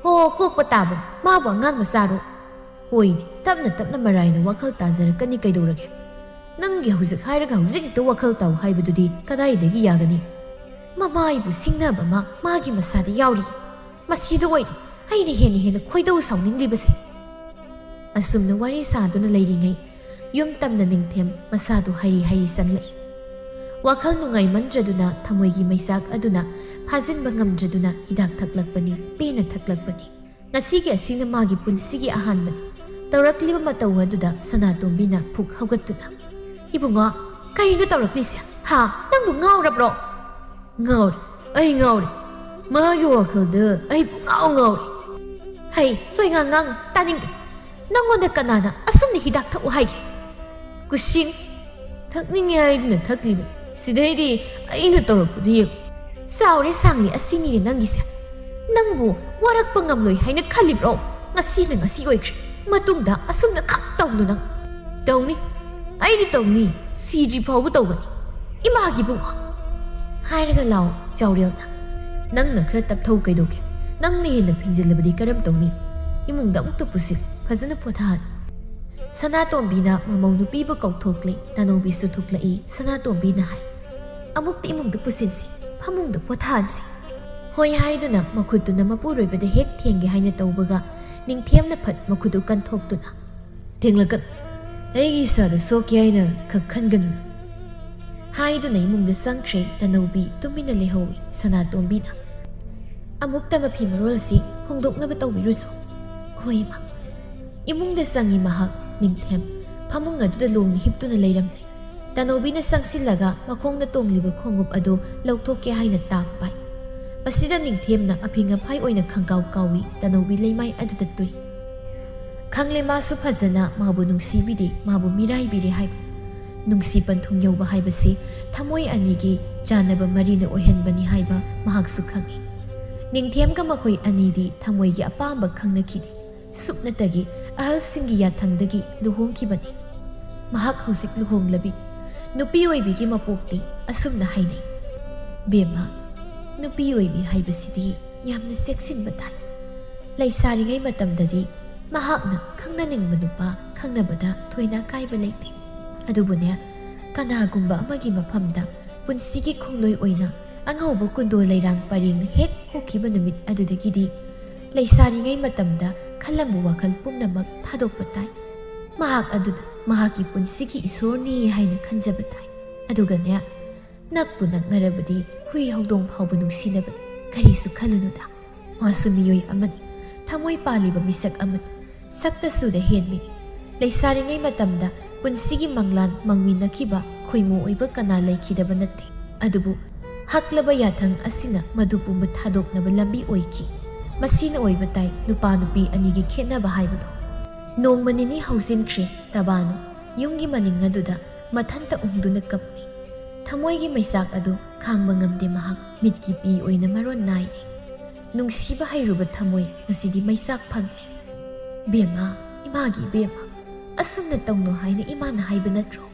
ꯍꯣ, ꯀꯣꯛꯄ ꯇꯥꯕꯅꯤ, ꯃꯥꯕꯨ ꯑꯉꯥꯡ ꯃꯆꯥꯔꯣ? ꯍꯣꯏꯅꯦ, ꯇꯞꯅ ꯇꯞꯅ ꯃꯔꯥꯏꯅ ꯋꯥꯈꯜ ꯇꯥꯖꯔꯛꯀꯅꯤ, ꯀꯩꯗꯧꯔꯒꯦ? ꯅꯪꯒꯤ ꯍꯧꯖꯤꯛ ꯍꯥꯏꯔꯒ ꯍꯧꯖꯤꯛ ꯍꯦꯛꯇ ꯋꯥꯈꯜ ꯇꯥꯎ ꯍꯥꯏꯕꯗꯨꯗꯤ ꯀꯗꯥꯏꯗꯒꯤ ꯌꯥꯒꯅꯤ? ꯃꯃꯥ ꯑꯩꯕꯨ ꯁꯤꯡꯅꯕ ꯑꯃ ꯃꯥꯒꯤ ꯃꯁꯥꯗ ꯌꯥꯎꯔꯤ꯫ ꯃꯁꯤꯗ ꯑꯣꯏꯔꯦ ꯑꯩꯅ ꯍꯦꯟꯅ ꯍꯦꯟꯅ ꯈꯣꯏꯗꯧ ꯁꯥꯎꯅꯤꯡꯂꯤꯕꯁꯦ꯫ ꯑꯁꯨꯝꯅ ꯋꯥꯔꯤ ꯁꯥꯗꯨꯅ ꯂꯩꯔꯤꯉꯩ, ꯌꯨꯝ ꯇꯝꯅ ꯅꯤꯡꯊꯦꯝ ꯃꯁꯥꯗꯨ ꯍꯩꯔꯤ ꯍꯩꯔꯤ ꯆꯪꯂꯛꯏ꯫ ꯋꯥꯈꯜ ꯅꯨꯡꯉꯥꯏꯃꯟꯗ꯭ꯔꯗꯨꯅ ꯊꯃꯣꯏꯒꯤ ꯃꯩꯆꯥꯛ ꯑꯗꯨꯅ ꯐꯥꯖꯤꯟꯕ ꯉꯝꯗ꯭ꯔꯗꯨꯅ ꯍꯤꯗꯥꯛ ꯊꯛꯂꯛꯄꯅꯤ, ꯄꯦꯟꯅ ꯊꯛꯂꯛꯄꯅꯤ꯫ ꯉꯁꯤꯒꯤ ꯑꯁꯤꯅ ꯃꯥꯒꯤ ꯄꯨꯟꯁꯤꯒꯤ ꯑꯍꯥꯟꯕꯅꯤ꯫ ꯇꯧꯔꯛꯂꯤꯕ ꯃꯇꯧ ꯑꯗꯨꯗ ꯁꯅꯥꯇꯣꯝꯕꯤꯅ ꯐꯨꯛ ꯍꯧꯒꯠꯇꯨꯅ, "ꯏꯕꯨꯡꯉꯣ, ꯀꯔꯤꯅꯣ ꯇꯧꯔꯛꯂꯤꯁꯦ? ꯍꯥ? ꯅꯪꯕꯨ ꯉꯥꯎꯔꯕ꯭ꯔꯣ?" "ꯉꯥꯎꯔꯦ, ꯑꯩ ꯉꯥꯎꯔꯦ꯫ ꯃꯥꯒꯤ ꯋꯥꯈꯜꯗ ꯑꯩ ꯄꯨꯡꯉꯥꯎ ꯉꯥꯎꯔꯦ꯫ ꯍꯩ, ꯁꯣꯏꯉꯥꯡ ꯉꯥꯡ ꯇꯥꯅꯤꯡꯗꯦ꯫ ꯅꯪꯉꯣꯟꯗ ꯀꯅꯥꯅ ꯑꯁꯨꯝꯅ ꯍꯤꯗꯥꯛ ꯊꯛꯎ ꯍꯥꯏꯒꯦ? ꯀꯨꯁꯤꯅꯤ꯫ ꯊꯛꯅꯤꯡꯉꯦ ꯍꯥꯏꯗꯨꯅ ꯊꯛꯂꯤꯕ꯫ ꯁꯤꯗꯩꯗꯤ ꯑꯩꯅ ꯇꯧꯔꯛꯄꯗꯨ ꯌꯦꯡꯉꯨ꯫ ꯆꯥꯎꯔꯦ ꯁꯥꯡꯂꯦ ꯑꯁꯤꯅꯤꯅꯦ ꯅꯪꯒꯤꯁꯦ꯫ ꯅꯪꯕꯨ ꯋꯥꯔꯛꯄ ꯉꯝꯂꯣꯏ ꯍꯥꯏꯅ ꯈꯜꯂꯤꯕ꯭ꯔꯣ? ꯉꯁꯤꯅ ꯉꯁꯤ ꯑꯣꯏꯈ꯭ꯔꯦ꯫ ꯃꯇꯨꯡꯗ ꯑꯁꯨꯝꯅ ꯈꯛ ꯇꯧꯅꯨ ꯅꯪ꯫ ꯇꯧꯅꯤ꯫ ꯑꯩꯗꯤ ꯇꯧꯅꯤ꯫ ꯁꯤꯗ꯭ꯔꯤ ꯐꯥꯎꯕ ꯇꯧꯒꯅꯤ꯫ ꯏꯃꯥꯒꯤ ꯏꯕꯨꯡꯉꯣ!" ꯍꯥꯏꯔꯒ ꯂꯥꯎ ꯆꯥꯎꯔꯦꯜꯅ꯫ "ꯅꯪꯅ ꯈꯔ ꯇꯞꯊꯧ ꯀꯩꯗꯧꯒꯦ? ꯅꯪꯅ ꯍꯦꯟꯅ ꯐꯤꯡꯖꯤꯜꯂꯕꯗꯤ ꯀꯔꯝ ꯇꯧꯅꯤ? ꯏꯃꯨꯡꯗ ꯑꯃꯨꯛꯇ ꯄꯨꯁꯤꯜ, ꯐꯖꯅ ꯄꯣꯊꯥꯍꯜꯂꯨ꯫" ꯁꯅꯥꯇꯣꯝꯕꯤꯅ ꯃꯃꯧ ꯅꯨꯄꯤꯕꯨ ꯀꯧꯊꯣꯛꯂꯦ꯫ ꯇꯅꯧꯕꯤꯁꯨ ꯊꯣꯛꯂꯛꯏ꯫ ꯁꯅꯥꯇꯣꯝꯕꯤꯅ ꯍꯥꯏ, "ꯑꯃꯨꯛꯇ ꯏꯃꯨꯡꯗ ꯄꯨꯁꯤꯟꯁꯤ, ꯐꯃꯨꯡꯗ ꯄꯣꯊꯥꯍꯟꯁꯤ꯫" ꯍꯣꯏ ꯍꯥꯏꯗꯨꯅ ꯃꯈꯨꯠꯇꯨꯅ ꯃꯄꯨꯔꯣꯏꯕꯗ ꯍꯦꯛ ꯊꯦꯡꯒꯦ ꯍꯥꯏꯅ ꯇꯧꯕꯒ, ꯅꯤꯡꯊꯦꯝꯅ ꯐꯠ ꯃꯈꯨꯠꯇꯨ ꯀꯟꯊꯣꯛꯇꯨꯅ, "ꯊꯦꯡꯂꯛꯀꯅꯨ, ꯑꯩꯒꯤ ꯏꯁꯥꯗ ꯁꯣꯛꯀꯦ ꯍꯥꯏꯅ ꯈꯛ ꯈꯟꯒꯅꯨ" ꯍꯥꯏꯗꯨꯅ ꯏꯃꯨꯡꯗ ꯆꯪꯈ꯭ꯔꯦ꯫ ꯇꯅꯧꯕꯤ ꯇꯨꯃꯤꯟꯅ ꯂꯩꯍꯧꯏ꯫ ꯁꯅꯥꯇꯣꯝꯕꯤꯅ, "ꯑꯃꯨꯛꯇ ꯃꯐꯤ ꯃꯔꯣꯜꯁꯤ ꯍꯣꯡꯗꯣꯛꯅꯕ ꯇꯧꯕꯤꯔꯨꯁꯣ꯫" "ꯍꯣꯏ, ꯏꯃꯥ꯫" ꯏꯃꯨꯡꯗ ꯆꯪꯉꯤ ꯃꯍꯥꯛ꯫ ꯅꯤꯡꯊꯦꯝ ꯐꯃꯨꯡ ꯑꯗꯨꯗ ꯂꯣꯡꯅ ꯍꯤꯞꯇꯨꯅ ꯂꯩꯔꯝꯂꯦ꯫ ꯇꯅꯧꯕꯤꯅ ꯆꯪꯁꯤꯜꯂꯒ ꯃꯈꯣꯡꯗ ꯇꯣꯡꯂꯤꯕ ꯈꯣꯡꯎꯞ ꯑꯗꯨ ꯂꯧꯊꯣꯛꯀꯦ ꯍꯥꯏꯅ ꯇꯥꯛ ꯄꯥꯏ꯫ ꯃꯁꯤꯗ ꯅꯤꯡꯊꯦꯝꯅ ꯑꯐꯤꯡ ꯑꯐꯥꯏ ꯑꯣꯏꯅ ꯈꯪꯀꯥꯎ ꯀꯥꯎꯏ꯫ ꯇꯅꯧꯕꯤ ꯂꯩꯃꯥꯏ ꯑꯗꯨꯗ ꯇꯨꯏ꯫ ꯈꯪꯂꯦ, ꯃꯥꯁꯨ ꯐꯖꯅ ꯃꯥꯕꯨ ꯅꯨꯡꯁꯤꯕꯤꯔꯦ, ꯃꯥꯕꯨ ꯃꯤꯔꯥꯏꯕꯤꯔꯦ ꯍꯥꯏꯕ꯫ ꯅꯨꯡꯁꯤ ꯄꯟꯊꯨꯡ ꯌꯧꯕ ꯍꯥꯏꯕꯁꯤ ꯊꯃꯣꯏ ꯑꯅꯤꯒꯤ ꯆꯥꯟꯅꯕ ꯃꯔꯤꯅ ꯑꯣꯏꯍꯟꯕꯅꯤ ꯍꯥꯏꯕ ꯃꯍꯥꯛꯁꯨ ꯈꯪꯏ꯫ ꯅꯤꯡꯊꯦꯝꯒ ꯃꯈꯣꯏ ꯑꯅꯤꯗꯤ ꯊꯃꯣꯏꯒꯤ ꯑꯄꯥꯝꯕ ꯈꯪꯅꯈꯤꯗꯦ꯫ ꯁꯨꯞꯅꯇꯒꯤ ꯑꯍꯜꯁꯤꯡꯒꯤ ꯌꯥꯊꯪꯗꯒꯤ ꯂꯨꯍꯣꯡꯈꯤꯕꯅꯤ꯫ ꯃꯍꯥꯛ ꯍꯧꯖꯤꯛ ꯂꯨꯍꯣꯡꯂꯕꯤ꯫ ꯅꯨꯄꯤ ꯑꯣꯏꯕꯤꯒꯤ ꯃꯄꯣꯛꯇꯤ ꯑꯁꯨꯝꯅ ꯍꯥꯏꯅꯩ꯫ ꯕꯦꯝꯃ, ꯅꯨꯄꯤ ꯑꯣꯏꯕꯤ ꯍꯥꯏꯕꯁꯤꯗꯤ ꯌꯥꯝꯅ ꯆꯦꯛꯁꯤꯟꯕ ꯇꯥꯏ꯫ ꯂꯩꯁꯥꯔꯤꯉꯩ ꯃꯇꯝꯗꯗꯤ ꯃꯍꯥꯛꯅ ꯈꯪꯅꯅꯤꯡꯕ ꯅꯨꯄꯥ ꯈꯪꯅꯕꯗ ꯊꯣꯏꯅ ꯑꯀꯥꯏꯕ ꯂꯩꯇꯦ꯫ ꯑꯗꯨꯕꯨꯅꯦ, ꯀꯅꯥꯒꯨꯝꯕ ꯑꯃꯒꯤ ꯃꯐꯝꯗ ꯄꯨꯟꯁꯤꯒꯤ ꯈꯣꯡꯂꯣꯏ ꯑꯣꯏꯅ ꯑꯉꯧꯕ ꯀꯨꯟꯗꯣ ꯂꯩꯔꯥꯡ ꯄꯔꯦꯡꯅ ꯍꯦꯛ ꯍꯧꯈꯤꯕ ꯅꯨꯃꯤꯠ ꯑꯗꯨꯗꯒꯤꯗꯤ ꯂꯩꯁꯥꯔꯤꯉꯩ ꯃꯇꯝꯗ ꯈꯜꯂꯝꯕ ꯋꯥꯈꯜ ꯄꯨꯝꯅꯃꯛ ꯊꯥꯗꯣꯛꯄ ꯇꯥꯏ꯫ ꯃꯍꯥꯛ ꯑꯗꯨꯅ ꯃꯍꯥꯛꯀꯤ ꯄꯨꯟꯁꯤꯒꯤ ꯏꯁꯣꯔꯅꯤ ꯍꯥꯏꯅ ꯈꯟꯖꯕ ꯇꯥꯏ꯫ ꯑꯗꯨꯒꯅꯦ, ꯅꯛꯄꯨ ꯅꯛꯅꯔꯕꯗꯤ ꯍꯨꯏ ꯍꯧꯗꯣꯡ ꯐꯥꯎꯕ ꯅꯨꯡꯁꯤꯅꯕꯅꯤ꯫ ꯀꯔꯤꯁꯨ ꯈꯜꯂꯨꯅꯨꯗ꯫ ꯃꯥꯁꯨ ꯃꯤꯑꯣꯏ ꯑꯃꯅꯤ, ꯊꯃꯣꯏ ꯄꯥꯜꯂꯤꯕ ꯃꯤꯁꯛ ꯑꯃꯅꯤ꯫ ꯁꯛꯇꯁꯨꯗ ꯍꯦꯟꯕꯤꯅꯤ꯫ ꯂꯩꯁꯥꯔꯤꯉꯩ ꯃꯇꯝꯗ ꯄꯨꯟꯁꯤꯒꯤ ꯃꯪꯂꯥꯟ ꯃꯪꯃꯤꯟꯅꯈꯤꯕ ꯈꯣꯏꯃꯨ ꯑꯣꯏꯕ ꯀꯅꯥ ꯂꯩꯈꯤꯗꯕ ꯅꯠꯇꯦ꯫ ꯑꯗꯨꯕꯨ ꯍꯛꯂꯕ ꯌꯥꯊꯪ ꯑꯁꯤꯅ ꯃꯗꯨ ꯄꯨꯝꯕ ꯊꯥꯗꯣꯛꯅꯕ ꯂꯝꯕꯤ ꯑꯣꯏꯈꯤ꯫ ꯃꯁꯤꯅ ꯑꯣꯏꯕ ꯇꯥꯏ ꯅꯨꯄꯥ ꯅꯨꯄꯤ ꯑꯅꯤꯒꯤ ꯈꯦꯠꯅꯕ ꯍꯥꯏꯕꯗꯣ꯫ ꯅꯣꯡꯃ ꯅꯤꯅꯤ ꯍꯧꯖꯤꯟꯈ꯭ꯔꯦ꯫ ꯇꯕꯥꯅꯨ ꯌꯨꯝꯒꯤ ꯃꯅꯤꯡ ꯑꯗꯨꯗ ꯃꯊꯟꯇ ꯎꯪꯗꯨꯅ ꯀꯞꯂꯤ꯫ ꯊꯃꯣꯏꯒꯤ ꯃꯩꯆꯥꯛ ꯑꯗꯨ ꯈꯥꯡꯕ ꯉꯝꯗꯦ ꯃꯍꯥꯛ꯫ ꯃꯤꯠꯀꯤ ꯄꯤ ꯑꯣꯏꯅ ꯃꯔꯣꯟ ꯅꯥꯏꯔꯤ꯫ ꯅꯨꯡꯁꯤꯕ ꯍꯩꯔꯨꯕ ꯊꯃꯣꯏ ꯉꯁꯤꯗꯤ ꯃꯩꯆꯥꯛ ꯐꯪꯂꯦ꯫ ꯕꯦꯝꯃ, ꯏꯃꯥꯒꯤ ꯏꯕꯦꯝꯃ, ꯑꯁꯨꯝꯅ ꯇꯧꯅꯨ ꯍꯥꯏꯅ ꯏꯃꯥꯅ ꯍꯥꯏꯕ ꯅꯠꯇ꯭ꯔꯣ?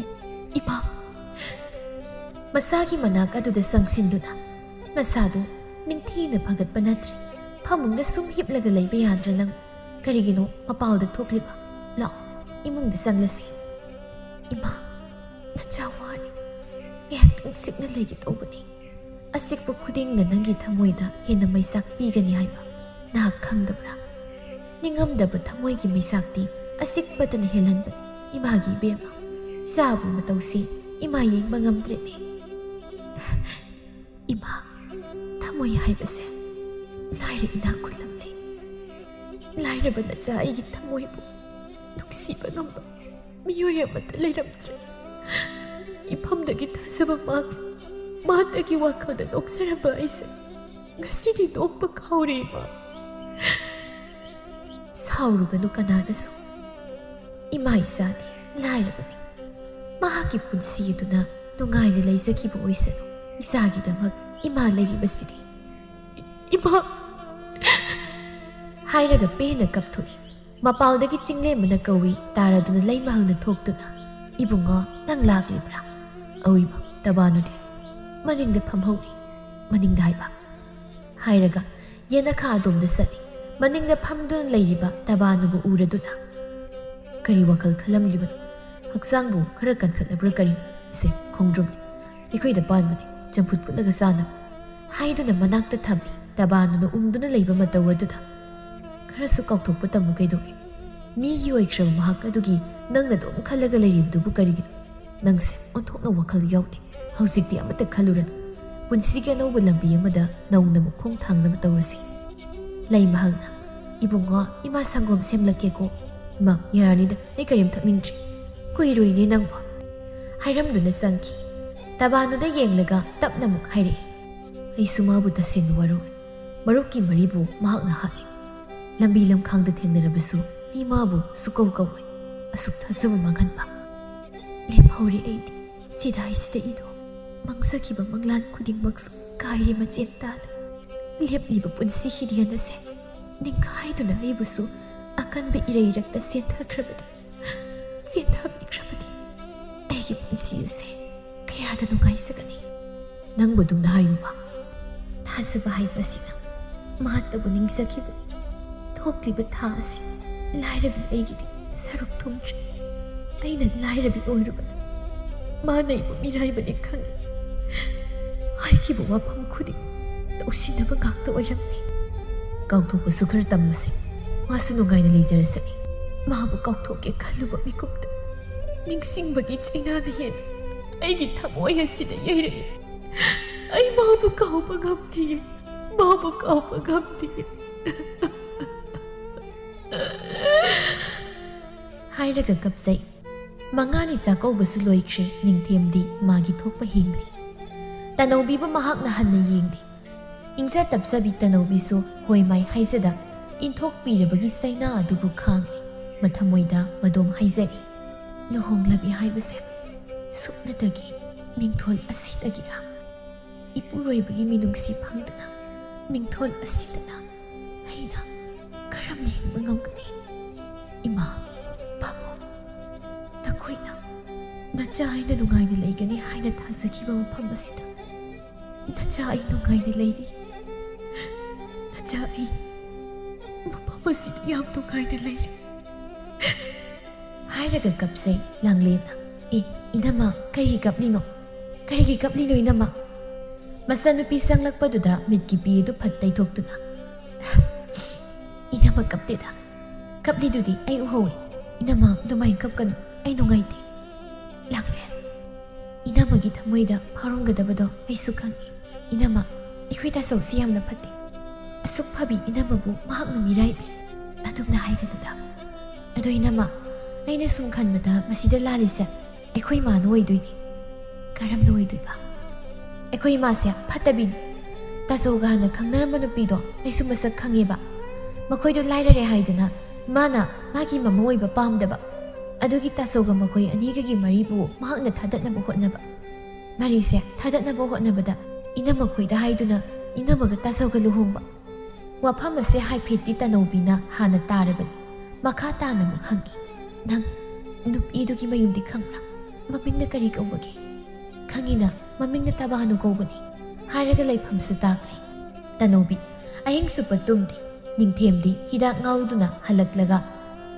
ꯏ-, ꯏꯃꯥ꯫ ꯃꯁꯥꯒꯤ ꯃꯅꯥꯛ ꯑꯗꯨꯗ ꯆꯪꯁꯤꯟꯗꯨꯅ, ꯅꯁꯥꯗꯨ ꯅꯤꯡꯊꯤꯅ ꯐꯒꯠꯄ ꯅꯠꯇ꯭ꯔꯤ꯫ ꯐꯃꯨꯡꯗ ꯁꯨꯝ ꯍꯤꯞꯂꯒ ꯂꯩꯕ ꯌꯥꯗ꯭ꯔꯥ ꯅꯪ? ꯀꯔꯤꯒꯤꯅꯣ ꯃꯄꯥꯜꯗ ꯊꯣꯛꯂꯤꯕ? ꯂꯥꯛꯑꯣ, ꯏꯃꯨꯡꯗ ꯆꯪꯂꯁꯤ꯫ ꯏꯃꯥ, ꯅꯆꯥ ꯋꯥꯔꯤ꯫ ꯉꯥꯏꯍꯥꯛꯇꯪ ꯆꯤꯛꯅ ꯂꯩꯒꯦ ꯇꯧꯕꯅꯤ꯫ ꯑꯆꯤꯛꯄ ꯈꯨꯗꯤꯡꯅ ꯅꯪꯒꯤ ꯊꯃꯣꯏꯗ ꯍꯦꯟꯅ ꯃꯩꯆꯥꯛ ꯄꯤꯒꯅꯤ ꯍꯥꯏꯕ ꯅꯍꯥꯛ ꯈꯪꯗꯕ꯭ꯔꯥ? ꯅꯤꯡꯉꯝꯗꯕ ꯊꯃꯣꯏꯒꯤ ꯃꯩꯆꯥꯛꯇꯤ ꯑꯆꯤꯛꯄꯇꯅ ꯍꯦꯜꯍꯟꯕꯅꯤ꯫ ꯏꯃꯥꯒꯤ ꯏꯕꯦꯝꯃ, ꯏꯆꯥꯕꯨ ꯃꯇꯧꯁꯤ ꯏꯃꯥ ꯌꯦꯡꯕ ꯉꯝꯗ꯭ꯔꯦꯅꯦ꯫ ꯏꯃꯥ, ꯊꯃꯣꯏ ꯍꯥꯏꯕꯁꯦ ꯂꯥꯏꯔ ꯏꯅꯥꯛ ꯈꯨꯜꯂꯝꯂꯦ꯫ ꯂꯥꯏꯔꯕ ꯅꯆꯥ ꯑꯩꯒꯤ ꯊꯃꯣꯏꯕꯨ ꯅꯨꯡꯁꯤꯕ ꯉꯝꯕ ꯃꯤꯑꯣꯏ ꯑꯃꯠꯇ ꯂꯩꯔꯝꯗ꯭ꯔꯦ꯫ ꯏꯐꯝꯗꯒꯤ ꯊꯥꯖꯕ ꯃꯥꯡꯂꯦ꯫ ꯃꯥꯇꯒꯤ ꯋꯥꯈꯜꯗ ꯅꯣꯛꯆꯔꯝꯕ ꯑꯩꯁꯦ ꯉꯁꯤꯗꯤ ꯅꯣꯛꯄ ꯀꯥꯎꯔꯦ, ꯏꯃꯥ꯫ ꯁꯥꯎꯔꯨꯒꯅꯨ ꯀꯅꯥꯗꯁꯨ꯫ ꯏꯃꯥ ꯏꯆꯥꯗꯤ ꯂꯥꯏꯔꯕꯅꯤ꯫ ꯃꯍꯥꯛꯀꯤ ꯄꯨꯟꯁꯤ ꯑꯗꯨꯅ ꯅꯨꯡꯉꯥꯏꯅ ꯂꯩꯖꯈꯤꯕ ꯑꯣꯏꯁꯅꯨ꯫ ꯏꯆꯥꯒꯤꯗꯃꯛ ꯏꯃꯥ ꯂꯩꯔꯤꯕꯁꯤꯗꯤ꯫ ꯏꯃꯥ! ꯍꯥꯏꯔꯒ ꯄꯦꯟꯅ ꯀꯞꯊꯣꯛꯏ꯫ ꯃꯄꯥꯜꯗꯒꯤ ꯆꯤꯡꯂꯦꯝꯕꯅ ꯀꯧꯏ, ꯇꯥꯔꯗꯨꯅ ꯂꯩꯃꯍꯜꯅ ꯊꯣꯛꯇꯨꯅ, "ꯏꯕꯨꯡꯉꯣ, ꯅꯪ ꯂꯥꯛꯂꯤꯕ꯭ꯔꯥ?" "ꯑꯧ ꯏꯃꯥ, ꯇꯕꯥꯅꯨꯗꯤ?" "ꯃꯅꯤꯡꯗ ꯐꯝꯍꯧꯔꯤ, ꯃꯅꯤꯡꯗ" ꯍꯥꯏꯕ꯫ ꯍꯥꯏꯔꯒ ꯌꯦꯅꯈꯥ ꯑꯗꯣꯝꯗ ꯆꯠꯂꯤ꯫ ꯃꯅꯤꯡꯗ ꯐꯝꯗꯨꯅ ꯂꯩꯔꯤꯕ ꯇꯕꯥꯅꯨꯕꯨ ꯎꯔꯗꯨꯅ, "ꯀꯔꯤ ꯋꯥꯈꯜ ꯈꯜꯂꯝꯂꯤꯕꯅꯣ? ꯍꯛꯆꯥꯡꯕꯨ ꯈꯔ ꯀꯟꯈꯠꯂꯕ꯭ꯔꯥ ꯀꯔꯤꯅꯣ? ꯁꯦ, ꯈꯣꯡꯗ꯭ꯔꯨꯝꯅꯤ, ꯑꯩꯈꯣꯏꯗ ꯄꯥꯟꯕꯅꯤ, ꯆꯝꯐꯨꯠ ꯐꯨꯠꯂꯒ ꯆꯥꯅꯕ" ꯍꯥꯏꯗꯨꯅ ꯃꯅꯥꯛꯇ ꯊꯝꯃꯤ꯫ ꯇꯕꯥꯅꯨꯅ ꯎꯪꯗꯨꯅ ꯂꯩꯕ ꯃꯇꯧ ꯑꯗꯨꯗ, "ꯈꯔꯁꯨ ꯀꯥꯎꯊꯣꯛꯄ ꯇꯝꯃꯨ ꯀꯩꯗꯧꯒꯦ? ꯃꯤꯒꯤ ꯑꯣꯏꯈ꯭ꯔꯕ ꯃꯍꯥꯛ ꯑꯗꯨꯒꯤ ꯅꯪꯅ ꯑꯗꯨꯝ ꯈꯜꯂꯒ ꯂꯩꯔꯤꯕꯗꯨꯕꯨ ꯀꯔꯤꯒꯤꯅꯣ? ꯅꯪꯁꯦ ꯑꯣꯟꯊꯣꯛꯅ ꯋꯥꯈꯜ ꯌꯥꯎꯗꯦ꯫ ꯍꯧꯖꯤꯛꯇꯤ ꯑꯃꯠꯇ ꯈꯜꯂꯨꯔꯅꯨ꯫ ꯄꯨꯟꯁꯤꯒꯤ ꯑꯅꯧꯕ ꯂꯝꯕꯤ ꯑꯃꯗ ꯅꯧꯅ ꯑꯃꯨꯛ ꯈꯣꯡ ꯊꯥꯡꯅꯕ ꯇꯧꯔꯁꯤ"꯫ ꯂꯩꯃꯍꯜꯅ, "ꯏꯕꯨꯡꯉꯣ, ꯏꯃꯥ ꯁꯪꯒꯣꯝ ꯁꯦꯝꯂꯛꯀꯦꯀꯣ"꯫ "ꯏꯃꯥ, ꯌꯥꯔꯅꯤꯗ, ꯑꯩ ꯀꯔꯤꯝ ꯊꯛꯅꯤꯡꯗ꯭ꯔꯤ"꯫ "ꯀꯨꯏꯔꯣꯏꯅꯦ ꯅꯪꯕꯨ" ꯍꯥꯏꯔꯝꯗꯨꯅ ꯆꯪꯈꯤ꯫ ꯇꯕꯥꯅꯨꯗ ꯌꯦꯡꯂꯒ ꯇꯞꯅ ꯑꯃꯨꯛ ꯍꯥꯏꯔꯛꯏ, "ꯑꯩꯁꯨ ꯃꯥꯕꯨ ꯇꯁꯦꯡꯅ ꯋꯥꯔꯧꯔꯦ꯫ ꯃꯔꯨꯞꯀꯤ ꯃꯔꯤꯕꯨ ꯃꯍꯥꯛꯅ ꯍꯥꯠꯂꯤ꯫ ꯂꯝꯕꯤ ꯂꯝꯈꯥꯡꯗ ꯊꯦꯡꯅꯔꯕꯁꯨ ꯑꯩ ꯃꯥꯕꯨ ꯁꯨꯀꯧ ꯀꯧꯔꯣꯏ꯫ ꯑꯁꯨꯛ ꯊꯥꯖꯕ ꯃꯥꯡꯍꯟꯕ꯫ ꯂꯦꯝꯍꯧꯔꯦ ꯑꯩꯗꯤ ꯁꯤꯗꯥꯏꯁꯤꯗ ꯏꯗꯣ꯫ ꯃꯥꯡꯖꯈꯤꯕ ꯃꯪꯂꯥꯟ ꯈꯨꯗꯤꯡꯃꯛꯁꯨ ꯀꯥꯏꯔꯦ ꯃꯆꯦꯟ ꯇꯥꯅ꯫ ꯂꯦꯞꯂꯤꯕ ꯄꯨꯟꯁꯤ ꯍꯤꯔꯦꯟ ꯑꯁꯦ ꯅꯤꯡꯈꯥꯏꯗꯨꯅ ꯑꯩꯕꯨꯁꯨ ꯑꯀꯟꯕ ꯏꯔꯩꯔꯛꯇ ꯆꯦꯟꯊꯈ꯭ꯔꯕꯗꯤ, ꯆꯦꯟꯊꯕꯤꯈ꯭ꯔꯕꯗꯤ ꯑꯩꯒꯤ ꯄꯨꯟꯁꯤ ꯑꯁꯦ ꯀꯌꯥꯗ ꯅꯨꯡꯉꯥꯏꯖꯒꯅꯤ"꯫ "ꯅꯪꯕꯨ ꯑꯗꯨꯝꯅ ꯍꯥꯏꯌꯨꯕ"꯫ ꯊꯥꯖꯕ ꯍꯥꯏꯕꯁꯤꯅ ꯃꯍꯥꯛꯇꯕꯨ ꯅꯤꯡꯖꯈꯤꯕꯅꯤ꯫ ꯊꯣꯛꯂꯤꯕ ꯊꯥ ꯑꯁꯤ ꯂꯥꯏꯔꯕꯤ ꯑꯩꯒꯤꯗꯤ ꯁꯔꯨꯛ ꯊꯨꯡꯗ꯭ꯔꯦ꯫ ꯑꯩꯅ ꯂꯥꯏꯔꯕꯤ ꯑꯣꯏꯔꯨꯕꯅ ꯃꯥꯅ ꯑꯩꯕꯨ ꯃꯤꯔꯥꯏꯕꯅꯤ ꯈꯪꯏ꯫ ꯍꯥꯏꯈꯤꯕ ꯋꯥꯐꯝ ꯈꯨꯗꯤꯡ ꯇꯧꯁꯤꯟꯅꯕ ꯉꯥꯛꯇ ꯑꯣꯏꯔꯝꯃꯤ꯫ "ꯀꯥꯎꯊꯣꯛꯄꯁꯨ ꯈꯔ ꯇꯝꯃꯨꯁꯦ꯫ ꯃꯥꯁꯨ ꯅꯨꯡꯉꯥꯏꯅ ꯂꯩꯖꯔꯁꯅꯤ"꯫ ꯃꯥꯕꯨ ꯀꯥꯎꯊꯣꯛꯀꯦ ꯈꯜꯂꯨꯕ ꯃꯤꯀꯨꯞꯇ ꯅꯤꯡꯁꯤꯡꯕꯒꯤ ꯆꯩꯅꯥꯅ ꯍꯦꯟꯅ ꯑꯩꯒꯤ ꯊꯃꯣꯏ ꯑꯁꯤꯗ ꯌꯩꯔꯛꯏ꯫ ꯑꯩ ꯃꯥꯕꯨ ꯀꯥꯎꯕ ꯉꯝꯗꯦ, ꯃꯥꯕꯨ ꯀꯥꯎꯕ ꯉꯝꯗꯦ꯫ ꯍꯥꯏꯔꯒ ꯀꯞꯆꯩ꯫ ꯃꯉꯥꯅꯤ ꯆꯥꯛꯀꯧꯕꯁꯨ ꯂꯣꯏꯈ꯭ꯔꯦ, ꯅꯤꯡꯊꯦꯝꯗꯤ ꯃꯥꯒꯤ ꯊꯣꯛꯄ ꯍꯤꯡꯂꯤ꯫ ꯇꯅꯧꯕꯤꯕꯨ ꯃꯍꯥꯛꯅ ꯍꯟꯅ ꯌꯦꯡꯗꯦ꯫ ꯏꯪꯖ ꯇꯞꯆꯕꯤ ꯇꯅꯧꯕꯤꯁꯨ ꯍꯣꯏ ꯃꯥꯏ ꯍꯥꯏꯖꯗ ꯏꯟꯊꯣꯛꯄꯤꯔꯕꯒꯤ ꯆꯩꯅꯥ ꯑꯗꯨꯕꯨ ꯈꯥꯡꯂꯤ꯫ ꯃꯊꯃꯣꯏꯗ ꯃꯗꯣꯝ ꯍꯥꯏꯖꯔꯤ, "ꯂꯨꯍꯣꯡꯂꯕꯤ ꯍꯥꯏꯕꯁꯦ ꯁꯨꯞꯅꯇꯒꯤ ꯃꯤꯡꯊꯣꯜ ꯑꯁꯤꯗꯒꯤꯔꯥ? ꯏꯄꯨꯔꯣꯏꯕꯒꯤ ꯃꯤꯅꯨꯡꯁꯤ ꯐꯪꯗꯅ ꯃꯤꯡꯊꯣꯜ ꯑꯁꯤꯗꯅ ꯑꯩꯅ ꯀꯔꯝꯅ ꯍꯤꯡꯕ ꯉꯝꯒꯅꯤ? ꯏꯃꯥ, ꯄꯥꯕꯨꯡ, ꯅꯈꯣꯏꯅ ꯅꯆꯥ ꯑꯩꯅ ꯅꯨꯡꯉꯥꯏꯅ ꯂꯩꯒꯅꯤ ꯍꯥꯏꯅ ꯊꯥꯖꯈꯤꯕ ꯃꯐꯝ ꯑꯁꯤꯗ "ꯅꯆꯥ, ꯑꯩ ꯅꯨꯡꯉꯥꯏꯅ ꯂꯩꯔꯤ꯫ ꯅꯆꯥ, ꯑꯩ ꯃꯐꯝ ꯑꯁꯤꯗ ꯌꯥꯝ ꯅꯨꯡꯉꯥꯏꯅ ꯂꯩꯔꯤ"꯫ ꯍꯥꯏꯔꯒ ꯀꯞꯆꯩ ꯂꯥꯡꯂꯦꯟꯅ꯫ "ꯑꯦ, ꯏꯅꯝꯃ, ꯀꯔꯤꯒꯤ ꯀꯞꯂꯤꯅꯣ? ꯀꯔꯤꯒꯤ ꯀꯞꯂꯤꯅꯣ, ꯏꯅꯝꯃ?" ꯃꯆꯥꯅꯨꯄꯤ ꯆꯪꯂꯛꯄꯗꯨꯗ ꯃꯤꯠꯀꯤ ꯄꯤ ꯑꯗꯨ ꯐꯠ ꯇꯩꯊꯣꯛꯇꯨꯅ, "ꯏꯅꯝꯃ, ꯀꯞꯇꯦꯗ꯫ ꯀꯞꯂꯤꯗꯨꯗꯤ ꯑꯩ ꯎꯍꯧꯏ꯫ ꯏꯅꯝꯃ, ꯑꯗꯨꯃꯥꯏꯅ ꯀꯞꯀꯅꯨ꯫ ꯑꯩ ꯅꯨꯡꯉꯥꯏꯇꯦ꯫ ꯂꯥꯡꯂꯦꯟ, ꯏꯅꯝꯃꯒꯤ ꯊꯃꯣꯏꯗ ꯐꯥꯎꯔꯝꯒꯗꯕꯗꯣ ꯑꯩꯁꯨ ꯈꯪꯏ꯫ ꯏꯅꯝꯃ, ꯑꯩꯈꯣꯏ ꯇꯥꯆꯧꯁꯤ ꯌꯥꯝꯅ ꯐꯠꯇꯦ꯫ ꯑꯁꯨꯛ ꯐꯕꯤ ꯏꯅꯝꯃꯕꯨ ꯃꯍꯥꯛꯅ ꯃꯤꯔꯥꯏꯕꯤ"꯫ ꯑꯗꯨꯝꯅ ꯍꯥꯏꯒꯅꯨꯗ꯫ "ꯑꯗꯣ ꯏꯅꯝꯃ, ꯑꯩꯅ ꯁꯨꯝ ꯈꯟꯕꯗ ꯃꯁꯤꯗ ꯂꯥꯜꯂꯤꯁꯦ ꯑꯩꯈꯣꯏ ꯏꯃꯥꯅ ꯑꯣꯏꯗꯣꯏꯅꯤ"꯫ "ꯀꯔꯝꯅ ꯑꯣꯏꯗꯣꯏꯕ?" "ꯑꯩꯈꯣꯏ ꯏꯃꯥꯁꯦ ꯐꯠꯇꯕꯤꯅꯤ꯫ ꯇꯥꯆꯧꯒ ꯍꯥꯟꯅ ꯈꯪꯅꯔꯝꯕ ꯅꯨꯄꯤꯗꯣ ꯑꯩꯁꯨ ꯃꯁꯛ ꯈꯪꯉꯦꯕ꯫ ꯃꯈꯣꯏꯗꯣ ꯂꯥꯏꯔꯔꯦ ꯍꯥꯏꯗꯅ ꯏꯃꯥꯅ ꯃꯥꯒꯤ ꯃꯃꯧ ꯑꯣꯏꯕ ꯄꯥꯝꯗꯕ꯫ ꯑꯗꯨꯒꯤ ꯇꯥꯆꯧꯒ ꯃꯈꯣꯏ ꯑꯅꯤꯒꯒꯤ ꯃꯔꯤꯕꯨ ꯃꯍꯥꯛꯅ ꯊꯥꯗꯠꯅꯕ ꯍꯣꯠꯅꯕ꯫ ꯃꯔꯤꯁꯦ ꯊꯥꯗꯠꯅꯕ ꯍꯣꯠꯅꯕꯗ ꯏꯅꯝꯃ ꯈꯣꯏꯗ ꯍꯥꯏꯗꯨꯅ ꯏꯅꯝꯃꯒ ꯇꯥꯆꯧꯒ ꯂꯨꯍꯣꯡꯕ"꯫ ꯋꯥꯐꯝ ꯑꯁꯦ ꯍꯥꯏꯐꯦꯠꯇꯤ ꯇꯅꯧꯕꯤꯅ ꯍꯥꯟꯅ ꯇꯥꯔꯕꯅꯤ꯫ ꯃꯈꯥ ꯇꯥꯅ ꯑꯃꯨꯛ ꯍꯪꯉꯤ, "ꯅꯪ ꯅꯨꯄꯤꯗꯨꯒꯤ ꯃꯌꯨꯝꯗꯤ ꯈꯪꯕ꯭ꯔꯥ? ꯃꯃꯤꯡꯅ ꯀꯔꯤ ꯀꯧꯕꯒꯦ?" "ꯈꯪꯉꯤꯅ, ꯃꯃꯤꯡꯅ ꯇꯕꯥꯅꯨ ꯀꯧꯕꯅꯤ" ꯍꯥꯏꯔꯒ ꯂꯩꯐꯝꯁꯨ ꯇꯥꯛꯂꯦ꯫ ꯇꯅꯧꯕꯤ ꯑꯍꯤꯡ ꯆꯨꯞꯄ ꯇꯨꯝꯗꯦ꯫ ꯅꯤꯡꯊꯦꯝꯗꯤ ꯍꯤꯗꯥꯛ ꯉꯥꯎꯗꯨꯅ ꯍꯜꯂꯛꯂꯒ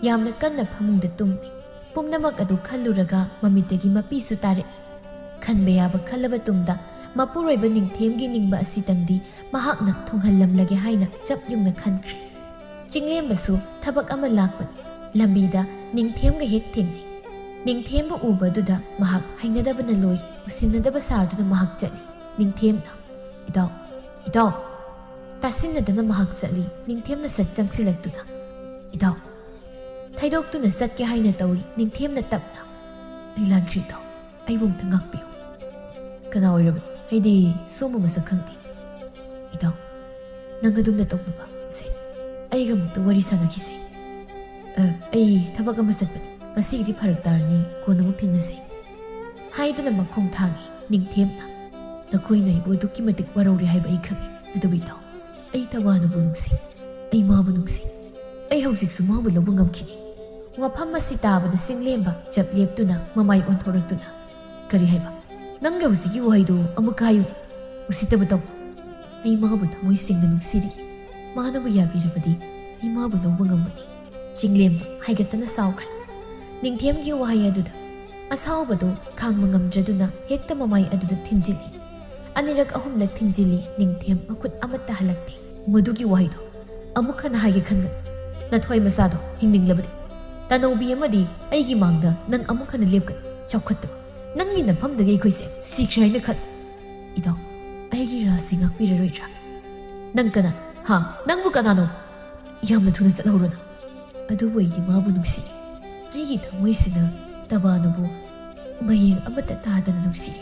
ꯌꯥꯝꯅ ꯀꯟꯅ ꯐꯃꯨꯡꯗ ꯇꯨꯝꯃꯤ꯫ ꯄꯨꯝꯅꯃꯛ ꯑꯗꯨ ꯈꯜꯂꯨꯔꯒ ꯃꯃꯤꯠꯇꯒꯤ ꯃꯄꯤꯁꯨ ꯇꯥꯔꯛꯏ꯫ ꯈꯟꯕ ꯌꯥꯕ ꯈꯜꯂꯕ ꯇꯨꯡꯗ ꯃꯄꯨꯔꯣꯏꯕ ꯅꯤꯡꯊꯦꯝꯒꯤ ꯅꯤꯡꯕ ꯑꯁꯤꯇꯪꯗꯤ ꯃꯍꯥꯛꯅ ꯊꯨꯡꯍꯜꯂꯝꯂꯒꯦ ꯍꯥꯏꯅ ꯆꯞ ꯌꯨꯡꯅ ꯈꯟꯈ꯭ꯔꯦ꯫ ꯆꯤꯡꯂꯦꯝꯕꯁꯨ ꯊꯕꯛ ꯑꯃ ꯂꯥꯛꯄꯅꯤ꯫ ꯂꯝꯕꯤꯗ ꯅꯤꯡꯊꯦꯝꯒ ꯍꯦꯛ ꯊꯦꯡꯅꯩ꯫ ꯅꯤꯡꯊꯦꯝꯕ ꯎꯕꯗꯨꯗ ꯃꯍꯥꯛ ꯍꯩꯅꯗꯕꯅ ꯂꯣꯏꯔꯤ꯫ ꯎꯁꯤꯟꯅꯗꯕ ꯁꯥꯗꯨꯅ ꯃꯍꯥꯛ ꯆꯠꯂꯤ꯫ ꯅꯤꯡꯊꯦꯝꯅ, "ꯏꯇꯥꯎ, ꯏꯇꯥꯎ!" ꯇꯥꯁꯤꯟꯅꯗꯅ ꯃꯍꯥꯛ ꯆꯠꯂꯤ꯫ ꯅꯤꯡꯊꯦꯝꯅ ꯁꯠ ꯆꯪꯁꯤꯜꯂꯛꯇꯨꯅ, "ꯏꯇꯥꯎ!" ꯊꯩꯗꯣꯛꯇꯨꯅ ꯆꯠꯀꯦ ꯍꯥꯏꯅ ꯇꯧꯏ꯫ ꯅꯤꯡꯊꯦꯝꯅ ꯇꯞꯅ, "ꯑꯩ ꯂꯥꯟꯈ꯭ꯔꯦ ꯏꯇꯥꯎ, ꯑꯩꯕꯨ ꯑꯝꯇ ꯉꯥꯛꯄꯤꯌꯨ"꯫ "ꯀꯅꯥ ꯑꯣꯏꯔꯕꯅꯣ?" "ꯑꯩꯗꯤ ꯁꯣꯝꯕꯨ ꯃꯁꯛ ꯈꯪꯗꯦ"꯫ "ꯏꯇꯥꯎ, ꯅꯪ ꯑꯗꯨꯝꯅ ꯇꯧꯅꯕ ꯁꯦ, ꯑꯩꯒ ꯑꯃꯨꯛꯇ ꯋꯥꯔꯤ ꯁꯥꯟꯅꯈꯤꯁꯦ꯫ ꯑ, ꯑꯩ ꯊꯕꯛ ꯑꯃ ꯆꯠꯄꯅꯤ, ꯉꯁꯤꯒꯤꯗꯤ ꯐꯔꯛ ꯇꯥꯔꯅꯤ, ꯀꯣꯟꯅ ꯑꯃꯨꯛ ꯊꯦꯡꯅꯁꯦ" ꯍꯥꯏꯗꯨꯅ ꯃꯈꯣꯡ ꯊꯥꯡꯉꯤ꯫ ꯅꯤꯡꯊꯦꯝꯅ, "ꯅꯈꯣꯏꯅ ꯑꯩꯕꯨ ꯑꯗꯨꯛꯀꯤ ꯃꯇꯤꯛ ꯋꯥꯔꯧꯔꯦ ꯍꯥꯏꯕ ꯑꯩ ꯈꯪꯏ꯫ ꯑꯗꯨꯕꯨ ꯏꯇꯥꯎ, ꯑꯩ ꯇꯋꯥꯅꯕꯨ ꯅꯨꯡꯁꯤ, ꯑꯩ ꯃꯥꯕꯨ ꯅꯨꯡꯁꯤ꯫ ꯑꯩ ꯍꯧꯖꯤꯛꯁꯨ ꯃꯥꯕꯨ ꯂꯧꯕ ꯉꯝꯈꯤꯗꯦ"꯫ ꯋꯥꯐꯝ ꯑꯁꯤ ꯇꯥꯕꯗ ꯆꯤꯡꯂꯦꯝꯕ ꯆꯞ ꯂꯦꯞꯇꯨꯅ ꯃꯃꯥꯏ ꯑꯣꯟꯊꯣꯔꯛꯇꯨꯅ, "ꯀꯔꯤ ꯍꯥꯏꯕ? ꯅꯪꯒꯤ ꯍꯧꯖꯤꯛꯀꯤ ꯋꯥꯍꯩꯗꯨ ꯑꯃꯨꯛꯀ ꯍꯥꯏꯌꯨ"꯫ ꯎꯁꯤꯠꯇꯕ ꯇꯧ꯫ ꯑꯩ ꯃꯥꯕꯨ ꯊꯃꯣꯏ ꯁꯦꯡꯅ ꯅꯨꯡꯁꯤꯔꯤ꯫ ꯃꯥꯅꯕꯨ ꯌꯥꯕꯤꯔꯕꯗꯤ ꯑꯩ ꯃꯥꯕꯨ ꯂꯧꯕ ꯉꯝꯒꯅꯤ꯫ ꯆꯤꯡꯂꯦꯝꯕ ꯍꯥꯏꯒꯠꯇꯅ ꯁꯥꯎꯈ꯭ꯔꯦ꯫ ꯅꯤꯡꯊꯦꯝꯒꯤ ꯋꯥꯍꯩ ꯑꯗꯨꯗ ꯑꯁꯥꯎꯕꯗꯨ ꯈꯥꯡꯕ ꯉꯝꯗ꯭ꯔꯗꯨꯅ ꯍꯦꯛꯇ ꯃꯃꯥꯏ ꯑꯗꯨꯗ ꯊꯤꯟꯖꯤꯜꯂꯤ꯫ ꯑꯅꯤꯔꯛ ꯑꯍꯨꯝꯂꯛ ꯊꯤꯟꯖꯤꯜꯂꯤ, ꯅꯤꯡꯊꯦꯝ ꯃꯈꯨꯠ ꯑꯃꯠꯇ ꯍꯜꯂꯛꯇꯦ꯫ ꯃꯗꯨꯒꯤ ꯋꯥꯍꯩꯗꯣ ꯑꯃꯨꯛ ꯍꯟꯅ ꯍꯥꯏꯒꯦ ꯈꯟꯒꯅꯨ꯫ ꯅꯊ꯭ꯋꯥꯏ ꯃꯆꯥꯗꯣ ꯍꯤꯡꯅꯤꯡꯂꯕꯗꯤ ꯇꯅꯧꯕꯤ ꯑꯃꯗꯤ ꯑꯩꯒꯤ ꯃꯥꯡꯗ ꯅꯪ ꯑꯃꯨꯛ ꯍꯟꯅ ꯂꯦꯞꯀꯅꯨ꯫ ꯆꯥꯎꯈꯠꯇꯕ꯫ ꯅꯪꯒꯤ ꯅꯐꯝꯗꯒꯤ ꯑꯩꯈꯣꯏꯁꯦ ꯁꯤꯈ꯭ꯔꯦ ꯍꯥꯏꯅ ꯈꯜꯂꯨ꯫ ꯏꯇꯥꯎ, ꯑꯩꯒꯤ ꯔꯥꯖꯁꯤ ꯉꯥꯛꯄꯤꯔꯔꯣꯏꯗ꯭ꯔꯥ? ꯅꯪ ꯀꯅꯥ? ꯍꯥ? ꯅꯪꯕꯨ ꯀꯅꯥꯅꯣ? ꯌꯥꯝꯅ ꯊꯨꯅ ꯆꯠꯍꯧꯔꯣ ꯅꯪ꯫ ꯑꯗꯨꯕꯨ ꯑꯩꯗꯤ ꯃꯥꯕꯨ ꯅꯨꯡꯁꯤ꯫ ꯑꯩꯒꯤ ꯊꯃꯣꯏꯁꯤꯅ ꯇꯕꯥꯅꯨꯕꯨ ꯃꯌꯦꯡ ꯑꯃꯠꯇ ꯇꯥꯗꯅ ꯅꯨꯡꯁꯤ꯫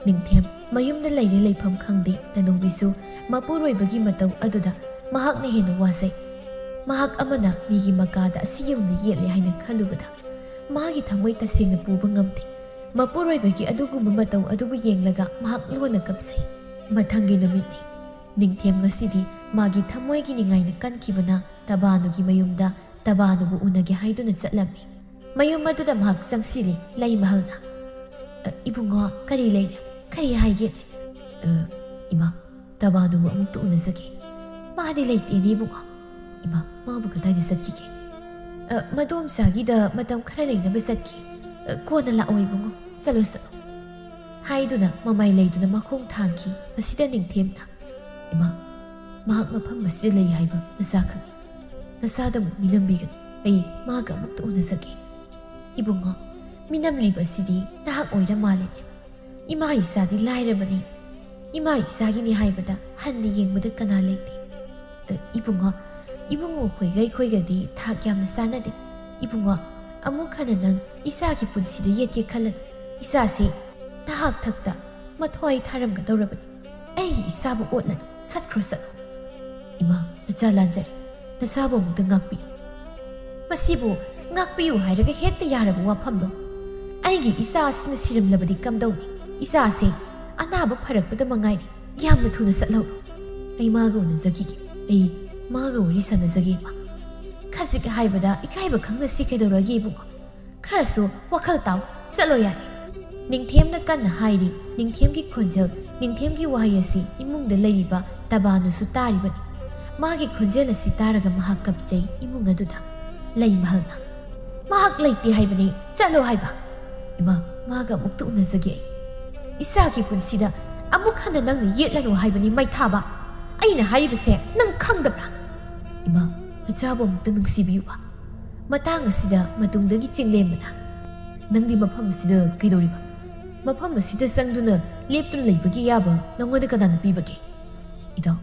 ꯅꯤꯡꯊꯦꯝ ꯃꯌꯨꯝꯗ ꯂꯩꯔꯦ ꯂꯩꯐꯝ ꯈꯪꯗꯦ꯫ ꯇꯅꯧꯕꯤꯁꯨ ꯃꯄꯨꯔꯣꯏꯕꯒꯤ ꯃꯇꯧ ꯑꯗꯨꯗ ꯃꯍꯥꯛꯅ ꯍꯦꯟꯅ ꯋꯥꯖꯩ꯫ ꯃꯍꯥꯛ ꯑꯃꯅ ꯃꯤꯒꯤ ꯃꯀꯥꯗ ꯑꯁꯤ ꯌꯧꯅ ꯌꯦꯠꯂꯦ ꯍꯥꯏꯅ ꯈꯜꯂꯨꯕꯗ ꯃꯥꯒꯤ ꯊꯃꯣꯏ ꯇꯁꯦꯡꯅ ꯄꯨꯕ ꯉꯝꯗꯦ꯫ ꯃꯄꯨꯔꯣꯏꯕꯒꯤ ꯑꯗꯨꯒꯨꯝꯕ ꯃꯇꯧ ꯑꯗꯨꯕꯨ ꯌꯦꯡꯂꯒ ꯃꯍꯥꯛ ꯂꯣꯟꯅ ꯀꯞꯆꯩ꯫ ꯃꯊꯪꯒꯤ ꯅꯨꯃꯤꯠꯅꯤ꯫ ꯅꯤꯡꯊꯦꯝ ꯉꯁꯤꯗꯤ ꯃꯥꯒꯤ ꯊꯃꯣꯏꯒꯤ ꯅꯤꯡꯉꯥꯏꯅ ꯀꯟꯈꯤꯕꯅ ꯇꯕꯥꯅꯨꯒꯤ ꯃꯌꯨꯝꯗ ꯇꯕꯥꯅꯨꯕꯨ ꯎꯅꯒꯦ ꯍꯥꯏꯗꯨꯅ ꯆꯠꯂꯝꯃꯤ꯫ ꯃꯌꯨꯝ ꯑꯗꯨꯗ ꯃꯍꯥꯛ ꯆꯪꯁꯤꯜꯂꯤ꯫ ꯂꯩꯃꯍꯜꯅ, "ꯑ, ꯏꯕꯨꯡꯉꯣ, ꯀꯔꯤ ꯂꯩꯔꯦ? ꯀꯔꯤ ꯍꯥꯏꯒꯦ?" "ꯑ, ꯏꯃꯥ, ꯇꯕꯥꯅꯨꯕꯨ ꯑꯃꯨꯛꯇ ꯎꯅꯖꯒꯦ꯫" "ꯃꯥꯗꯤ ꯂꯩꯇꯦꯅꯦ ꯏꯕꯨꯡꯉꯣ꯫" "ꯏꯃꯥ, ꯃꯥꯕꯨ ꯀꯗꯥꯏꯗ ꯆꯠꯈꯤꯒꯦ?" "ꯑ, ꯃꯗꯣꯝꯆꯥꯒꯤꯗ ꯃꯇꯝ ꯈꯔ ꯂꯩꯅꯕ ꯆꯠꯈꯤ꯫ ꯑ, ꯀꯣꯟꯅ ꯂꯥꯛꯑꯣ ꯏꯕꯨꯡꯉꯣ, ꯆꯠꯂꯣ ꯆꯠꯂꯣ꯫" ꯍꯥꯏꯗꯨꯅ ꯃꯃꯥꯏ ꯂꯩꯗꯨꯅ ꯃꯈꯣꯡ ꯊꯥꯡꯈꯤ꯫ ꯃꯁꯤꯗ ꯅꯤꯡꯊꯦꯝꯅ, "ꯏꯃꯥ, ꯃꯍꯥꯛ ꯃꯐꯝ ꯑꯁꯤꯗ ꯂꯩ ꯍꯥꯏꯕ ꯅꯆꯥ ꯈꯪꯏ꯫ ꯅꯆꯥꯗ ꯑꯃꯨꯛ ꯃꯤꯅꯝꯕꯤꯒꯅꯨ꯫ ꯑꯩ ꯃꯥꯒ ꯑꯃꯨꯛꯇ ꯎꯅꯖꯒꯦ꯫" "ꯏꯕꯨꯡꯉꯣ, ꯃꯤꯅꯝꯂꯤꯕ ꯑꯁꯤꯗꯤ ꯅꯍꯥꯛ ꯑꯣꯏꯔ ꯃꯥꯜꯂꯦꯅꯦ꯫ ꯏꯃꯥ ꯏꯆꯥꯗꯤ ꯂꯥꯏꯔꯕꯅꯤ꯫ ꯏꯃꯥ ꯏꯆꯥꯒꯤꯅꯤ ꯍꯥꯏꯕꯗ ꯍꯟꯅ ꯌꯦꯡꯕꯗ ꯀꯅꯥ ꯂꯩꯇꯦ꯫ ꯑ, ꯏꯕꯨꯡꯉꯣ, ꯏꯕꯨꯡꯉꯣ ꯈꯣꯏꯒ ꯑꯩꯈꯣꯏꯒꯗꯤ ꯊꯥꯛ ꯌꯥꯝꯅ ꯆꯥꯟꯅꯗꯦ꯫ ꯏꯕꯨꯡꯉꯣ, ꯑꯃꯨꯛ ꯍꯟꯅ ꯅꯪ ꯏꯆꯥꯒꯤ ꯄꯨꯟꯁꯤꯗ ꯌꯦꯠꯀꯦ ꯈꯜꯂꯅꯨ꯫ ꯏꯆꯥꯁꯤ ꯅꯍꯥꯛ ꯊꯛꯇ ꯃꯊ꯭ꯋꯥꯏ ꯊꯥꯔꯝꯒꯗꯧꯔꯕꯅꯤ꯫ ꯑꯩꯒꯤ ꯏꯆꯥꯕꯨ ꯑꯣꯠꯂꯅꯨ, ꯆꯠꯈ꯭ꯔꯣ ꯆꯠꯂꯣ꯫" "ꯏꯃꯥ, ꯅꯆꯥ ꯂꯥꯟꯖꯔꯦ, ꯅꯆꯥꯕꯨ ꯑꯃꯨꯛꯇ ꯉꯥꯛꯄꯤꯌꯨ꯫" "ꯃꯁꯤꯕꯨ ꯉꯥꯛꯄꯤꯌꯨ ꯍꯥꯏꯔꯒ ꯍꯦꯛꯇ ꯌꯥꯔꯕ ꯋꯥꯐꯝꯂꯣ? ꯑꯩꯒꯤ ꯏꯆꯥ ꯑꯁꯤꯅ ꯁꯤꯔꯝꯂꯕꯗꯤ ꯀꯝꯗꯧꯅꯤ? ꯏꯆꯥꯁꯦ ꯑꯅꯥꯕ ꯐꯔꯛꯄꯗ ꯃꯉꯥꯏꯔꯦ꯫ ꯌꯥꯝꯅ ꯊꯨꯅ ꯆꯠꯍꯧꯔꯣ꯫" "ꯑꯩ ꯃꯥꯒ ꯎꯅꯖꯈꯤꯒꯦ꯫ ꯑꯩ ꯃꯥꯒ ꯋꯥꯔꯤ ꯁꯥꯟꯅꯖꯒꯦ, ꯏꯃꯥ꯫" "ꯈꯖꯤꯛ ꯍꯥꯏꯕꯗ ꯏꯀꯥꯏꯕ ꯈꯪꯅꯁꯤ ꯀꯩꯗꯧꯔꯒꯦ ꯏꯕꯨꯡꯉꯣ? ꯈꯔꯁꯨ ꯋꯥꯈꯜ ꯇꯥꯎ, ꯆꯠꯂꯣ ꯌꯥꯔꯦ꯫" ꯅꯤꯡꯊꯦꯝꯅ ꯀꯟꯅ ꯍꯥꯏꯔꯤ꯫ ꯅꯤꯡꯊꯦꯝꯒꯤ ꯈꯣꯟꯖꯦꯜ, ꯅꯤꯡꯊꯦꯝꯒꯤ ꯋꯥꯍꯩ ꯑꯁꯤ ꯏꯃꯨꯡꯗ ꯂꯩꯔꯤꯕ ꯇꯕꯥꯅꯨꯁꯨ ꯇꯥꯔꯤꯕꯅꯤ꯫ ꯃꯥꯒꯤ ꯈꯣꯟꯖꯦꯜ ꯑꯁꯤ ꯇꯥꯔꯒ ꯃꯍꯥꯛ ꯀꯞꯆꯩ꯫ ꯏꯃꯨꯡ ꯑꯗꯨꯗ ꯂꯩꯃꯍꯜꯅ, "ꯃꯍꯥꯛ ꯂꯩꯇꯦ ꯍꯥꯏꯕꯅꯤ, ꯆꯠꯂꯣ ꯍꯥꯏꯕ꯫ ꯏꯃꯥ, ꯃꯥꯒ ꯑꯃꯨꯛꯇ ꯎꯅꯖꯒꯦ ꯑꯩ꯫ ꯏꯆꯥꯒꯤ ꯄꯨꯟꯁꯤꯗ ꯑꯃꯨꯛ ꯍꯟꯅ ꯅꯪꯅ ꯌꯦꯠꯂꯅꯨ ꯍꯥꯏꯕꯅꯤ ꯃꯩꯊꯥꯕ꯫ ꯑꯩꯅ ꯍꯥꯏꯔꯤꯕꯁꯦ ꯅꯪ ꯈꯪꯗꯕ꯭ꯔꯥ? ꯏꯃꯥ, ꯃꯆꯥꯕꯨ ꯑꯃꯨꯛꯇ ꯅꯨꯡꯁꯤꯕꯤꯌꯨꯕ꯫" ꯃꯇꯥꯡ ꯑꯁꯤꯗ ꯃꯇꯨꯡꯗꯒꯤ ꯆꯤꯡꯂꯦꯝꯕꯅ, "ꯅꯪꯗꯤ ꯃꯐꯝ ꯑꯁꯤꯗ ꯀꯩꯗꯧꯔꯤꯕ? ꯃꯐꯝ ꯑꯁꯤꯗ ꯆꯪꯗꯨꯅ ꯂꯦꯞꯇꯨꯅ ꯂꯩꯕꯒꯤ ꯑꯌꯥꯕ ꯅꯪꯉꯣꯟꯗ ꯀꯅꯥꯅ ꯄꯤꯕꯒꯦ?" "ꯏꯇꯥꯎ,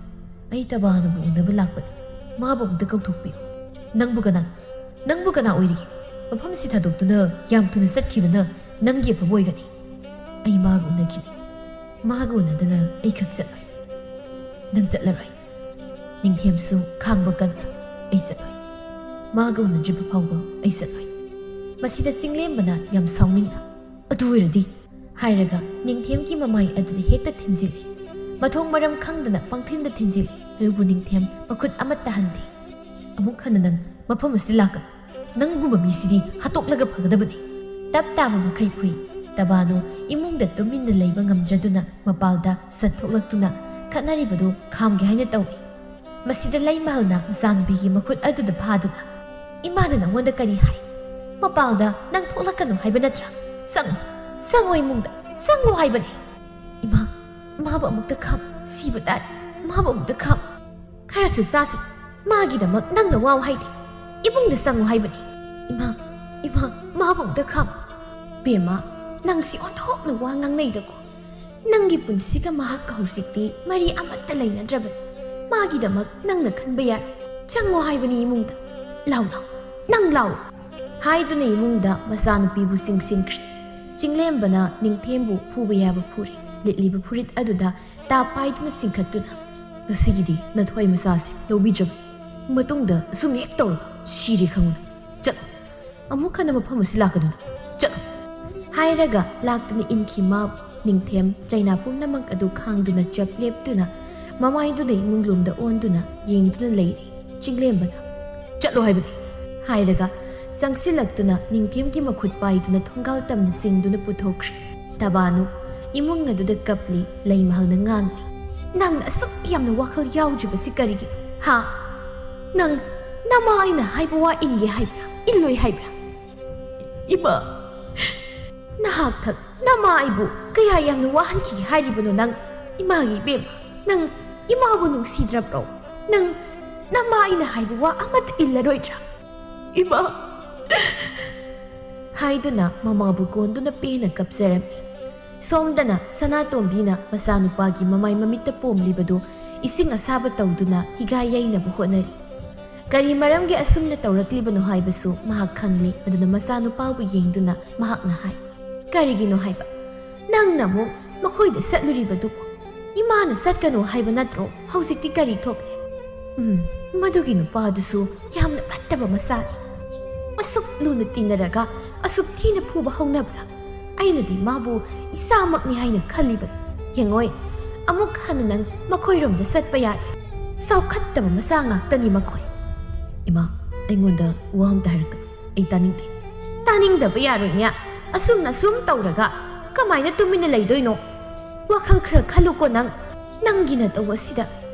ꯑꯩ ꯇꯕꯥꯅꯕꯨ ꯎꯅꯕ ꯂꯥꯛꯄꯅꯤ꯫ ꯃꯥꯕꯨ ꯑꯃꯨꯛꯇ ꯀꯧꯊꯣꯛꯄꯤꯌꯨ꯫" "ꯅꯪꯕꯨ ꯀꯅꯥ, ꯅꯪꯕꯨ ꯀꯅꯥ ꯑꯣꯏꯔꯤꯒꯦ? ꯃꯐꯝꯁꯤ ꯊꯥꯗꯣꯛꯇꯨꯅ ꯌꯥꯝ ꯊꯨꯅ ꯆꯠꯈꯤꯕꯅ ꯅꯪꯒꯤ ꯑꯐꯕ ꯑꯣꯏꯒꯅꯤ꯫ ꯑꯩ ꯃꯥꯒ ꯎꯅꯈꯤꯅꯤ꯫ ꯃꯥꯒ ꯎꯅꯗꯅ ꯑꯩ ꯈꯛ ꯆꯠꯂꯣꯏ꯫ ꯅꯪ ꯆꯠꯂꯔꯣꯏ꯫ ꯅꯤꯡꯊꯦꯝꯁꯨ ꯈꯥꯡꯕ ꯀꯟꯅ, ꯑꯩ ꯆꯠꯂꯣꯏ꯫ ꯃꯥꯒ ꯎꯅꯗ꯭ꯔꯤꯕ ꯐꯥꯎꯕ ꯑꯩ ꯆꯠꯂꯣꯏ꯫" ꯃꯁꯤꯗ ꯆꯤꯡꯂꯦꯝꯕꯅ ꯌꯥꯝ ꯁꯥꯎꯅꯤꯡꯅ, "ꯑꯗꯨ ꯑꯣꯏꯔꯗꯤ?" ꯍꯥꯏꯔꯒ ꯅꯤꯡꯊꯦꯝꯒꯤ ꯃꯃꯥꯏ ꯑꯗꯨꯗ ꯍꯦꯛꯇ ꯊꯤꯟꯖꯤꯜꯂꯤ꯫ ꯃꯊꯣꯡ ꯃꯔꯝ ꯈꯪꯗꯅ ꯄꯪꯊꯤꯟꯗ ꯊꯤꯟꯖꯤꯜꯂꯤ꯫ ꯑꯗꯨꯕꯨ ꯅꯤꯡꯊꯦꯝ ꯃꯈꯨꯠ ꯑꯃꯠꯇ ꯍꯟꯗꯦ꯫ "ꯑꯃꯨꯛ ꯍꯟꯅ ꯅꯪ ꯃꯐꯝ ꯑꯁꯤꯗ ꯂꯥꯛꯀꯅꯨ꯫ ꯅꯪꯒꯨꯝꯕ ꯃꯤꯁꯤꯗꯤ ꯍꯥꯠꯇꯣꯛꯂꯒ ꯐꯒꯗꯕꯅꯤ꯫" ꯇꯞ ꯇꯥꯕ ꯃꯈꯩ ꯐꯨꯏ꯫ ꯇꯕꯥꯅꯨ ꯏꯃꯨꯡꯗ ꯇꯨꯃꯤꯟꯅ ꯂꯩꯕ ꯉꯝꯗ꯭ꯔꯗꯨꯅ ꯃꯄꯥꯜꯗ ꯁꯠꯊꯣꯛꯂꯛꯇꯨꯅ ꯈꯠꯅꯔꯤꯕꯗꯨ ꯈꯥꯝꯒꯦ ꯍꯥꯏꯅ ꯇꯧꯏ꯫ ꯃꯁꯤꯗ ꯂꯩꯃꯍꯜꯅ ꯃꯆꯥꯅꯨꯄꯤꯒꯤ ꯃꯈꯨꯠ ꯑꯗꯨꯗ ꯐꯥꯗꯨꯅ, "ꯏꯃꯥꯅ ꯅꯪꯉꯣꯟꯗ ꯀꯔꯤ ꯍꯥꯏ? ꯃꯄꯥꯜꯗ ꯅꯪ ꯊꯣꯛꯂꯛꯀꯅꯨ ꯍꯥꯏꯕ ꯅꯠꯇ꯭ꯔꯥ? ꯆꯪꯉꯨ, ꯆꯪꯉꯨ ꯏꯃꯨꯡꯗ, ꯆꯪꯉꯨ ꯍꯥꯏꯕꯅꯤ꯫" "ꯏꯃꯥ, ꯃꯥꯕꯨ ꯑꯃꯨꯛꯇ ꯈꯥꯝ, ꯁꯤꯕ ꯇꯥꯔꯦ, ꯃꯥꯕꯨ ꯑꯃꯨꯛꯇ ꯈꯥꯝ꯫ ꯈꯔꯁꯨ ꯆꯥꯁꯤ, ꯃꯥꯒꯤꯗꯃꯛ ꯅꯪꯅ ꯋꯥꯎ ꯍꯥꯏꯗꯦ꯫ ꯏꯃꯨꯡꯗ ꯆꯪꯉꯨ ꯍꯥꯏꯕꯅꯤ꯫ ꯏꯃꯥ, ꯏꯃꯥ, ꯃꯥꯕꯨ ꯑꯃꯨꯛꯇ ꯈꯥꯝ꯫" "ꯕꯦꯝꯃ, ꯅꯪꯁꯤ ꯑꯣꯟꯊꯣꯛꯅ ꯋꯥ ꯉꯥꯡꯅꯩꯗꯀꯣ꯫ ꯅꯪꯒꯤ ꯄꯨꯟꯁꯤꯒ ꯃꯍꯥꯛꯀ ꯍꯧꯖꯤꯛꯇꯤ ꯃꯔꯤ ꯑꯃꯠꯇ ꯂꯩꯅꯗ꯭ꯔꯕꯅꯤ꯫ ꯃꯥꯒꯤꯗꯃꯛ ꯅꯪꯅ ꯈꯟꯕ ꯌꯥꯏ꯫ ꯆꯪꯉꯣ ꯍꯥꯏꯕꯅꯤ ꯏꯃꯨꯡꯗ꯫ ꯂꯥꯎ, ꯂꯥꯎ, ꯅꯪ ꯂꯥꯎ꯫" ꯍꯥꯏꯗꯨꯅ ꯏꯃꯨꯡꯗ ꯃꯆꯥꯅꯨꯄꯤꯕꯨ ꯆꯤꯡꯁꯤꯟꯈ꯭ꯔꯦ꯫ ꯆꯤꯡꯂꯦꯝꯕꯅ ꯅꯤꯡꯊꯦꯝꯕꯨ ꯐꯨꯕ ꯌꯥꯕ ꯐꯨꯔꯦ꯫ ꯂꯤꯠꯂꯤꯕ ꯐꯨꯔꯤꯠ ꯑꯗꯨꯗ ꯇꯥꯞ ꯄꯥꯏꯗꯨꯅ ꯆꯤꯡꯈꯠꯇꯨꯅ, "ꯉꯁꯤꯒꯤꯗꯤ ꯅꯊꯣꯏ ꯃꯆꯥꯁꯦ ꯂꯧꯕꯤꯗ꯭ꯔꯕꯅꯤ꯫ ꯃꯇꯨꯡꯗ ꯑꯁꯨꯝ ꯍꯦꯛ ꯇꯧꯔꯕ ꯁꯤꯔꯦ ꯈꯪꯉꯨ꯫ ꯆꯠꯂꯣ꯫ ꯑꯃꯨꯛ ꯍꯟꯅ ꯃꯐꯝ ꯑꯁꯤ ꯂꯥꯛꯀꯅꯨ꯫ ꯆꯠꯂꯣ꯫" ꯍꯥꯏꯔꯒ ꯂꯥꯛꯇꯨꯅ ꯏꯟꯈꯤ ꯃꯥꯕꯨ꯫ ꯅꯤꯡꯊꯦꯝ ꯆꯩꯅꯥ ꯄꯨꯝꯅꯃꯛ ꯑꯗꯨ ꯈꯥꯡꯗꯨꯅ ꯆꯞ ꯂꯦꯞꯇꯨꯅ ꯃꯃꯥꯏꯗꯨꯅ ꯏꯃꯨꯡꯂꯣꯝꯗ ꯑꯣꯟꯗꯨꯅ ꯌꯦꯡꯗꯨꯅ ꯂꯩꯔꯤ꯫ ꯆꯤꯡꯂꯦꯝꯕꯅ, "ꯆꯠꯂꯣ ꯍꯥꯏꯕꯅꯤ!" ꯍꯥꯏꯔꯒ ꯆꯪꯁꯤꯜꯂꯛꯇꯨꯅ ꯅꯤꯡꯊꯦꯝꯒꯤ ꯃꯈꯨꯠ ꯄꯥꯏꯗꯨꯅ ꯊꯣꯡꯒꯥꯜ ꯇꯝꯅ ꯆꯤꯡꯗꯨꯅ ꯄꯨꯊꯣꯛꯈ꯭ꯔꯦ꯫ ꯇꯕꯥꯅꯨ ꯏꯃꯨꯡ ꯑꯗꯨꯗ ꯀꯞꯂꯤ꯫ ꯂꯩꯃꯍꯜꯅ ꯉꯥꯡꯂꯤ, "ꯅꯪ ꯑꯁꯨꯛ ꯌꯥꯝꯅ ꯋꯥꯈꯜ ꯌꯥꯎꯗ꯭ꯔꯤꯕꯁꯤ ꯀꯔꯤꯒꯤꯅꯣ? ꯍꯥ? ꯅꯪ ꯅꯃꯥ ꯑꯩꯅ ꯍꯥꯏꯕ ꯋꯥ ꯏꯟꯒꯦ ꯍꯥꯏꯕ꯭ꯔꯥ? ꯏꯜꯂꯣꯏ ꯍꯥꯏꯕ꯭ꯔꯥ?" "ꯏꯃꯥ, ꯅꯍꯥꯛ ꯊꯛ ꯅꯃꯥ ꯑꯩꯕꯨ ꯀꯌꯥ ꯌꯥꯝꯅ ꯋꯥꯍꯟꯈꯤꯒꯦ ꯍꯥꯏꯔꯤꯕꯅꯣ ꯅꯪ? ꯏꯃꯥꯒꯤ ꯏꯕꯦꯝꯃ, ꯅꯪ ꯏꯃꯥꯕꯨ ꯅꯨꯡꯁꯤꯗ꯭ꯔꯕ꯭ꯔꯣ? ꯅꯪ ꯅꯃꯥ ꯑꯩꯅ ꯍꯥꯏꯕ ꯋꯥ ꯑꯃꯠꯇ ꯏꯜꯂꯔꯣꯏꯗ꯭ꯔꯥ?" "ꯏꯃꯥ!" ꯍꯥꯏꯗꯨꯅ ꯃꯃꯥꯕꯨ ꯀꯣꯟꯗꯨꯅ ꯄꯦꯟꯅ ꯀꯞꯆꯔꯝꯃꯤ꯫ ꯁꯣꯝꯗꯅ ꯁꯅꯥꯇꯣꯝꯕꯤꯅ ꯃꯆꯥꯅꯨꯄꯥꯒꯤ ꯃꯃꯥꯏ ꯃꯃꯤꯠꯇ ꯄꯣꯝꯂꯤꯕꯗꯨ ꯏꯁꯤꯡ ꯑꯁꯥꯕ ꯇꯧꯗꯨꯅ ꯍꯤꯒꯥꯏ ꯌꯩꯅꯕ ꯍꯣꯠꯅꯔꯤ꯫ ꯀꯔꯤ ꯃꯔꯝꯒꯤ ꯑꯁꯨꯝꯅ ꯇꯧꯔꯛꯂꯤꯕꯅꯣ ꯍꯥꯏꯕꯁꯨ ꯃꯍꯥꯛ ꯈꯪꯂꯤ꯫ ꯑꯗꯨꯅ ꯃꯆꯥꯅꯨꯄꯥꯕꯨ ꯌꯦꯡꯗꯨꯅ ꯃꯍꯥꯛꯅ ꯍꯥꯏ, "ꯀꯔꯤꯒꯤꯅꯣ ꯍꯥꯏꯕ? ꯅꯪꯅ ꯑꯃꯨꯛ ꯃꯈꯣꯏꯗ ꯆꯠꯂꯨꯔꯤꯕꯗꯨꯕꯨ? ꯏꯃꯥꯅ ꯆꯠꯀꯅꯨ ꯍꯥꯏꯕ ꯅꯠꯇ꯭ꯔꯣ? ꯍꯧꯖꯤꯛꯇꯤ ꯀꯔꯤ ꯊꯣꯛꯂꯦ?" "ꯎꯝ, ꯃꯗꯨꯒꯤ ꯅꯨꯄꯥꯗꯨꯁꯨ ꯌꯥꯝꯅ ꯐꯠꯇꯕ ꯃꯆꯥꯅꯤ꯫ ꯑꯁꯨꯛ ꯂꯨꯅ ꯇꯤꯟꯅꯔꯒ ꯑꯁꯨꯛ ꯊꯤꯅ ꯐꯨꯕ ꯍꯧꯅꯕ꯭ꯔꯥ? ꯑꯩꯅꯗꯤ ꯃꯥꯕꯨ ꯏꯆꯥꯃꯛꯅꯤ ꯍꯥꯏꯅ ꯈꯜꯂꯤꯕꯅꯤ꯫ ꯌꯦꯡꯉꯣꯏ, ꯑꯃꯨꯛ ꯍꯟꯅ ꯅꯪ ꯃꯈꯣꯏꯔꯣꯝꯗ ꯆꯠꯄ ꯌꯥꯔꯦ꯫ ꯆꯥꯎꯈꯠꯇꯕ ꯃꯆꯥ ꯉꯥꯛꯇꯅꯤ ꯃꯈꯣꯏ꯫" "ꯏꯃꯥ, ꯑꯩꯉꯣꯟꯗ ꯋꯥ ꯑꯝꯇ ꯍꯥꯏꯔꯛꯀꯅꯨ꯫ ꯑꯩ ꯇꯥꯅꯤꯡꯗꯦ꯫" "ꯇꯥꯅꯤꯡꯗꯕ ꯌꯥꯔꯣꯏꯅꯦ꯫ ꯑꯁꯨꯝꯅ ꯁꯨꯝ ꯇꯧꯔꯒ ꯀꯃꯥꯏꯅ ꯇꯨꯃꯤꯟꯅ ꯂꯩꯗꯣꯏꯅꯣ? ꯋꯥꯈꯜ ꯈꯔ ꯈꯜꯂꯨꯀꯣ ꯅꯪ꯫ ꯅꯪꯒꯤ ꯅꯇꯧ ꯑꯁꯤꯗ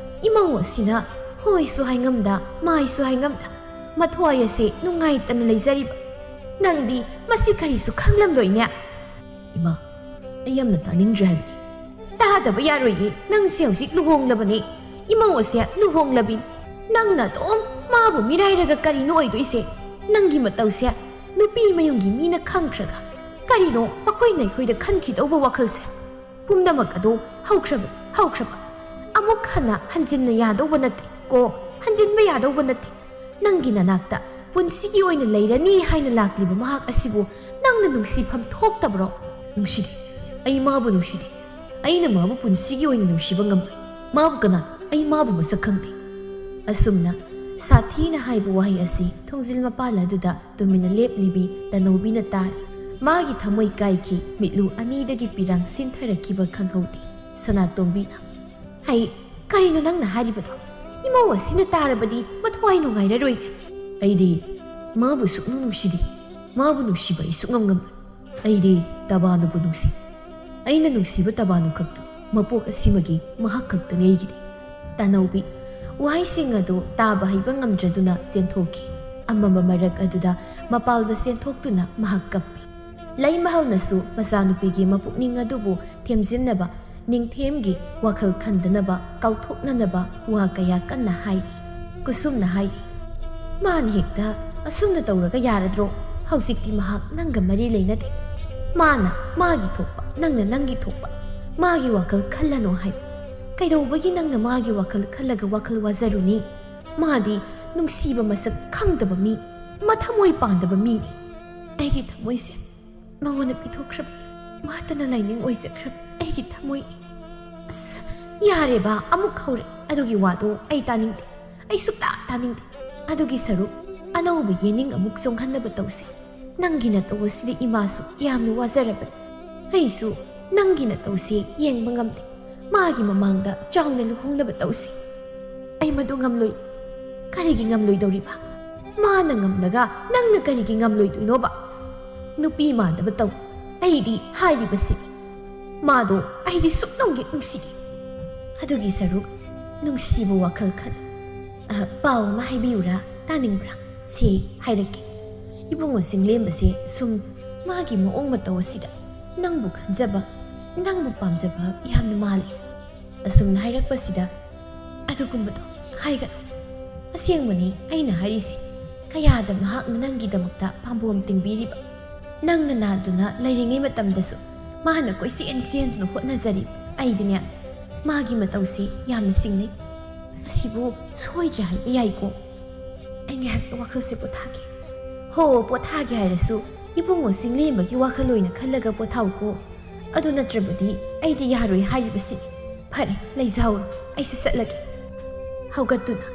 ꯏꯃꯧ ꯑꯁꯤꯅ ꯍꯣꯏꯁꯨ ꯍꯥꯏꯉꯝꯗ, ꯃꯥꯏꯁꯨ ꯍꯥꯏꯉꯝꯗ, ꯃꯊ꯭ꯋꯥꯏ ꯑꯁꯦ ꯅꯨꯡꯉꯥꯏꯇꯅ ꯂꯩꯖꯔꯤꯕ꯫ ꯅꯪꯗꯤ ꯃꯁꯤ ꯀꯔꯤꯁꯨ ꯈꯪꯂꯝꯂꯣꯏꯅꯦ꯫" "ꯏꯃꯥ, ꯑꯩ ꯌꯥꯝꯅ ꯇꯥꯅꯤꯡꯗ꯭ꯔꯦ ꯍꯥꯏꯕꯅꯤ꯫" "ꯇꯥꯗꯕ ꯌꯥꯔꯣꯏꯌꯦ, ꯅꯪꯁꯦ ꯍꯧꯖꯤꯛ ꯂꯨꯍꯣꯡꯂꯕꯅꯦ꯫ ꯏꯃꯧ ꯑꯁꯦ ꯂꯨꯍꯣꯡꯂꯕꯤ꯫ ꯅꯪꯅ ꯑꯗꯨꯝ ꯃꯥꯕꯨ ꯃꯤꯔꯥꯏꯔꯒ ꯀꯔꯤꯅꯣ ꯑꯣꯏꯗꯣꯏꯁꯦ? ꯅꯪꯒꯤ ꯃꯇꯧꯁꯦ ꯅꯨꯄꯤ ꯃꯌꯨꯝꯒꯤ ꯃꯤꯅ ꯈꯪꯈ꯭ꯔꯒ ꯀꯔꯤꯅꯣ ꯃꯈꯣꯏꯅ ꯑꯩꯈꯣꯏꯗ ꯈꯟꯈꯤꯗꯧꯕ ꯋꯥꯈꯜꯁꯦ? ꯄꯨꯝꯅꯃꯛ ꯑꯗꯨ ꯍꯧꯈ꯭ꯔꯕ, ꯍꯧꯈ꯭ꯔꯕ꯫ ꯑꯃꯨꯛ ꯍꯟꯅ ꯍꯟꯖꯤꯟꯅ ꯌꯥꯗꯧꯕ ꯅꯠꯇꯦ ꯀꯣ, ꯍꯟꯖꯤꯟꯕ ꯌꯥꯗꯧꯕ ꯅꯠꯇꯦ꯫ ꯅꯪꯒꯤ ꯅꯅꯥꯛꯇ ꯄꯨꯟꯁꯤꯒꯤ ꯑꯣꯏꯅ ꯂꯩꯔꯅꯤ ꯍꯥꯏꯅ ꯂꯥꯛꯂꯤꯕ ꯃꯍꯥꯛ ꯑꯁꯤꯕꯨ ꯅꯪꯅ ꯅꯨꯡꯁꯤꯐꯝ ꯊꯣꯛꯇꯕ꯭ꯔꯣ?" "ꯅꯨꯡꯁꯤꯗꯦ, ꯑꯩ ꯃꯥꯕꯨ ꯅꯨꯡꯁꯤꯗꯦ꯫ ꯑꯩꯅ ꯃꯥꯕꯨ ꯄꯨꯟꯁꯤꯒꯤ ꯑꯣꯏꯅ ꯅꯨꯡꯁꯤꯕ ꯉꯝꯂꯣꯏ꯫ ꯃꯥꯕꯨ ꯀꯅꯥ? ꯑꯩ ꯃꯥꯕꯨ ꯃꯁꯛ ꯈꯪꯗꯦ꯫" ꯑꯁꯨꯝꯅ ꯁꯥꯊꯤꯅ ꯍꯥꯏꯕ ꯋꯥꯍꯩ ꯑꯁꯤ ꯊꯣꯡꯖꯤꯜ ꯃꯄꯥꯜ ꯑꯗꯨꯗ ꯇꯨꯃꯤꯟꯅ ꯂꯦꯞꯂꯤꯕꯤ ꯇꯅꯧꯕꯤꯅ ꯇꯥꯔꯤ꯫ ꯃꯥꯒꯤ ꯊꯃꯣꯏ ꯀꯥꯏꯈꯤ, ꯃꯤꯠꯂꯨ ꯑꯅꯤꯗꯒꯤ ꯄꯤꯔꯥꯡ ꯁꯤꯟꯊꯔꯛꯈꯤꯕ ꯈꯪꯍꯧꯗꯦ꯫ ꯁꯅꯥꯇꯣꯝꯕꯤꯅ, "ꯍꯩ, ꯀꯔꯤꯅꯣ ꯅꯪꯅ ꯍꯥꯏꯔꯤꯕꯗꯣ? ꯏꯃꯧ ꯑꯁꯤꯅ ꯇꯥꯔꯕꯗꯤ ꯃꯊ꯭ꯋꯥꯏ ꯅꯨꯡꯉꯥꯏꯔꯔꯣꯏ꯫" "ꯑꯩꯗꯤ ꯃꯥꯕꯨ ꯁꯨꯛꯅꯨꯡ ꯅꯨꯡꯁꯤꯗꯦ꯫ ꯃꯥꯕꯨ ꯅꯨꯡꯁꯤꯕ ꯑꯩ ꯁꯨꯛꯉꯝ ꯉꯝꯂꯣꯏ꯫ ꯑꯩꯗꯤ ꯇꯕꯥꯅꯨꯕꯨ ꯅꯨꯡꯁꯤ꯫" ꯑꯩꯅ ꯅꯨꯡꯁꯤꯕ ꯇꯕꯥꯅꯨ ꯈꯛꯇꯨ ꯃꯄꯣꯛ ꯑꯁꯤꯃꯒꯤ ꯃꯍꯥꯛ ꯈꯛꯇꯅꯤ ꯑꯩꯒꯤꯗꯤ꯫ ꯇꯥꯅꯧꯕꯤ ꯋꯥꯍꯩꯁꯤꯡ ꯑꯗꯨ ꯇꯥꯕ ꯍꯩꯕ ꯉꯝꯗ꯭ꯔꯗꯨꯅ ꯆꯦꯟꯊꯣꯛꯈꯤ꯫ ꯑꯃꯝꯕ ꯃꯔꯛ ꯑꯗꯨꯗ ꯃꯄꯥꯜꯗ ꯆꯦꯟꯊꯣꯛꯇꯨꯅ ꯃꯍꯥꯛ ꯀꯞꯄꯤ꯫ ꯂꯩꯃꯍꯜꯅꯁꯨ ꯃꯆꯥꯅꯨꯄꯤꯒꯤ ꯃꯄꯨꯛꯅꯤꯡ ꯑꯗꯨꯕꯨ ꯊꯦꯝꯖꯤꯟꯅꯕ, ꯅꯤꯡꯊꯦꯝꯒꯤ ꯋꯥꯈꯜ ꯈꯟꯗꯅꯕ, ꯀꯥꯎꯊꯣꯛꯅꯅꯕ ꯋꯥ ꯀꯌꯥ ꯀꯟꯅ ꯍꯥꯏ꯫ ꯀꯨꯁꯨꯝꯅ ꯍꯥꯏ, "ꯃꯥꯅ ꯍꯦꯛꯇ ꯑꯁꯨꯝꯅ ꯇꯧꯔꯒ ꯌꯥꯔꯗ꯭ꯔꯣ? ꯍꯧꯖꯤꯛꯇꯤ ꯃꯍꯥꯛ ꯅꯪꯒ ꯃꯔꯤ ꯂꯩꯅꯗꯦ꯫ ꯃꯥꯅ ꯃꯥꯒꯤ ꯊꯣꯛꯄ, ꯅꯪꯅ ꯅꯪꯒꯤ ꯊꯣꯛꯄ꯫ ꯃꯥꯒꯤ ꯋꯥꯈꯜ ꯈꯜꯂꯅꯣ ꯍꯥꯏ꯫ ꯀꯩꯗꯧꯕꯒꯤ ꯅꯪꯅ ꯃꯥꯒꯤ ꯋꯥꯈꯜ ꯈꯜꯂꯒ ꯋꯥꯈꯜ ꯋꯥꯖꯔꯨꯅꯤ? ꯃꯥꯗꯤ ꯅꯨꯡꯁꯤꯕ ꯃꯁꯛ ꯈꯪꯗꯕ ꯃꯤ, ꯃꯊꯃꯣꯏ ꯄꯥꯟꯗꯕ ꯃꯤꯅꯤ꯫ ꯑꯩꯒꯤ ꯊꯃꯣꯏꯁꯦ ꯃꯉꯣꯟꯗ ꯄꯤꯊꯣꯛꯈ꯭ꯔꯕ, ꯃꯥꯇꯅ ꯂꯥꯏꯅꯤꯡ ꯑꯣꯏꯖꯈ꯭ꯔꯕ ꯑꯩꯒꯤ ꯊꯃꯣꯏ꯫ ꯑꯁ, ꯌꯥꯔꯦꯕ, ꯑꯃꯨꯛ ꯍꯧꯔꯦ꯫ ꯑꯗꯨꯒꯤ ꯋꯥꯗꯣ ꯑꯩ ꯇꯥꯅꯤꯡꯗꯦ꯫ ꯑꯩ ꯁꯨꯛꯇꯥ ꯇꯥꯅꯤꯡꯗꯦ꯫ ꯑꯗꯨꯒꯤ ꯁꯔꯨꯛ ꯑꯅꯧꯕ ꯌꯦꯅꯤꯡ ꯑꯃꯨꯛ ꯆꯣꯡꯍꯟꯅꯕ ꯇꯧꯁꯤ꯫ ꯅꯪꯒꯤ ꯅꯇꯧ ꯑꯁꯤꯗ ꯏꯃꯥꯁꯨ ꯌꯥꯝꯅ ꯋꯥꯖꯔꯕꯅꯤ꯫ ꯑꯩꯁꯨ ꯅꯪꯒꯤ ꯅꯇꯧꯁꯦ ꯌꯦꯡꯕ ꯉꯝꯗꯦ꯫ ꯃꯥꯒꯤ ꯃꯃꯥꯡꯗ ꯆꯥꯎꯅ ꯂꯨꯍꯣꯡꯅꯕ ꯇꯧꯁꯤ꯫ ꯑꯩ ꯃꯗꯨ ꯉꯝꯂꯣꯏ꯫ ꯀꯔꯤꯒꯤ ꯉꯝꯂꯣꯏꯗꯧꯔꯤꯕ? ꯃꯥꯅ ꯉꯝꯂꯒ ꯅꯪꯅ ꯀꯔꯤꯒꯤ ꯉꯝꯂꯣꯏꯗꯣꯏꯅꯣꯕ? ꯅꯨꯄꯤ ꯃꯥꯟꯗꯕ ꯇꯧ꯫ ꯑꯩꯗꯤ ꯍꯥꯏꯔꯤꯕꯁꯤ, ꯃꯥꯗꯣ ꯑꯩꯗꯤ ꯁꯨꯞꯅꯧꯒꯤ ꯅꯨꯡꯁꯤꯗꯦ꯫ ꯑꯗꯨꯒꯤ ꯁꯔꯨꯛ ꯅꯨꯡꯁꯤꯕ ꯋꯥꯈꯜ ꯈꯜꯂꯨ꯫ ꯑ, ꯄꯥꯎ ꯑꯃ ꯍꯥꯏꯕꯤꯌꯨꯔꯥ? ꯇꯥꯅꯤꯡꯕ꯭ꯔꯥ? ꯁꯦ, ꯍꯥꯏꯔꯛꯀꯦ꯫ ꯏꯕꯨꯡꯉꯣ ꯆꯤꯡꯂꯦꯝꯕꯁꯦ ꯁꯨꯝ ꯃꯥꯒꯤ ꯃꯑꯣꯡ ꯃꯇꯧ ꯑꯁꯤꯗ ꯅꯪꯕꯨ ꯈꯟꯖꯕ, ꯅꯪꯕꯨ ꯄꯥꯝꯖꯕ ꯌꯥꯝꯅ ꯃꯥꯜꯂꯤ꯫ ꯑꯁꯨꯝꯅ ꯍꯥꯏꯔꯛꯄꯁꯤꯗ ꯑꯗꯨꯒꯨꯝꯕꯗꯣ ꯍꯥꯏꯒꯅꯨ꯫ ꯑꯁꯦꯡꯕꯅꯤ ꯑꯩꯅ ꯍꯥꯏꯔꯤꯁꯦ꯫ ꯀꯌꯥꯗ ꯃꯍꯥꯛꯅ ꯅꯪꯒꯤꯗꯃꯛꯇ ꯄꯥꯝꯕꯣꯝ ꯇꯤꯡꯕꯤꯔꯤꯕ꯫ ꯅꯪꯅ ꯅꯥꯗꯨꯅ ꯂꯩꯔꯤꯉꯩ ꯃꯇꯝꯗꯁꯨ ꯃꯥꯅ ꯀꯣꯏꯆꯦꯟ ꯆꯦꯟꯗꯨꯅ ꯍꯣꯠꯅꯖꯔꯤ꯫ ꯑꯩꯗꯤꯅꯦ, ꯃꯥꯒꯤ ꯃꯇꯧꯁꯤ ꯌꯥꯝꯅ ꯁꯤꯡꯅꯩ꯫ ꯑꯁꯤꯕꯨ ꯁꯣꯏꯗ꯭ꯔꯦ ꯍꯥꯏꯕ ꯌꯥꯏꯀꯣ꯫ ꯑꯩ ꯉꯥꯏꯍꯥꯛ ꯋꯥꯈꯜꯁꯦ ꯄꯣꯊꯥꯒꯦ꯫ ꯍꯣ, ꯄꯣꯊꯥꯒꯦ ꯍꯥꯏꯔꯁꯨ ꯏꯕꯨꯡꯉꯣ ꯆꯤꯡꯂꯦꯝꯕꯒꯤ ꯋꯥꯈꯜ ꯑꯣꯏꯅ ꯈꯜꯂꯒ ꯄꯣꯊꯥꯎꯀꯣ꯫ ꯑꯗꯨ ꯅꯠꯇ꯭ꯔꯕꯗꯤ ꯑꯩꯗꯤ ꯌꯥꯔꯣꯏ ꯍꯥꯏꯔꯤꯕꯁꯤꯅꯤ꯫ ꯐꯔꯦ, ꯂꯩꯖꯍꯧꯔꯣ, ꯑꯩꯁꯨ ꯆꯠꯂꯒꯦ꯫ ꯍꯧꯒꯠꯇꯨꯅ,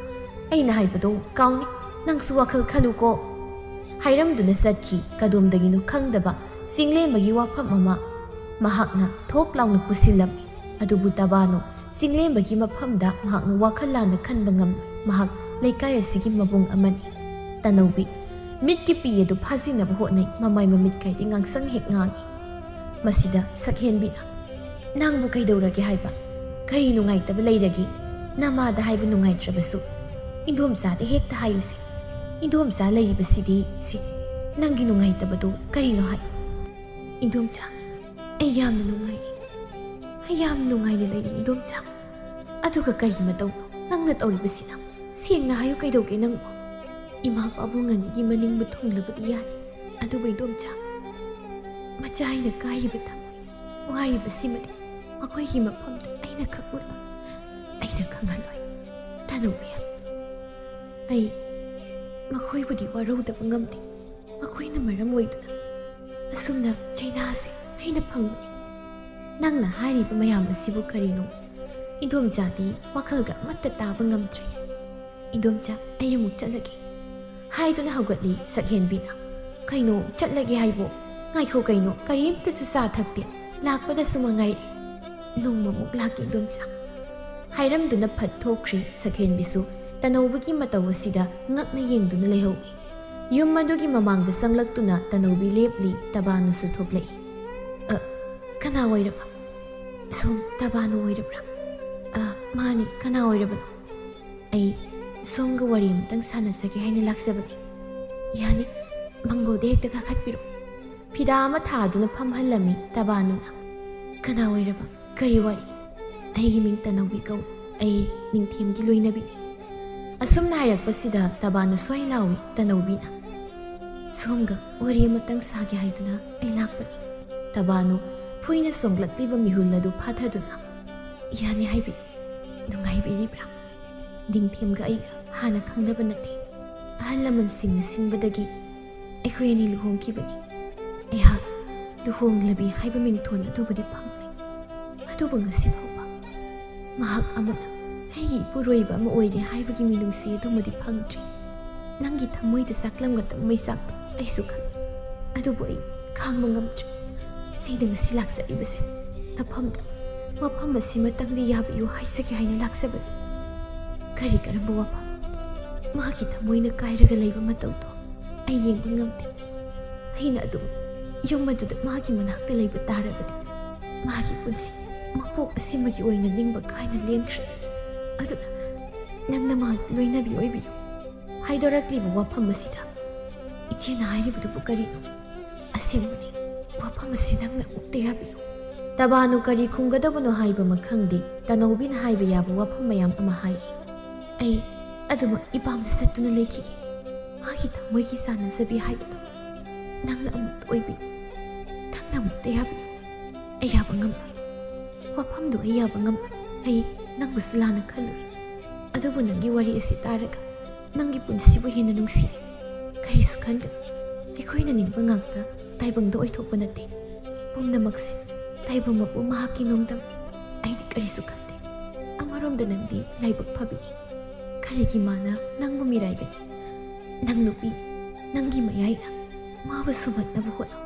"ꯑꯩꯅ ꯍꯥꯏꯕꯗꯣ ꯀꯥꯎꯅꯤ, ꯅꯪꯁꯨ ꯋꯥꯈꯜ ꯈꯜꯂꯨꯀꯣ" ꯍꯥꯏꯔꯝꯗꯨꯅ ꯆꯠꯈꯤ꯫ ꯀꯗꯣꯝꯗꯒꯤꯅꯣ ꯈꯪꯗꯕ ꯆꯤꯡꯂꯦꯝꯕꯒꯤ ꯋꯥꯐꯝ ꯑꯃ ꯃꯍꯥꯛꯅ ꯊꯣꯛ ꯂꯥꯎꯅ ꯄꯨꯁꯤꯜꯂꯝꯃꯤ꯫ ꯑꯗꯨꯕꯨ ꯇꯕꯥꯅꯨ ꯆꯤꯡꯂꯦꯝꯕꯒꯤ ꯃꯐꯝꯗ ꯃꯍꯥꯛꯅ ꯋꯥꯈꯜ ꯂꯥꯟꯅ ꯈꯟꯕ ꯉꯝꯂꯣꯏ꯫ ꯃꯍꯥꯛ ꯂꯩꯀꯥꯏ ꯑꯁꯤꯒꯤ ꯃꯕꯨꯡ ꯑꯃꯅꯤ꯫ ꯇꯅꯧꯕꯤ ꯃꯤꯠꯀꯤ ꯄꯤ ꯑꯗꯨ ꯐꯥꯖꯤꯟꯅꯕ ꯍꯣꯠꯅꯩ꯫ ꯃꯃꯥꯏ ꯃꯃꯤꯠ ꯀꯥꯏꯗꯤ ꯉꯥꯡꯁꯪ ꯍꯦꯛ ꯉꯥꯡꯏ꯫ ꯃꯁꯤꯗ ꯁꯛꯍꯦꯟꯕꯤꯅ, "ꯅꯪꯕꯨ ꯀꯩꯗꯧꯔꯒꯦ ꯍꯥꯏꯕ? ꯀꯔꯤ ꯅꯨꯡꯉꯥꯏꯇꯕ ꯂꯩꯔꯒꯦ? ꯅꯃꯥꯗ ꯍꯥꯏꯕ ꯅꯨꯡꯉꯥꯏꯇ꯭ꯔꯕꯁꯨ ꯏꯟꯗꯣꯝꯆꯥꯗ ꯍꯦꯛꯇ ꯍꯥꯏꯌꯨꯁꯦ꯫ ꯏꯟꯗꯣꯝꯆꯥ ꯂꯩꯔꯤꯕꯁꯤꯗꯤ ꯁꯤ ꯅꯪꯒꯤ ꯅꯨꯡꯉꯥꯏꯇꯕꯗꯨ ꯀꯔꯤꯅꯣ ꯍꯥꯏ?" "ꯏꯟꯗꯣꯝꯆꯥ, ꯑꯩ ꯌꯥꯝꯅ ꯅꯨꯡꯉꯥꯏꯔꯤ꯫ ꯑꯩ ꯌꯥꯝ ꯅꯨꯡꯉꯥꯏꯅ ꯂꯩꯔꯤ ꯏꯟꯗꯣꯝꯆꯥ꯫ ꯑꯗꯨꯒ ꯀꯔꯤ ꯃꯇꯧꯅꯣ ꯅꯪꯅ ꯇꯧꯔꯤꯕꯁꯤꯅ? ꯁꯦꯡꯅ ꯍꯥꯏꯌꯨ, ꯀꯩꯗꯧꯒꯦ ꯅꯪꯕꯨ? ꯏꯃꯥ ꯄꯥꯕꯨꯡ ꯑꯅꯤꯒꯤ ꯃꯅꯤꯡꯕꯨ ꯊꯨꯡꯂꯕꯗꯤ ꯌꯥꯔꯦ, ꯑꯗꯨꯕꯨ ꯏꯟꯗꯣꯝꯆꯥ, ꯃꯆꯥ ꯑꯩꯅ ꯀꯥꯏꯔꯤꯕ ꯊꯃꯣꯏ ꯋꯥꯔꯤꯕꯁꯤꯃꯗꯤ ꯃꯈꯣꯏꯒꯤ ꯃꯐꯝꯗ ꯑꯩꯅ ꯈꯪꯂꯣꯏ, ꯑꯩꯅ ꯈꯪꯍꯜꯂꯣꯏ꯫ ꯇꯅꯧꯕꯤ, ꯑꯩ ꯃꯈꯣꯏꯕꯨꯗꯤ ꯋꯥꯔꯧꯗꯕ ꯉꯝꯗꯦ꯫ ꯃꯈꯣꯏꯅ ꯃꯔꯝ ꯑꯣꯏꯗꯨꯅ ꯑꯁꯨꯝꯅ ꯆꯩꯅꯥꯁꯦ ꯑꯩꯅ ꯐꯪꯕꯅꯤ꯫ ꯅꯪꯅ ꯍꯥꯏꯔꯤꯕ ꯃꯌꯥꯝ ꯑꯁꯤꯕꯨ ꯀꯔꯤꯅꯣ?" ꯏꯟꯗꯣꯝꯆꯥꯗꯤ ꯋꯥꯈꯜꯒ ꯑꯃꯠꯇ ꯇꯥꯕ ꯉꯝꯗ꯭ꯔꯦ꯫ "ꯏꯟꯗꯣꯝꯆꯥ, ꯑꯩ ꯑꯃꯨꯛ ꯆꯠꯂꯒꯦ," ꯍꯥꯏꯗꯨꯅ ꯍꯧꯒꯠꯂꯤ ꯁꯛꯍꯦꯟꯕꯤꯅ꯫ "ꯀꯩꯅꯣ ꯆꯠꯂꯒꯦ ꯍꯥꯏꯕꯣ? ꯉꯥꯏꯈꯣ ꯀꯩꯅꯣ, ꯀꯔꯤꯝꯇꯁꯨ ꯆꯥ ꯊꯛꯇꯦ, ꯂꯥꯛꯄꯗꯁꯨ ꯃꯉꯥꯏꯔꯦ꯫ ꯅꯣꯡꯃꯃꯨꯛ ꯂꯥꯛꯀꯦ ꯏꯟꯗꯣꯝꯆꯥ," ꯍꯥꯏꯔꯝꯗꯨꯅ ꯐꯠ ꯊꯣꯛꯈ꯭ꯔꯦ ꯁꯛꯍꯦꯟꯕꯤꯁꯨ꯫ ꯇꯅꯧꯕꯒꯤ ꯃꯇꯧ ꯑꯁꯤꯗ ꯉꯛꯅ ꯌꯦꯡꯗꯨꯅ ꯂꯩꯍꯧꯏ꯫ ꯌꯨꯝ ꯑꯗꯨꯒꯤ ꯃꯃꯥꯡꯗ ꯆꯪꯂꯛꯇꯨꯅ ꯇꯅꯧꯕꯤ ꯂꯦꯞꯂꯤ꯫ ꯇꯕꯥꯅꯨꯁꯨ ꯊꯣꯛꯂꯛꯏ꯫ "ꯑ, ꯀꯅꯥ ꯑꯣꯏꯔꯕ? ꯁꯣꯝ ꯇꯕꯥꯅꯨ ꯑꯣꯏꯔꯕ꯭ꯔꯥ?" "ꯑ, ꯃꯥꯅꯤ, ꯀꯅꯥ ꯑꯣꯏꯔꯕꯅꯣ?" "ꯑꯩ ꯁꯣꯝꯒ ꯋꯥꯔꯤ ꯑꯃꯇꯪ ꯁꯥꯟꯅꯖꯒꯦ ꯍꯥꯏꯅ ꯂꯥꯛꯆꯕꯅꯤ꯫" "ꯌꯥꯅꯤ, ꯃꯪꯒꯣꯜꯗ ꯍꯦꯛꯇ ꯀꯥꯈꯠꯄꯤꯔꯣ꯫" ꯐꯤꯗꯥ ꯑꯃ ꯊꯥꯗꯨꯅ ꯐꯝꯍꯜꯂꯝꯃꯤ ꯇꯕꯥꯅꯨꯅ꯫ "ꯀꯅꯥ ꯑꯣꯏꯔꯕ? ꯀꯔꯤ ꯋꯥꯔꯤ?" "ꯑꯩꯒꯤ ꯃꯤꯡ ꯇꯅꯧꯕꯤ ꯀꯧꯏ꯫ ꯑꯩ ꯅꯤꯡꯊꯦꯝꯒꯤ ꯂꯣꯏꯅꯕꯤꯅꯤ꯫" ꯑꯁꯨꯝꯅ ꯍꯥꯏꯔꯛꯄꯁꯤꯗ ꯇꯕꯥꯅꯨ ꯁ꯭ꯋꯥꯏ ꯂꯥꯎꯏ ꯇꯅꯧꯕꯤꯅ꯫ "ꯁꯣꯝꯒ ꯋꯥꯔꯤ ꯑꯃꯇꯪ ꯁꯥꯒꯦ ꯍꯥꯏꯗꯨꯅ ꯑꯩ ꯂꯥꯛꯄꯅꯤ꯫" ꯇꯕꯥꯅꯨ ꯐꯨꯏꯅ ꯆꯣꯡꯂꯛꯂꯤꯕ ꯃꯤꯍꯨꯜ ꯑꯗꯨ ꯐꯥꯊꯗꯨꯅ, "ꯌꯥꯅꯤ ꯍꯥꯏꯕꯤ, ꯅꯨꯡꯉꯥꯏꯕꯤꯔꯤꯕ꯭ꯔꯥ? ꯅꯤꯡꯊꯦꯝꯒ ꯑꯩꯒ ꯍꯥꯟꯅ ꯈꯪꯅꯕ ꯅꯠꯇꯦ꯫ ꯑꯍꯜ ꯂꯃꯟꯁꯤꯡꯅ ꯁꯤꯡꯕꯗꯒꯤ ꯑꯩꯈꯣꯏ ꯑꯅꯤ ꯂꯨꯍꯣꯡꯈꯤꯕꯅꯤ꯫ ꯑꯩꯍꯥꯛ ꯂꯨꯍꯣꯡꯂꯕꯤ ꯍꯥꯏꯕ ꯃꯤꯡꯊꯣꯟ ꯑꯗꯨꯕꯨꯗꯤ ꯐꯪꯂꯦ, ꯑꯗꯨꯕꯨ ꯉꯁꯤ ꯐꯥꯎꯕ ꯃꯍꯥꯛ ꯑꯃꯅ ꯑꯩꯒꯤ ꯏꯄꯨꯔꯣꯏꯕ ꯑꯃ ꯑꯣꯏꯔꯦ ꯍꯥꯏꯕꯒꯤ ꯃꯤꯅꯨꯡꯁꯤ ꯑꯗꯨꯃꯗꯤ ꯐꯪꯗ꯭ꯔꯤ꯫ ꯅꯪꯒꯤ ꯊꯃꯣꯏꯗ ꯆꯥꯛꯂꯝꯒꯗꯕ ꯃꯩꯆꯥꯛꯇꯣ ꯑꯩꯁꯨ ꯈꯪꯏ, ꯑꯗꯨꯕꯨ ꯑꯩ ꯈꯥꯡꯕ ꯉꯝꯗ꯭ꯔꯦ꯫ ꯑꯩꯅ ꯉꯁꯤ ꯂꯥꯛꯆꯔꯤꯕꯁꯦ ꯃꯐꯝꯗ, ꯃꯐꯝ ꯑꯁꯤꯃꯇꯪꯗꯤ ꯌꯥꯕꯤꯌꯨ ꯍꯥꯏꯖꯒꯦ ꯍꯥꯏꯅ ꯂꯥꯛꯆꯕꯅꯤ꯫" "ꯀꯔꯤ ꯀꯔꯝꯕ ꯋꯥꯐꯝ?" "ꯃꯥꯒꯤ ꯊꯃꯣꯏꯅ ꯀꯥꯏꯔꯒ ꯂꯩꯕ ꯃꯇꯧꯗꯣ ꯑꯩ ꯌꯦꯡꯕ ꯉꯝꯗꯦ꯫ ꯑꯩꯅ ꯑꯗꯨꯝ ꯌꯨꯝ ꯑꯗꯨꯗ ꯃꯥꯒꯤ ꯃꯅꯥꯛꯇ ꯂꯩꯕ ꯇꯥꯔꯕꯗꯤ ꯃꯥꯒꯤ ꯄꯨꯟꯁꯤ ꯃꯄꯣꯛ ꯑꯁꯤꯃꯒꯤ ꯑꯣꯏꯅ ꯅꯤꯡꯕ ꯀꯥꯏꯅ ꯂꯦꯟꯈ꯭ꯔꯦ꯫ ꯑꯗꯨꯅ ꯅꯪꯅ ꯃꯥ ꯂꯣꯏꯅꯕꯤ ꯑꯣꯏꯕꯤꯌꯨ꯫ ꯍꯥꯏꯗꯣꯔꯛꯂꯤꯕ ꯋꯥꯐꯝ ꯑꯁꯤꯗ ꯏꯆꯦꯅ ꯍꯥꯏꯔꯤꯕꯗꯨꯕꯨ ꯀꯔꯤꯅꯣ? ꯑꯁꯦꯡꯕꯅꯤ, ꯋꯥꯐꯝ ꯑꯁꯤ ꯅꯪꯅ ꯑꯃꯨꯛꯇ ꯌꯥꯕꯤꯌꯨ꯫ ꯇꯕꯥꯅꯨ ꯀꯔꯤ ꯈꯨꯝꯒꯗꯕꯅꯣ ꯍꯥꯏꯕꯃꯛ ꯈꯪꯗꯦ꯫ ꯇꯅꯧꯕꯤꯅ ꯍꯥꯏꯕ ꯌꯥꯕ ꯋꯥꯐꯝ ꯃꯌꯥꯝ ꯑꯃ ꯍꯥꯏ꯫ ꯑꯩ ꯑꯗꯨꯃꯛ ꯏꯄꯥꯝꯗ ꯆꯠꯇꯨꯅ ꯂꯩꯈꯤꯒꯦ꯫ ꯃꯥꯒꯤ ꯊꯃꯣꯏꯒꯤ ꯆꯥꯟꯅꯖꯕꯤ ꯍꯥꯏꯕꯗꯨ ꯅꯪꯅ ꯑꯃꯨꯛꯇ ꯑꯣꯏꯕꯤꯌꯨ꯫ ꯅꯪꯅ ꯑꯃꯨꯛꯇ ꯌꯥꯕꯤꯌꯨ꯫ ꯑꯩ ꯌꯥꯕ ꯉꯝꯂꯣꯏ꯫ ꯋꯥꯐꯝꯗꯨ ꯑꯩ ꯌꯥꯕ ꯉꯝꯂꯣꯏ꯫ ꯑꯩ ꯅꯪꯕꯨꯁꯨ ꯂꯥꯟꯅ ꯈꯜꯂꯨꯔꯦ꯫ ꯑꯗꯨꯕꯨ ꯅꯪꯒꯤ ꯋꯥꯔꯤ ꯑꯁꯤ ꯇꯥꯔꯒ ꯅꯪꯒꯤ ꯄꯨꯟꯁꯤꯕꯨ ꯍꯦꯟꯅ ꯅꯨꯡꯁꯤ꯫ ꯀꯔꯤꯁꯨ ꯈꯟꯒꯅꯨ꯫ ꯑꯩꯈꯣꯏꯅ ꯅꯤꯡꯕ ꯉꯥꯛꯇ ꯇꯥꯏꯕꯪꯗ ꯑꯣꯏꯊꯣꯛꯄ ꯅꯠꯇꯦ꯫ ꯄꯨꯝꯅꯃꯛꯁꯦ ꯇꯥꯏꯕꯪ ꯃꯄꯨ ꯃꯍꯥꯛꯀꯤ ꯅꯣꯡꯗꯝ꯫ ꯑꯩꯗꯤ ꯀꯔꯤꯁꯨ ꯈꯟꯗꯦ꯫ ꯑꯃꯔꯣꯝꯗ ꯅꯪꯗꯤ ꯂꯥꯏꯕꯛ ꯐꯕꯤꯅꯤ꯫ ꯀꯔꯤꯒꯤ ꯃꯥꯅ ꯅꯪꯕꯨ ꯃꯤꯔꯥꯏꯒꯅꯤ? ꯅꯪ ꯅꯨꯄꯤ, ꯅꯪꯒꯤ ꯃꯌꯥꯏꯅ ꯃꯥꯕꯨ ꯁꯨꯝꯍꯠꯅꯕ ꯍꯣꯠꯅꯧ꯫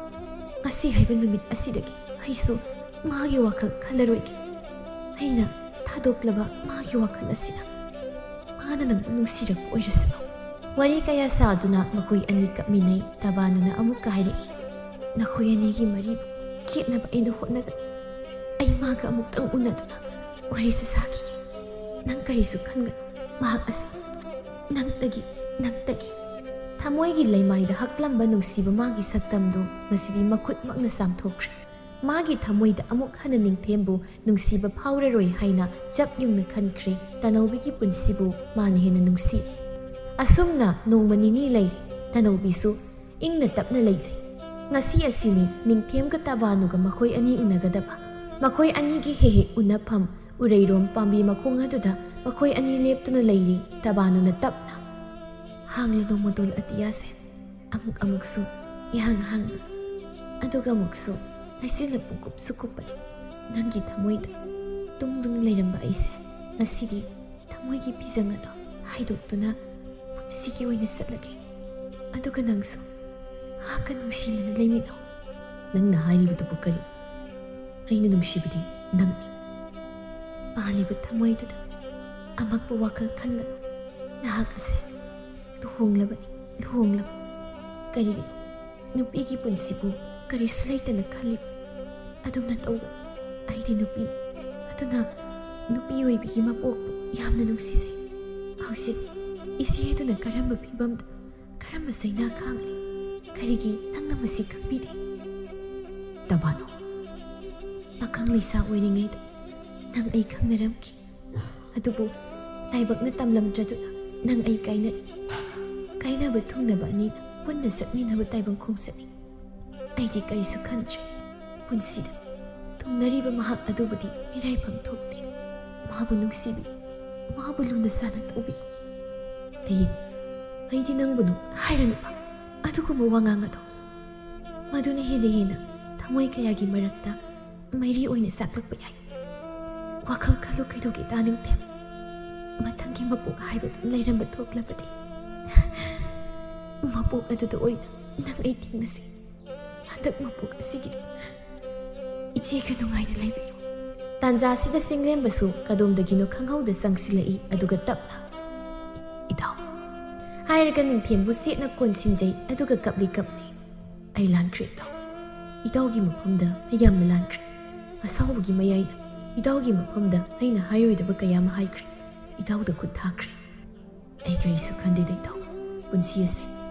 ꯉꯁꯤ ꯍꯥꯏꯕ ꯅꯨꯃꯤꯠ ꯑꯁꯤꯗꯒꯤ ꯑꯩꯁꯨ ꯃꯥꯒꯤ ꯋꯥꯈꯜ ꯈꯜꯂꯔꯣꯏꯒꯦ꯫ ꯑꯩꯅ ꯊꯥꯗꯣꯛꯂꯕ ꯃꯥꯒꯤ ꯋꯥꯈꯜ ꯑꯁꯤꯅ ꯃꯥꯅ ꯅꯪꯕꯨ ꯅꯨꯡꯁꯤꯔꯛꯄ ꯑꯣꯏꯔꯁꯅꯨ꯫ ꯋꯥꯔꯤ ꯀꯌꯥ ꯁꯥꯗꯨꯅ ꯃꯈꯣꯏ ꯑꯅꯤ ꯀꯞꯃꯤꯟꯅꯩ꯫ ꯇꯕꯥꯅꯨꯅ ꯑꯃꯨꯛꯀ ꯍꯥꯏꯔꯛꯏ, "ꯅꯈꯣꯏ ꯑꯅꯤꯒꯤ ꯃꯔꯤꯕꯨ ꯆꯦꯠꯅꯕ ꯑꯩꯅ ꯍꯣꯠꯅꯒꯅꯤ꯫ ꯑꯩ ꯃꯥꯒ ꯑꯃꯨꯛꯇꯪ ꯎꯅꯗꯨꯅ ꯋꯥꯔꯤꯁꯨ ꯁꯥꯈꯤꯒꯦ꯫ ꯅꯪ ꯀꯔꯤꯁꯨ ꯈꯟꯒꯅꯨ꯫ ꯃꯍꯥꯛ ꯑꯁꯤ ꯅꯪꯇꯒꯤ, ꯅꯪꯇꯒꯤ ꯊꯃꯣꯏꯒꯤ ꯂꯩꯃꯥꯏꯗ ꯍꯛꯂꯝꯕ ꯅꯨꯡꯁꯤꯕ ꯃꯥꯒꯤ ꯁꯛꯇꯝꯗꯨ ꯉꯁꯤꯗꯤ ꯃꯈꯨꯠꯃꯛꯅ ꯆꯥꯝꯊꯣꯛꯈ꯭ꯔꯦ꯫ ꯃꯥꯒꯤ ꯊꯃꯣꯏꯗ ꯑꯃꯨꯛ ꯍꯟꯅ ꯅꯤꯡꯊꯦꯝꯕꯨ ꯅꯨꯡꯁꯤꯕ ꯐꯥꯎꯔꯔꯣꯏ ꯍꯥꯏꯅ ꯆꯞ ꯌꯨꯡꯅ ꯈꯟꯈ꯭ꯔꯦ꯫ ꯇꯅꯧꯕꯤꯒꯤ ꯄꯨꯟꯁꯤꯕꯨ ꯃꯥꯅ ꯍꯦꯟꯅ ꯅꯨꯡꯁꯤ꯫ ꯑꯁꯨꯝꯅ ꯅꯣꯡꯃ ꯅꯤꯅꯤ ꯂꯩꯔꯦ꯫ ꯇꯅꯧꯕꯤꯁꯨ ꯏꯪꯅ ꯇꯞꯅ ꯂꯩꯖꯩ꯫ ꯉꯁꯤ ꯑꯁꯤꯅꯤ ꯅꯤꯡꯊꯦꯝꯒ ꯇꯕꯥꯅꯨꯒ ꯃꯈꯣꯏ ꯑꯅꯤ ꯎꯅꯒꯗꯕ꯫ ꯃꯈꯣꯏ ꯑꯅꯤꯒꯤ ꯍꯦꯛ ꯍꯦꯛ ꯎꯅꯐꯝ ꯎꯔꯩꯔꯣꯝ ꯄꯥꯝꯕꯤ ꯃꯈꯣꯡ ꯑꯗꯨꯗ ꯃꯈꯣꯏ ꯑꯅꯤ ꯂꯦꯞꯇꯨꯅ ꯂꯩꯔꯤ꯫ ꯇꯕꯥꯅꯨꯅ ꯇꯞꯅ, "ꯍꯥꯡꯂꯅꯨ ꯃꯗꯣꯜ ꯑꯇꯤꯌꯥꯁꯦ꯫ ꯑꯃꯨꯛ ꯑꯃꯨꯛꯁꯨ ꯏꯍꯥꯡ ꯍꯥꯡꯅ꯫ ꯑꯗꯨꯒ ꯑꯃꯨꯛꯁꯨ ꯂꯩꯆꯤꯜꯅ ꯄꯨꯡꯀꯨꯞꯁꯨ ꯀꯨꯞꯄꯅꯤ꯫ ꯅꯪꯒꯤ ꯊꯃꯣꯏꯗ ꯇꯨꯡꯗꯨꯅ ꯂꯩꯔꯝꯕ ꯑꯩꯁꯦ ꯉꯁꯤꯗꯤ ꯊꯃꯣꯏꯒꯤ ꯐꯤꯖꯪ ꯑꯗꯣ ꯍꯥꯏꯗꯣꯛꯇꯨꯅ ꯄꯨꯟꯁꯤꯒꯤ ꯑꯣꯏꯅ ꯆꯠꯂꯒꯦ꯫ ꯑꯗꯨꯒ ꯅꯪꯁꯨ ꯃꯍꯥꯛꯀ ꯅꯨꯡꯁꯤꯅꯅ ꯂꯩꯃꯤꯟꯅꯧ꯫" "ꯅꯪꯅ ꯍꯥꯏꯔꯤꯕꯗꯨꯕꯨ ꯀꯔꯤ? ꯑꯩꯅ ꯅꯨꯡꯁꯤꯕꯗꯤ ꯅꯪꯅꯤ꯫ ꯄꯥꯜꯂꯤꯕ ꯊꯃꯣꯏꯗꯨꯗ ꯑꯃꯛꯄ ꯋꯥꯈꯜ ꯈꯟꯒꯅꯨ꯫ ꯅꯍꯥꯛ ꯑꯁꯦ ꯂꯨꯍꯣꯡꯂꯕꯅꯤ, ꯂꯨꯍꯣꯡꯂꯕ꯫ ꯀꯔꯤꯒꯤꯅꯣ ꯅꯨꯄꯤꯒꯤ ꯄꯨꯟꯁꯤꯕꯨ ꯀꯔꯤꯁꯨ ꯂꯩꯇꯅ ꯈꯜꯂꯤꯕ꯫ ꯑꯗꯨꯝꯅ ꯇꯧꯒꯅꯨ꯫ ꯑꯩꯗꯤ ꯅꯨꯄꯤꯅꯤ꯫ ꯑꯗꯨꯅ ꯅꯨꯄꯤ ꯑꯣꯏꯕꯤꯒꯤ ꯃꯄꯣꯛꯄꯨ ꯌꯥꯝꯅ ꯅꯨꯡꯁꯤꯖꯩ꯫ ꯍꯧꯖꯤꯛ ꯏꯆꯦ ꯑꯗꯨꯅ ꯀꯔꯝꯕ ꯐꯤꯕꯝꯗ, ꯀꯔꯝꯕ ꯆꯩꯅꯥ ꯈꯥꯡꯂꯤ? ꯀꯔꯤꯒꯤ ꯅꯪꯅ ꯃꯁꯤ ꯈꯪꯕꯤꯗꯦ? ꯇꯕꯥꯅꯣ, ꯄꯥꯈꯪ ꯂꯩꯁꯥ ꯑꯣꯏꯔꯤꯉꯩꯗ ꯅꯪ ꯑꯩ ꯈꯪꯅꯔꯝꯈꯤ꯫ ꯑꯗꯨꯕꯨ ꯂꯥꯏꯕꯛꯅ ꯇꯝꯂꯝꯗ꯭ꯔꯗꯨꯅ ꯅꯪ ꯑꯩ ꯀꯥꯏꯅꯔꯦ꯫ ꯀꯥꯏꯅꯕ ꯊꯨꯡꯅꯕ ꯑꯅꯤꯅ ꯄꯨꯟꯅ ꯆꯠꯃꯤꯟꯅꯕ ꯇꯥꯏꯕꯪ ꯈꯣꯡꯆꯠꯅꯤ꯫ ꯑꯩꯗꯤ ꯀꯔꯤꯁꯨ ꯈꯟꯗ꯭ꯔꯦ꯫ ꯄꯨꯟꯁꯤꯗ ꯊꯨꯡꯅꯔꯤꯕ ꯃꯍꯥꯛ ꯑꯗꯨꯕꯨꯗꯤ ꯃꯤꯔꯥꯏꯐꯝ ꯊꯣꯛꯇꯦ꯫ ꯃꯥꯕꯨ ꯅꯨꯡꯁꯤꯕꯤ, ꯃꯥꯕꯨ ꯂꯨꯅ ꯆꯥꯟꯅ ꯇꯧꯕꯤ꯫ ꯑꯩ, ꯑꯩꯗꯤ ꯅꯪꯕꯨ ꯅꯨꯡ ꯍꯥꯏꯔꯅꯨꯕ꯫ ꯑꯗꯨꯒꯨꯝꯕ ꯋꯥꯉꯥꯡ ꯑꯗꯣ, ꯃꯗꯨꯅ ꯍꯦꯟꯅ ꯍꯦꯟꯅ ꯊꯃꯣꯏ ꯀꯌꯥꯒꯤ ꯃꯔꯛꯇ ꯃꯩꯔꯤ ꯑꯣꯏꯅ ꯆꯥꯛꯂꯛꯄ ꯌꯥꯏ꯫ ꯋꯥꯈꯜ ꯈꯜꯂꯨ ꯀꯩꯗꯧꯒꯦ ꯇꯥꯅꯤꯡꯗꯦ꯫ ꯃꯊꯪꯒꯤ ꯃꯄꯣꯛ ꯍꯥꯏꯕꯗꯨ ꯂꯩꯔꯝꯕ ꯊꯣꯛꯂꯕꯗꯤ, ꯃꯄꯣꯛ ꯑꯗꯨꯗ ꯑꯣꯏꯅ ꯅꯪ ꯑꯩ ꯊꯦꯡꯅꯁꯤ꯫ ꯍꯟꯗꯛ ꯃꯄꯣꯛ ꯑꯁꯤꯒꯤꯗꯤ ꯏꯆꯦꯒ ꯅꯨꯡꯉꯥꯏꯅ ꯂꯩꯕꯤꯔꯣ꯫ ꯇꯥꯟꯖꯥꯁꯤꯗ ꯆꯤꯡꯂꯦꯝꯕꯁꯨ ꯀꯗꯣꯝꯗꯒꯤꯅꯣ ꯈꯪꯍꯧꯗ ꯆꯪꯁꯤꯜꯂꯛꯏ, ꯑꯗꯨꯒ ꯇꯞꯅ, "ꯏꯇꯥꯎ" ꯍꯥꯏꯔꯒ ꯅꯤꯡꯊꯦꯝꯕꯨ ꯆꯦꯠꯅ ꯀꯣꯟꯁꯤꯟꯖꯩ, ꯑꯗꯨꯒ ꯀꯞꯂꯤ ꯀꯞꯂꯤ꯫ "ꯑꯩ ꯂꯥꯟꯈ꯭ꯔꯦ ꯏꯇꯥꯎ꯫ ꯏꯇꯥꯎꯒꯤ ꯃꯐꯝꯗ ꯑꯩ ꯌꯥꯝꯅ ꯂꯥꯟꯈ꯭ꯔꯦ꯫ ꯑꯁꯥꯎꯕꯒꯤ ꯃꯌꯥꯏꯅ ꯏꯇꯥꯎꯒꯤ ꯃꯐꯝꯗ ꯑꯩꯅ ꯍꯥꯏꯔꯣꯏꯗꯕ ꯀꯌꯥ ꯑꯃ ꯍꯥꯏꯈ꯭ꯔꯦ꯫ ꯏꯇꯥꯎꯗ ꯈꯨꯠ ꯊꯥꯈ꯭ꯔꯦ꯫ ꯑꯩ ꯀꯔꯤꯁꯨ ꯈꯟꯗꯦꯗ ꯏꯇꯥꯎ꯫ ꯄꯨꯟꯁꯤ ꯑꯁꯦ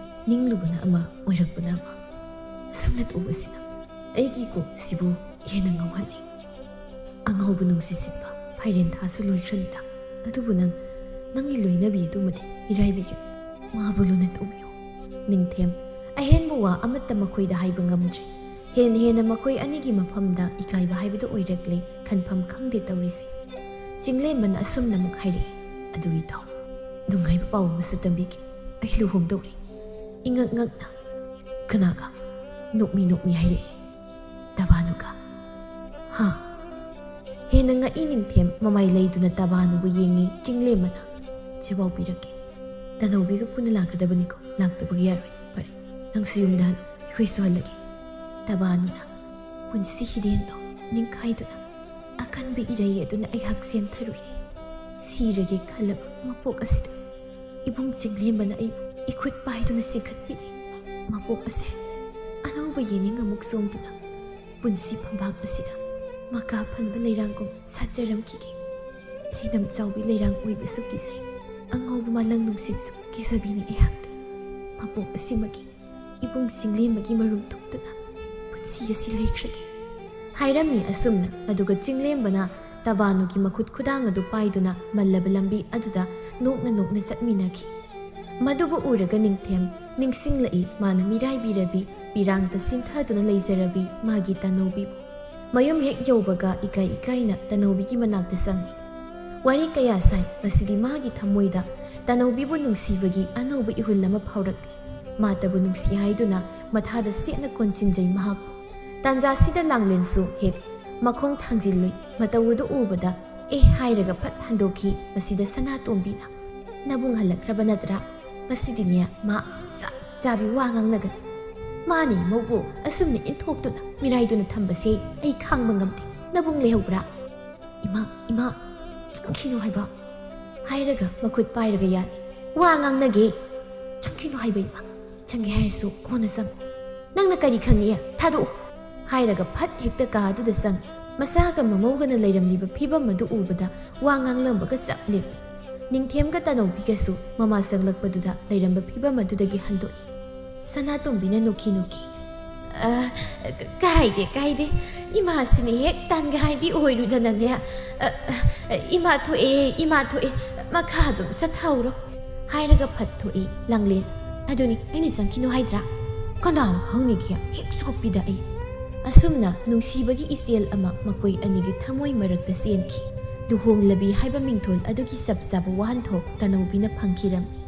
ꯅꯤꯡꯂꯨꯕꯅ ꯑꯃ, ꯑꯣꯏꯔꯛꯄꯅ ꯑꯃ꯫ ꯑꯁꯨꯝꯅ ꯇꯧꯕꯁꯤꯅ ꯑꯩꯒꯤ ꯀꯣꯛꯁꯤꯕꯨ ꯍꯦꯟꯅ ꯉꯥꯎꯍꯜꯂꯤ꯫ ꯑꯉꯥꯎꯕ ꯅꯨꯡꯁꯤꯠ ꯁꯤꯠꯄ ꯐꯥꯏꯔꯦꯟ ꯊꯥꯁꯨ ꯂꯣꯏꯈ꯭ꯔꯅꯤꯗ꯫ ꯑꯗꯨꯕꯨ ꯅꯪ, ꯅꯪꯒꯤ ꯂꯣꯏꯅꯕꯤ ꯑꯗꯨꯃꯗꯤ ꯃꯤꯔꯥꯏꯕꯤꯒꯅꯨ꯫ ꯃꯥꯕꯨ ꯂꯨꯅ ꯇꯧꯕꯤꯌꯨ꯫" ꯅꯤꯡꯊꯦꯝ ꯑꯍꯦꯟꯕ ꯋꯥ ꯑꯃꯠꯇ ꯃꯈꯣꯏꯗ ꯍꯥꯏꯕ ꯉꯝꯗ꯭ꯔꯦ꯫ ꯍꯦꯟꯅ ꯍꯦꯟꯅ ꯃꯈꯣꯏ ꯑꯅꯤꯒꯤ ꯃꯐꯝꯗ ꯏꯀꯥꯏꯕ ꯍꯥꯏꯕꯗꯨ ꯑꯣꯏꯔꯛꯂꯦ꯫ ꯈꯟꯐꯝ ꯈꯪꯗꯦ ꯇꯧꯔꯤꯁꯤ꯫ ꯆꯤꯡꯂꯦꯝꯕꯅ ꯑꯁꯨꯝꯅ ꯑꯃꯨꯛ ꯍꯥꯏꯔꯛꯏ, "ꯑꯗꯨ ꯏꯇꯥꯎ, ꯅꯨꯡꯉꯥꯏꯕ ꯄꯥꯎ ꯑꯃꯁꯨ ꯇꯝꯕꯤꯒꯦ꯫ ꯑꯩ ꯂꯨꯍꯣꯡꯗꯧꯔꯦ꯫" ꯏꯉꯛ ꯉꯛꯅ, "ꯀꯅꯥꯒ?" ꯅꯣꯛꯃꯤ ꯅꯣꯛꯃꯤ ꯍꯥꯏꯔꯛꯏ, "ꯇꯕꯥꯅꯨꯒ?" "ꯍꯥ?" ꯍꯦꯟꯅ ꯉꯛꯏ ꯅꯤꯡꯊꯦꯝ ꯃꯃꯥꯏ ꯂꯩꯗꯨꯅ ꯇꯕꯥꯅꯨꯕꯨ ꯌꯦꯡꯉꯤ꯫ ꯆꯤꯡꯂꯦꯝꯕꯅ, "ꯆꯦꯕꯥꯎ ꯄꯤꯔꯛꯀꯦ꯫ ꯇꯅꯧꯕꯤꯒ ꯄꯨꯟꯅ ꯂꯥꯛꯀꯗꯕꯅꯤꯀꯣ꯫ ꯂꯥꯛꯇꯕꯒꯤ ꯌꯥꯔꯣꯏ꯫ ꯐꯔꯦ, ꯅꯪꯁꯨ ꯌꯨꯝꯗ ꯍꯜꯂꯣ꯫ ꯑꯩꯈꯣꯏꯁꯨ ꯍꯜꯂꯒꯦ꯫" ꯇꯕꯥꯅꯨꯅ ꯄꯨꯟꯁꯤ ꯍꯤꯔꯦꯟꯗꯣ ꯅꯤꯡꯈꯥꯏꯗꯨꯅ ꯑꯀꯟꯕ ꯏꯔꯩ ꯑꯗꯨꯅ ꯑꯩꯍꯥꯛ ꯆꯦꯟꯊꯔꯨꯏ꯫ ꯁꯤꯔꯒꯦ ꯈꯜꯂꯕ ꯃꯄꯣꯛ ꯑꯁꯤꯗ ꯏꯕꯨꯡ ꯆꯤꯡꯂꯦꯝꯕꯅ ꯑꯩꯕꯨ ꯏꯈꯨꯠ ꯄꯥꯏꯗꯨꯅ ꯆꯤꯡꯈꯠꯄꯤꯔꯤ꯫ ꯃꯄꯣꯛ ꯑꯁꯦ ꯑꯅꯧꯕ ꯌꯦꯅꯤꯡ ꯑꯃꯨꯛ ꯆꯣꯡꯗꯨꯅ ꯄꯨꯟꯁꯤ ꯐꯝꯕꯥꯛ ꯑꯁꯤꯗ ꯃꯀꯥ ꯐꯟꯕ ꯂꯩꯔꯥꯡꯒꯨꯝ ꯁꯥꯠꯆꯔꯝꯈꯤꯒꯦ꯫ ꯂꯩꯅꯝ ꯆꯥꯎꯕꯤ ꯂꯩꯔꯥꯡ ꯑꯣꯏꯕꯁꯨ ꯀꯤꯖꯩ꯫ ꯑꯉꯧꯕ ꯃꯥꯂꯪ ꯅꯨꯡꯁꯤꯠꯁꯨ ꯀꯤꯖꯕꯤꯅꯤ ꯑꯩꯍꯥꯛꯇꯤ꯫ ꯃꯄꯣꯛ ꯑꯁꯤꯃꯒꯤ ꯏꯕꯨꯡ ꯆꯤꯡꯂꯦꯝꯕꯒꯤ ꯃꯔꯨꯝ ꯊꯣꯛꯇꯨꯅ ꯄꯨꯟꯁꯤ ꯑꯁꯤ ꯂꯩꯈ꯭ꯔꯒꯦ꯫ ꯍꯥꯏꯔꯝꯃꯤ ꯑꯁꯨꯝꯅ, ꯑꯗꯨꯒ ꯆꯤꯡꯂꯦꯝꯕꯅ ꯇꯕꯥꯅꯨꯒꯤ ꯃꯈꯨꯠ ꯈꯨꯗꯥꯡ ꯑꯗꯨ ꯄꯥꯏꯗꯨꯅ ꯃꯜꯂꯕ ꯂꯝꯕꯤ ꯑꯗꯨꯗ ꯅꯣꯛꯅ ꯅꯣꯛꯅ ꯆꯠꯃꯤꯟꯅꯈꯤ꯫ ꯃꯗꯨꯕꯨ ꯎꯔꯒ ꯅꯤꯡꯊꯦꯝ ꯅꯤꯡꯁꯤꯡꯂꯛꯏ ꯃꯥꯅ ꯃꯤꯔꯥꯏꯕꯤꯔꯕꯤ ꯄꯤꯔꯥꯡꯗ ꯁꯤꯟꯊꯗꯨꯅ ꯂꯩꯖꯔꯕꯤ ꯃꯥꯒꯤ ꯇꯅꯧꯕꯤꯕꯨ꯫ ꯃꯌꯨꯝ ꯍꯦꯛ ꯌꯧꯕꯒ ꯏꯀꯥꯏ ꯏꯀꯥꯏꯅ ꯇꯅꯧꯕꯤꯒꯤ ꯃꯅꯥꯛꯇ ꯆꯪꯉꯤ꯫ ꯋꯥꯔꯤ ꯀꯌꯥ ꯁꯥꯏ, ꯃꯁꯤꯗꯤ ꯃꯥꯒꯤ ꯊꯃꯣꯏꯗ ꯇꯅꯧꯕꯤꯕꯨ ꯅꯨꯡꯁꯤꯕꯒꯤ ꯑꯅꯧꯕ ꯏꯍꯨꯜ ꯑꯃ ꯐꯥꯎꯔꯛꯂꯤ꯫ ꯃꯥꯇꯕꯨ ꯅꯨꯡꯁꯤ ꯍꯥꯏꯗꯨꯅ ꯃꯊꯥꯗ ꯁꯦꯠꯅ ꯀꯣꯟꯁꯤꯟꯖꯩ ꯃꯍꯥꯛꯄꯨ꯫ ꯇꯥꯟꯖꯥꯁꯤꯗ ꯂꯥꯡꯂꯦꯟꯁꯨ ꯍꯦꯛ ꯃꯈꯣꯡ ꯊꯥꯡꯖꯤꯜꯂꯨꯏ꯫ ꯃꯇꯧ ꯑꯗꯨ ꯎꯕꯗ "ꯑꯦ" ꯍꯥꯏꯔꯒ ꯐꯠ ꯍꯟꯗꯣꯛꯈꯤ꯫ ꯃꯁꯤꯗ ꯁꯅꯥꯇꯣꯝꯕꯤꯅ, "ꯅꯕꯨꯡ ꯍꯜꯂꯛꯈ꯭ꯔꯕ ꯅꯠꯇ꯭ꯔꯥ? ꯉꯁꯤꯗꯤꯅꯦ ꯃꯥ ꯆꯞ ꯆꯥꯕꯤ ꯋꯥ ꯉꯥꯡꯅꯒꯅꯤ꯫" "ꯃꯥꯅꯤ ꯃꯧꯕꯨ ꯑꯁꯨꯝꯅ ꯏꯟꯊꯣꯛꯇꯨꯅ ꯃꯤꯔꯥꯏꯗꯨꯅ ꯊꯝꯕꯁꯦ ꯑꯩ ꯈꯥꯡꯕ ꯉꯝꯗꯦ꯫ ꯅꯕꯨꯡ ꯂꯩꯍꯧꯕ꯭ꯔꯥ?" "ꯏꯃꯥ, ꯏꯃꯥ, ꯆꯪꯈꯤꯅꯨ ꯍꯥꯏꯕ" ꯍꯥꯏꯔꯒ ꯃꯈꯨꯠ ꯄꯥꯏꯔꯒ ꯌꯥꯅꯤ꯫ "ꯋꯥ ꯉꯥꯡꯅꯒꯦ꯫ ꯆꯪꯈꯤꯅꯨ ꯍꯥꯏꯕ ꯏꯃꯥ꯫ ꯆꯪꯒꯦ ꯍꯥꯏꯔꯁꯨ ꯀꯣꯟꯅ ꯆꯪꯉꯨ꯫ ꯅꯪꯅ ꯀꯔꯤ ꯈꯪꯉꯤ? ꯊꯥꯗꯣꯛꯎ" ꯍꯥꯏꯔꯒ ꯐꯠ ꯍꯦꯛꯇ ꯀꯥ ꯑꯗꯨꯗ ꯆꯪꯉꯤ꯫ ꯃꯆꯥꯒ ꯃꯃꯧꯒꯅ ꯂꯩꯔꯝꯂꯤꯕ ꯐꯤꯕꯝ ꯑꯗꯨ ꯎꯕꯗ ꯋꯥ ꯉꯥꯡꯂꯝꯕꯒ ꯆꯞ ꯂꯦꯞꯄꯤ꯫ ꯅꯤꯡꯊꯦꯝꯒ ꯇꯅꯧꯕꯤꯒꯁꯨ ꯃꯃꯥ ꯆꯪꯂꯛꯄꯗꯨꯗ ꯂꯩꯔꯝꯕ ꯐꯤꯕꯝ ꯑꯗꯨꯗꯒꯤ ꯍꯟꯗꯣꯛꯏ꯫ ꯁꯅꯥꯇꯣꯝꯕꯤꯅ ꯅꯣꯛꯈꯤ ꯅꯣꯛꯈꯤ꯫ "ꯑ, ꯀꯥꯏꯗꯦ, ꯀꯥꯏꯗꯦ꯫ ꯏꯃꯥꯁꯤꯅ ꯍꯦꯛ ꯇꯥꯟꯒꯥꯏꯕꯤ ꯑꯣꯏꯔꯨꯗꯅꯅꯦ꯫ ꯑ, ꯑ, ꯏꯃꯥ ꯊꯣꯛꯑꯦ, ꯏꯃꯥ ꯊꯣꯛꯑꯦ꯫ ꯃꯈꯥ ꯑꯗꯨꯝ ꯆꯠꯊꯍꯧꯔꯣ" ꯍꯥꯏꯔꯒ ꯐꯠ ꯊꯣꯛꯏ ꯂꯥꯡꯂꯦꯟ꯫ "ꯑꯗꯨꯅꯤ ꯑꯩꯅ ꯆꯪꯈꯤꯅꯨ ꯍꯥꯏꯗ꯭ꯔꯥ? ꯀꯅꯥ ꯈꯪꯅꯤꯒꯦ? ꯍꯦꯛ ꯆꯣꯞꯄꯤꯗ ꯑꯩ꯫" ꯑꯁꯨꯝꯅ ꯅꯨꯡꯁꯤꯕꯒꯤ ꯏꯆꯦꯜ ꯑꯃ ꯃꯈꯣꯏ ꯑꯅꯤꯒꯤ ꯊꯃꯣꯏ ꯃꯔꯛꯇ ꯆꯦꯟꯈꯤ꯫ ꯂꯨꯍꯣꯡꯂꯕꯤ ꯍꯥꯏꯕ ꯃꯤꯡꯊꯣꯜ ꯑꯗꯨꯒꯤ ꯆꯞ ꯆꯥꯕ ꯋꯥꯍꯟꯊꯣꯛ ꯇꯅꯧꯕꯤꯅ ꯐꯪꯈꯤꯔꯝꯃꯤ꯫